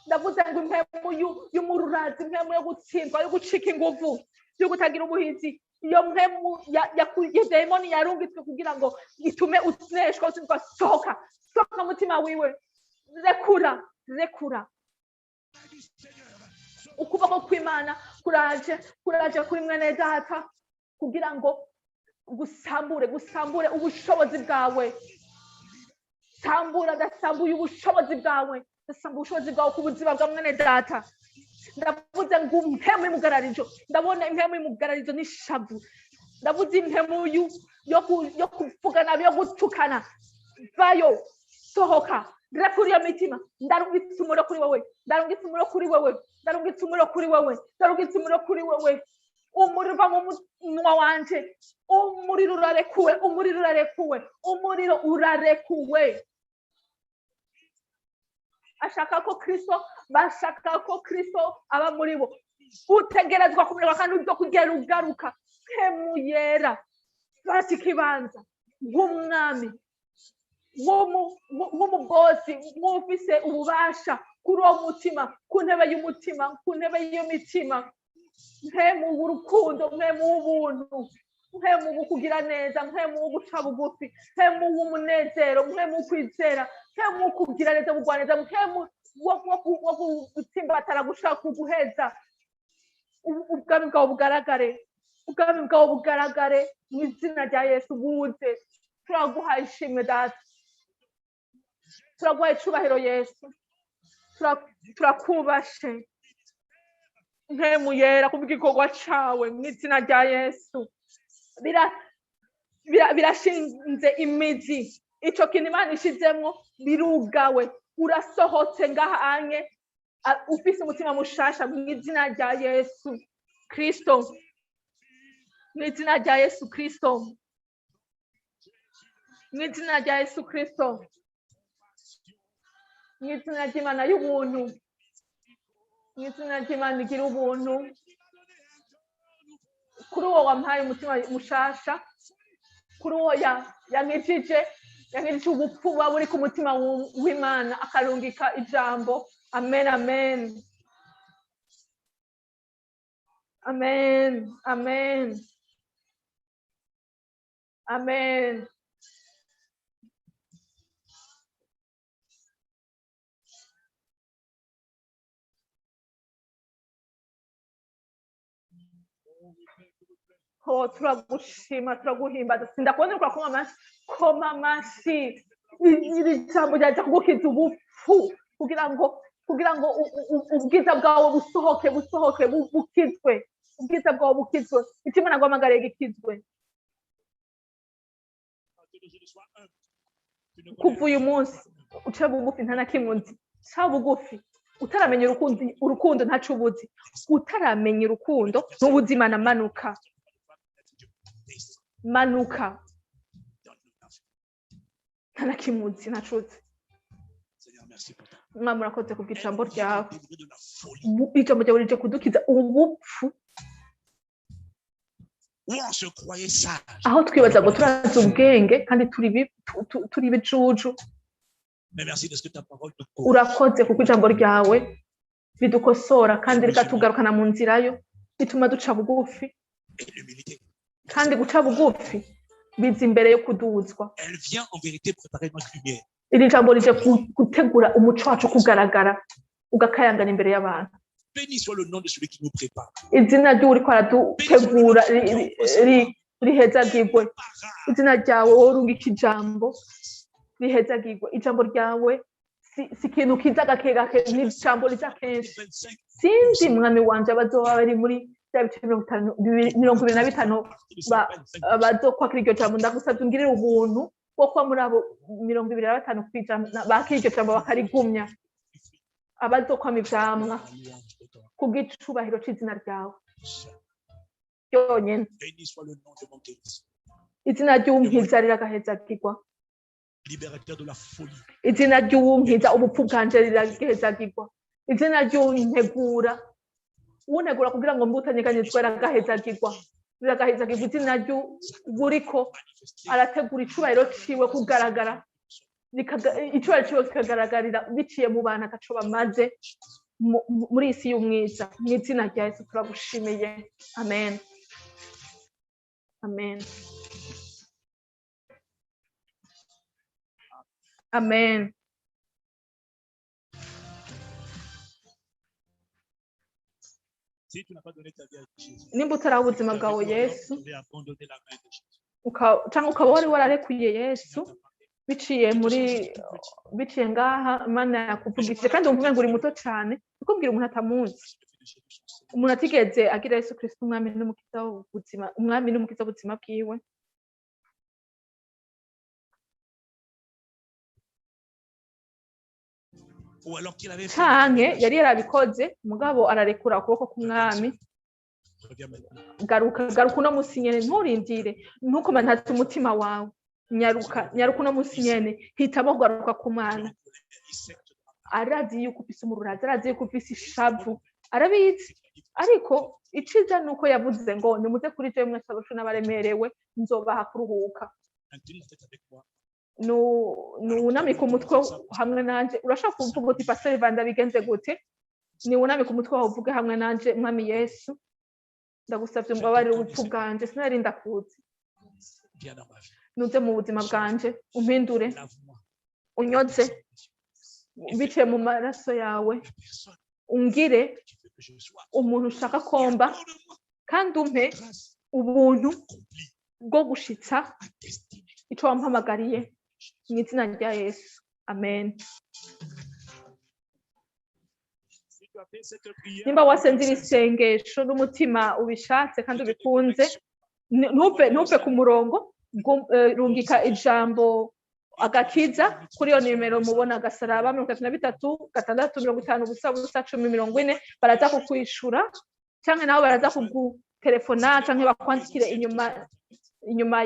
[SPEAKER 1] Ndavuze ngo impemu y'umururazi, impemu yo gutsindwa, yo gucika inguvu, yo kutagira ubuhizi, iyo mpemu ya demoni yarungitswe kugira ngo itume uneshwa, utsindwa, sohoka, sohoka mutima wiwe. Rekura, rekura. Ukuboko kw'Imana kuraje, kuraje kuri mwene data kugira ngo gusambure, gusambure ubushobozi bwawe. Ndagusambura, ndasambuye ubushobozi bwawe, ndasambuye ubushobozi bwawe ku buzima bwa mwene data. Ndavuze ngo impemu y'umugararizo, ndabona impemu y'umugararizo n'ishavu. Ndavuze impemu yo kuvuga nabi, yo gutukana. Vayo, sohoka, rekura iyo mitima. Ndarungitse umuriro kuri wowe, ndarungitse umuriro kuri wowe, ndarungitse umuriro kuri wowe, ndarungitse umuriro kuri wowe. Umuriro uva mu munwa wanje, umuriro urarekuwe, umuriro urarekuwe, umuriro urarekuwe. Ashaka ko Kristo, bashaka ko Kristo aba muri bo. Utegerezwa kumirwa kandi uzo kugera ugaruka. Mpemu yera, fata ikibanza nk'umwami, nk'umugozi, nk'ufise ububasha kuri uwo mutima, ku ntebe y'umutima, ku ntebe y'imitima. Mpemu w'urukundo, mpemu w'ubuntu, mpemu wo kugira neza, mpemu wo guca bugufi, mpemu w'umunezero, mpemu wo kwizera, mpemu wo kugira neza, kugwa neza, mpemu wo gutsimbatara gushaka kuguheza. Ubwami bwawe bugaragare, ubwami bwawe bugaragare mu izina rya Yesu. Buze. Turaguha ishimwe, Data, turaguha icubahiro, Yesu. Turakubashe, mpemu yera, kubw'igikorwa cawe mu izina rya Yesu. Birashinze imizi ico kintu Imana ishizemwo, birugawe. Urasohotse ngaha anye ufise umutima mushasha mu izina rya Yesu Kristo, mu izina rya Yesu Kristo, mu izina rya Yesu Kristo, mu izina ry'Imana y'ubuntu, mu izina ry'Imana igira ubuntu. Kuri uwo wampaye umutima mushasha, kuri uwo yankijije ubupfu buba buri ku mutima w'Imana, akarungika ijambo. Amen, amen, amen, amen, amen. Oh, turagushima, turaguhimbaza. Sindakubona uriko urakoma amashyi. Koma amashyi. Iri jambo ryaje kugukiza ubupfu, kugira ngo ubwiza bwawe busohoke, busohoke, bukizwe. Ubwiza bwawe bukizwe, icyo Imana guhamagariye gikizwe. Kuva uyu munsi uca bugufi. Nta na kimwe uzi, ca bugufi. Utaramenya urukundo, urukundo ntaco ubuzi. Utaramenya urukundo n'ubuzima. Na manuka, manuka. Nta na kimwe uzi, ntaco uzi. Mwami, murakoze kubw'ijambo ryawe. Ijambo ryawe rije kudukiza ubupfu.
[SPEAKER 4] Où on se croyait sage.
[SPEAKER 1] Aho twibaza ngo turazi ubwenge kandi turi ibijuju.
[SPEAKER 4] Mais merci de ce que ta parole nous corrige.
[SPEAKER 1] Urakoze kuko ijambo ryawe ridukosora kandi rikatugarukana mu nzira yo bituma duca bugufi.
[SPEAKER 4] Et l'humilité,
[SPEAKER 1] Kandi guca bugufi biza imbere yo kuduzwa.
[SPEAKER 4] elle vient en vérité préparer notre lumière.
[SPEAKER 1] Iri jambo rije gutegura umuco wacu kugaragara, ugakayangana imbere y'abantu.
[SPEAKER 4] Béni soit le nom de celui qui nous prépare.
[SPEAKER 1] Izina ry'uriko aradutegura rihezagirwe. Izina ryawe, wowe urungika ijambo, rihezagirwe. Ijambo ryawe si ikintu kiza gake gake, ni ijambo riza kenshi.
[SPEAKER 4] 25
[SPEAKER 1] Sinzi, mwami wanje, abazoba bari muri bya bice 50, 25 bazokwakira iryo jambo. Ndagusabye ungirire ubuntu bwo kuba muri abo 25% bakira iryo jambo bakarigumya, abazokwama ivyamwa kubw'icubahiro c'izina ryawe ryonyene.
[SPEAKER 4] Béni soit le nom de mon guérisseur,
[SPEAKER 1] Izina ry'uwunkiza riragahezagirwa.
[SPEAKER 4] libérateur de la folie.
[SPEAKER 1] Izina ry'uwunkiza ubupfu bwanje riragahezagirwa. Izina ry'uwuntegura, uwuntegura kugira ngo mbutanyeganyezwe, riragahezagirwa, riragahezagirwa. Izina ry'uwuriko
[SPEAKER 4] Manifesté
[SPEAKER 1] arategura icubahiro ciwe kugaragara, icubahiro ciwe kikagaragarira biciye mu bantu ataco bamaze muri iyi si y'umwiza. Mu izina rya Yesu turagushimiye, amen, amen, amen.
[SPEAKER 4] Si tu n'as pas donné ta vie à Jésus,
[SPEAKER 1] Nimba utaraha ubuzima bwawe Yesu,
[SPEAKER 4] tu avais abandonné la main de Jésus.
[SPEAKER 1] Cyangwa ukaba wari wararekuye Yesu, Biciye muri biciye ngaha, Imana yakuvugishije kandi wumva umengo uri muto cyane. Ukubwira umuntu atamuzi, umuntu atigeze agira Yesu Kristo umwami n'umukiza w'ubuzima, umwami n'umukiza w'ubuzima bwiwe.
[SPEAKER 4] Ou alors qu'il avait fait.
[SPEAKER 1] Canke yari yarabikoze, mugabo ararekura ukuboko k'Umwami.
[SPEAKER 4] Reviens maintenant.
[SPEAKER 1] Garuka, garuka uno musi nyene, nturindire, ntukomantaze umutima wawe. Nyaruka, nyaruka uno musi nyene, hitamo kugaruka ku Mana. Arazi yuko ufise umururazi, arazi yuko ufise ishavu, arabizi. Ariko iciza ni uko yavuze ngo: "Nimuze kuri jewe mwese abashu n'abaremerewe, nzobaha kuruhuka."
[SPEAKER 4] Incline la tête avec moi.
[SPEAKER 1] Niwunamike umutwe hamwe nanje. Urashaka kuvuga uti: "Pastor Vanda, bigenze gute?" Niwunamike umutwe wawe, uvuge hamwe nanje: "Mwami Yesu, ndagusavye umbabarire ubupfu bwanje, sinari ndakuzi."
[SPEAKER 4] Viens dans ma vie.
[SPEAKER 1] Nuze mu buzima bwanje, umpindure.
[SPEAKER 4] Lave-moi.
[SPEAKER 1] Unyoze biciye mu maraso yawe.
[SPEAKER 4] La personne
[SPEAKER 1] Ungire
[SPEAKER 4] que tu veux que je sois.
[SPEAKER 1] umuntu ushaka komba,
[SPEAKER 4] Accorde-moi
[SPEAKER 1] kandi umpe
[SPEAKER 4] grâce
[SPEAKER 1] ubuntu
[SPEAKER 4] accomplie
[SPEAKER 1] bwo gushitsa
[SPEAKER 4] ma destinée.
[SPEAKER 1] ico wampamagariye, mu izina rya Yesu, amen.
[SPEAKER 4] Si tu as fait cette prière,
[SPEAKER 1] Nimba wasenze iri sengesho n'umutima ubishatse kandi ubikunze, ntuve ku murongo. Rungika ijambo agakiza kuri iyo nimero mubona, agasaraba 33 6 50 0 0 10 40. Baraza kukwishura, canke nabo baraza kugutelefona, canke bakwandikire inyuma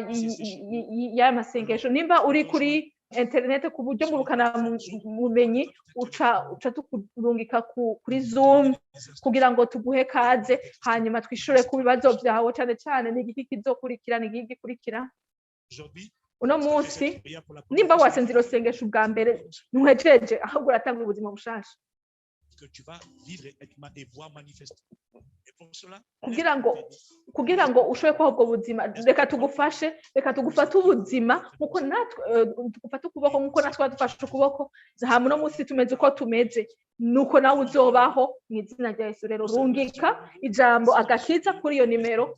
[SPEAKER 1] y'aya masengesho. Nimba uri kuri interinete ku buryo ngurukana bumenyi, uca tukurungika kuri Zoom kugira ngo tuguhe kaze, hanyuma twishure ku bibazo byawe, cyane cyane ni igiki kizokurikira, ni igiki gikurikira.
[SPEAKER 4] Aujourd'hui,
[SPEAKER 1] Uno munsi, nimba wasenze iro sengesho ubwa mbere, ntuhejeje, ahubwo uratanga ubuzima bushasha.
[SPEAKER 4] Que tu vas vivre et voir manifester. Et pour cela,
[SPEAKER 1] Kugira ngo ushobore kubaho ubwo buzima, reka tugufashe, reka tugufate ubuzima nkuko natwe tugufate ukuboko nkuko natwe wadufashe ukuboko. Hama uno munsi tumeze uko tumeze, nuko nawe uzobaho mu izina rya Yesu. Rero rungika ijambo agakiza kuri iyo nimero,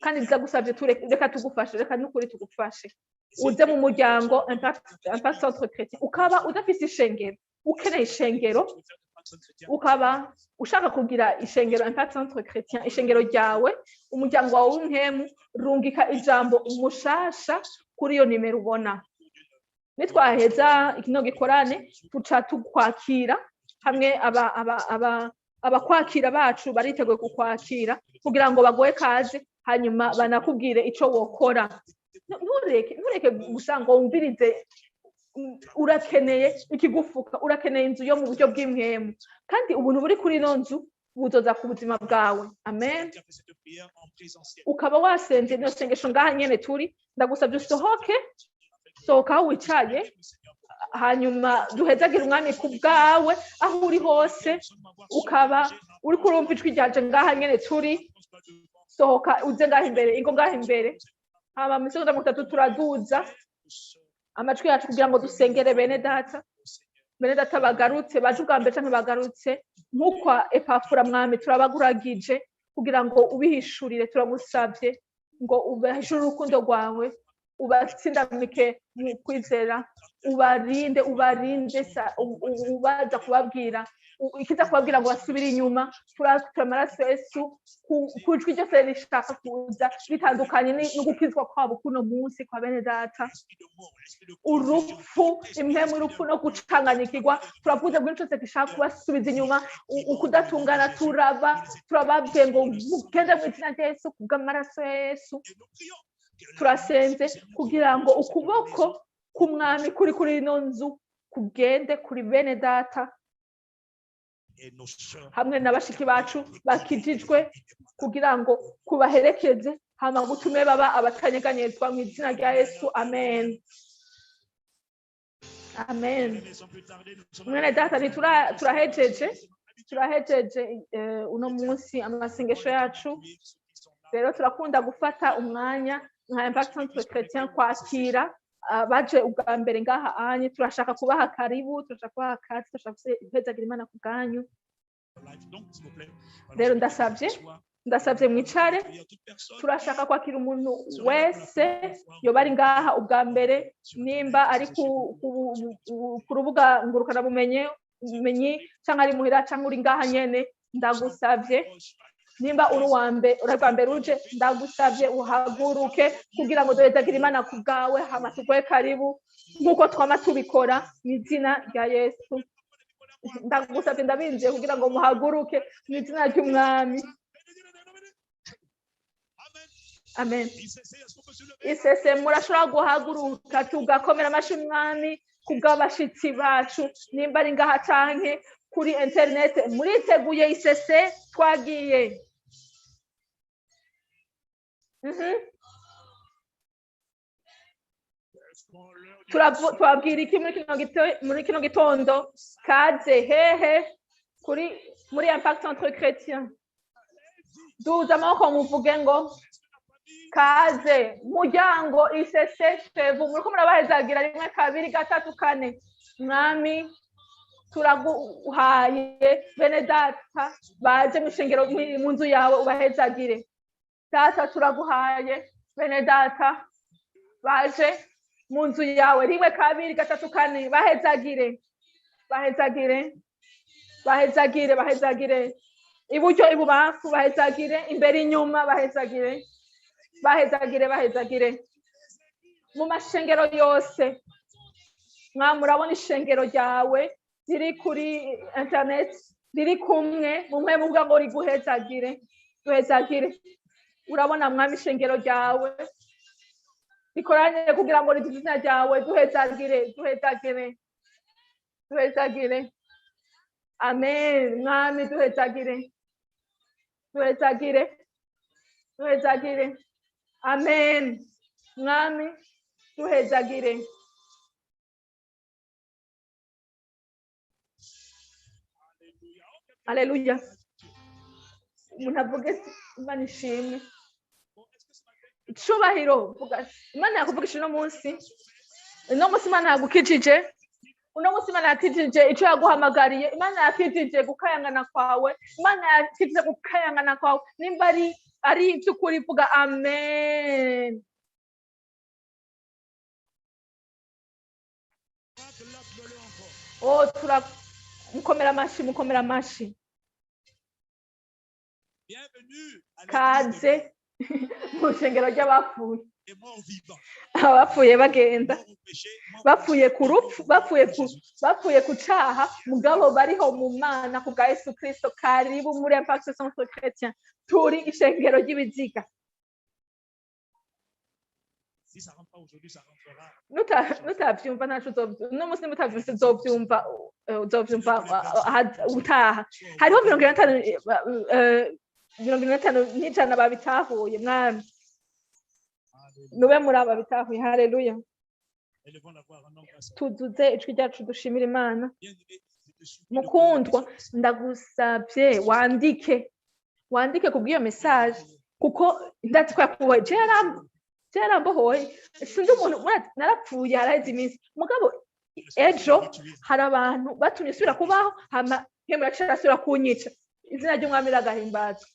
[SPEAKER 1] kandi ndagusabye, reka tugufashe, reka n'ukuri tugufashe uze mu muryango Impact Centre Chrétien. Ukaba udafise ishengero, ukeneye ishengero, ukaba ushaka kugira ishengero Impact Centre Chrétien, ishengero ryawe, umuryango wawe w'impemu, rungika ijambo umushasha kuri iyo nimero ubona. Nitwaheza kino gikorane, tuca tukwakira hamwe. Abakwakira bacu bariteguye kukwakira kugira ngo baguhe kaze, hanyuma banakubwire ico wokora. Ntureke gusa ngo wumvirize. Urakeneye ikigufuka, urakeneye inzu yo mu buryo bw'impwemu, kandi ubuntu buri kuri ino nzu buzoza ku buzima bwawe, amen.
[SPEAKER 4] Tu as fait cette prière en présentiel.
[SPEAKER 1] Ukaba wasenze ino sengesho ngaha nyene turi, ndagusabye usohoke, sohoka aho wicaye, hanyuma duhezagire Umwami ku bwawe aho uri hose. Ukaba uriko urumva ijwi ryanje ngaha nyene turi, sohoka uze ngaha imbere, ingo ngaha imbere. Hama mu isegonda 30 turaduza amajwi yacu kugira ngo dusengere bene data, bene data bagarutse, baje ubwa mbere canke bagarutse nk'ukwa Epafura. Mwami, turabaguragije kugira ngo ubihishurire. Turagusabye ngo ubahishurire urukundo rwawe, ubatsindamike mu kwizera, ubarinde, ubarinde ubaza kubabwira ikiza kubabwira ngo basubire inyuma. Turatura amaraso ya Yesu ku ijwi ryose rishaka kuza ritandukanye no gukizwa kwabo kuno munsi kwa bene data. Urupfu, impemu y'urupfu no gucanganyikirwa, turavuze ngo cyose gishaka kubasubiza inyuma, ukudatungana, turababwiye ngo mugende mu izina rya Yesu, kubw'amaraso ya Yesu. Turasenze kugira ngo ukuboko k'Umwami kuri ino nzu kugende kuri bene data hamwe na bashiki bacu bakijijwe, kugira ngo kubaherekeze, hama gutume baba abatanyeganyezwa, mu izina rya Yesu, amen, amen. Mwene data, turahejeje uno munsi amasengesho yacu. Rero turakunda gufata umwanya nka Impact Centre Chrétien kwakira abaje ubwa mbere ngaha anye. Turashaka kubaha karibu, turashaka kubaha kazi, turashaka guhezagira Imana ku bwanyu. Rero ndasabye Ndasabye mwicare. Turashaka kwakira umuntu wese yoba ari ngaha ubwa mbere, nimba ari ku rubuga ngurukanabumenyi ubumenyi, cyangwa ari muhira, cyangwa uri ngaha nyene. Ndagusabye, nimba uri uwa mbere, uri bwa mbere uje, ndagusabye uhaguruke kugira ngo duhezagire Imana ku bwawe, hama tuguhe karibu nk'uko twama tubikora mu izina rya Yesu. Ndagusabye, ndabinjiye kugira ngo muhaguruke mu izina ry'Umwami. Amen. Isese, murashobora guhaguruka tugakomera amashyi Umwami ku bw'abashitsi bacu, nimba ari ngaha canke kuri interinete. Muriteguye? Isese, twagiye. Tubabwira iki muri kino gitondo? Kaze hehe? Kuri muri Impact Centre Chrétien. Duza amaboko muvuge ngo kaze muryango Isese shevu. Muriko murabahezagira. Rimwe, kabiri, gatatu, kane. Mwami, turaguhaye bene data baje mu ishengero, mu nzu yawe, ubahezagire. Data, turaguhaye bene data baje mu nzu yawe. Rimwe, kabiri, gatatu, kane. Bahezagire, bahezagire, bahezagire, bahezagire iburyo, ibubamfu, bahezagire imbere, inyuma, bahezagire, bahezagire, bahezagire mu mashengero yose. Mwami, urabona ishengero ryawe riri kuri internet, riri kumwe mumwe muvuga ngo riguhezagire, duhezagire. Urabona, Mwami, ishengero ryawe rikoranye kugira ngo riduze izina ryawe. Duhezagire, duhezagire, duhezagire. Amen. Mwami, duhezagire, duhezagire, duhezagire. Amen. Mwami, duhezagire. Aleluya. Umuntu avuge ati, Imana ishimwe, icubahiro. Vuga, Imana yakuvugisha uno munsi. Uno munsi Imana yagukijije. Uno munsi Imana yakijije ico yaguhamagariye. Imana yakijije gukayangana kwawe. Imana yakijije gukayangana kwawe. Nimba ari iby'ukuri, vuga amen. Oh, tura mukomera amashi, mukomera amashi.
[SPEAKER 4] Bienvenue à l'église
[SPEAKER 1] Kaze mu ishengero ry'abapfuye.
[SPEAKER 4] des morts vivants.
[SPEAKER 1] Abapfuye bagenda,
[SPEAKER 4] Morts au péché, morts au
[SPEAKER 1] bapfuye ku rupfu, bapfuye ku caha, mugabo bariho mu Mana ku bwa Yesu Kristo. Karibu muri Impact Centre Chrétien. Turi ishengero ry'ibiziga.
[SPEAKER 4] Si ça rentre pas aujourd'hui, ça rentrera.
[SPEAKER 1] Nutavyumva ntaco uzovyumva uno munsi. Nimutavyumva uzovyumva utaha. Hariho 45, 45 n'ijana babitahuye. Mwami, nube muri aba bitahuye. Haleluya.
[SPEAKER 4] Élevons la voix, rendons grâce à
[SPEAKER 1] Tuduze ijwi ryacu, dushimire Imana.
[SPEAKER 4] Bien-aimé, je te supplie de
[SPEAKER 1] Mukundwa,
[SPEAKER 4] prendre ce
[SPEAKER 1] ndagusabye wandike, wandike kubw'iyo message, kuko ndazi ko yakubohoye. Je yarambohoye. Sinzi umuntu narapfuye haraheze iminsi, mugabo ejo hari abantu batumye nsubira kubaho, hama nkemura aca arasubira kunyica. Izina ry'Umwami riragahimbazwa.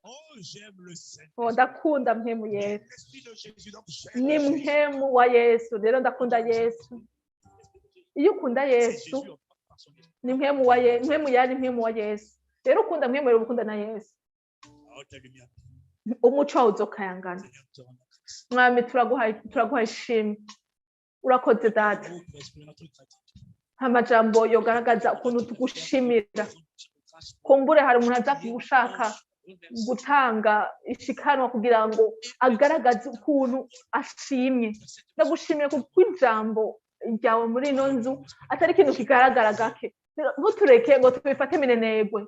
[SPEAKER 4] Oh, j'aime le Seigneur.
[SPEAKER 1] Oh, ndakunda mpemu Yesu.
[SPEAKER 4] L'Esprit de Jésus, donc j'aime
[SPEAKER 1] Ni
[SPEAKER 4] Jésus.
[SPEAKER 1] mpemu wa Yesu, rero ndakunda Yesu. Iyo ukunda
[SPEAKER 4] C'est
[SPEAKER 1] Yesu,
[SPEAKER 4] Jésus en par son esprit.
[SPEAKER 1] ni mpemu wa Yesu, mpemu yari mpemu wa Yesu. Rero ukunda mpemu rero ukunda na Yesu.
[SPEAKER 4] Oh, ta lumière,
[SPEAKER 1] Umuco wawe uzokayangana.
[SPEAKER 4] Seigneur, te rend grâce.
[SPEAKER 1] Mwami, turaguha ishimwe. Urakoze, Data.
[SPEAKER 4] Pour exprimer notre gratitude.
[SPEAKER 1] Amajambo yogaragaza ukuntu tugushimira. Kumbure hari umuntu aza gushaka gutanga ishikanwa kugira ngo agaragaze ukuntu ashimye. Ndagushimiye kuko ijambo ryawe muri ino nzu atari ikintu kigaragara gake. Rero ntutureke ngo tubifate minenegwe.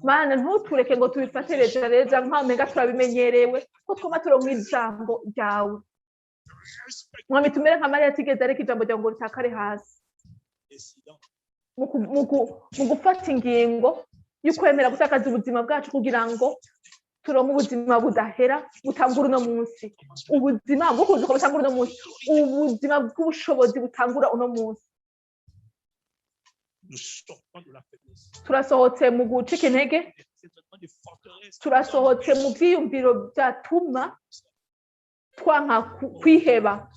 [SPEAKER 1] Mana, ntutureke ngo tubifate reja reja, nkaho umenga turabimenyerewe ko twuma turonka ijambo ryawe. Mwami, tumere nka Mariya atigeze areka ijambo ryawe ngo ritakare hasi mu gufata ingingo y'ukwemera gutakaza ubuzima bwacu kugira ngo turonke ubuzima budahera butangura uno munsi, ubuzima bwo kuzuka butangura uno munsi, ubuzima bw'ubushobozi butangura uno munsi.
[SPEAKER 4] Nous sortons de la faiblesse.
[SPEAKER 1] Turasohotse mu gucika intege.
[SPEAKER 4] Des des forteresses.
[SPEAKER 1] Turasohotse mu byiyumviro byatuma twanka kwiheba.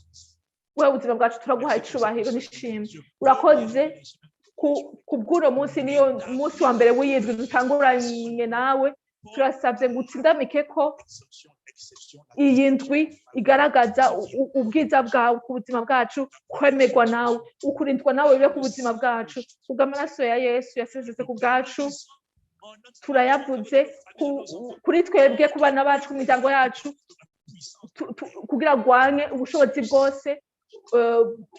[SPEAKER 1] Wewe ubuzima bwacu turaguhaye icubahiro n'ishimwe. Urakoze ku bw'uno munsi, niyo munsi wa mbere w'iyindwi dutanguranye nawe. Turasabye ngo utsindamike ko
[SPEAKER 4] Exception, exception.
[SPEAKER 1] iyi ndwi igaragaza ubwiza bwawe ku buzima bwacu, kwemerwa nawe, ukurindwa nawe bibe ku buzima bwacu, kubw'amaraso ya Yesu yasesetse ku bwacu. Turayavuze kuri twebwe, ku bana bacu, ku miryango yacu, kugira rwanye ubushobozi bwose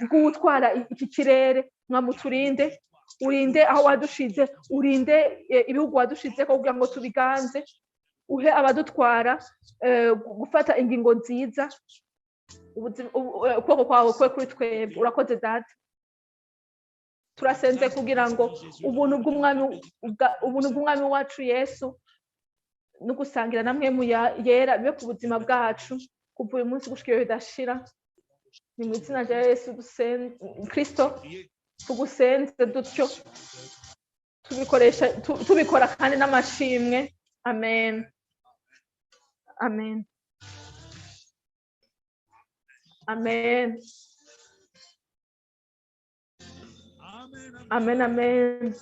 [SPEAKER 1] bw'utwara iki kirere. Mwamuturinde, urinde aho wadushize, urinde ibihugu wadushize kugira ngo tubiganze. Uhe abadutwara gufata ingingo nziza. Ukuboko kwawe kwe kuri twebwe. Urakoze, Data. Turasenze kugira ngo ubuntu bw'Umwami wacu Yesu no gusangira namwe mu yera bibe ku buzima bwacu kuva uyu munsi gushika iyo bidashira. Ni mu izina rya Yesu Kristo tugusenze dutyo, tubikoresha tubikora kandi n'amashimwe. Amen, amen, amen.
[SPEAKER 4] Amen.
[SPEAKER 1] Amen, amen.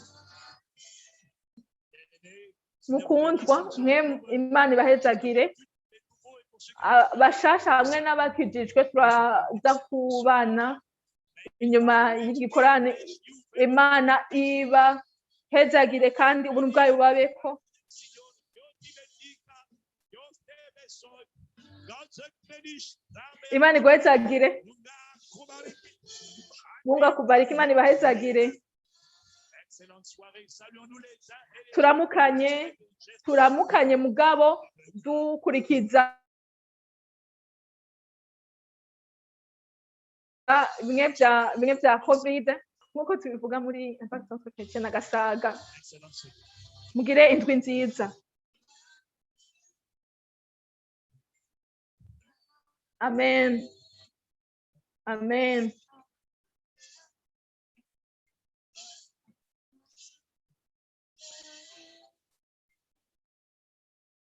[SPEAKER 1] Mukundwa mwe, Imana ibahezagire. Bashasha hamwe n'abakijijwe, turaza kubana inyuma y'igikorane. Imana ibahezagire kandi ubuntu bwayo bubabeko.
[SPEAKER 4] Dios te bendiga. Dios te bendiga.
[SPEAKER 1] Imana iguhezagire.
[SPEAKER 4] Mungu akubariki.
[SPEAKER 1] Mungu akubariki. Imana ibahezagire.
[SPEAKER 4] Excellente soirée. Saluons-nous les uns et les
[SPEAKER 1] Turamukanye, turamukanye, mugabo dukurikiza bimwe bya COVID nk'uko tubivuga muri Impact Centre Chrétien na Gasaga.
[SPEAKER 4] Excellente soirée.
[SPEAKER 1] Mugire indwi nziza. Amen, amen.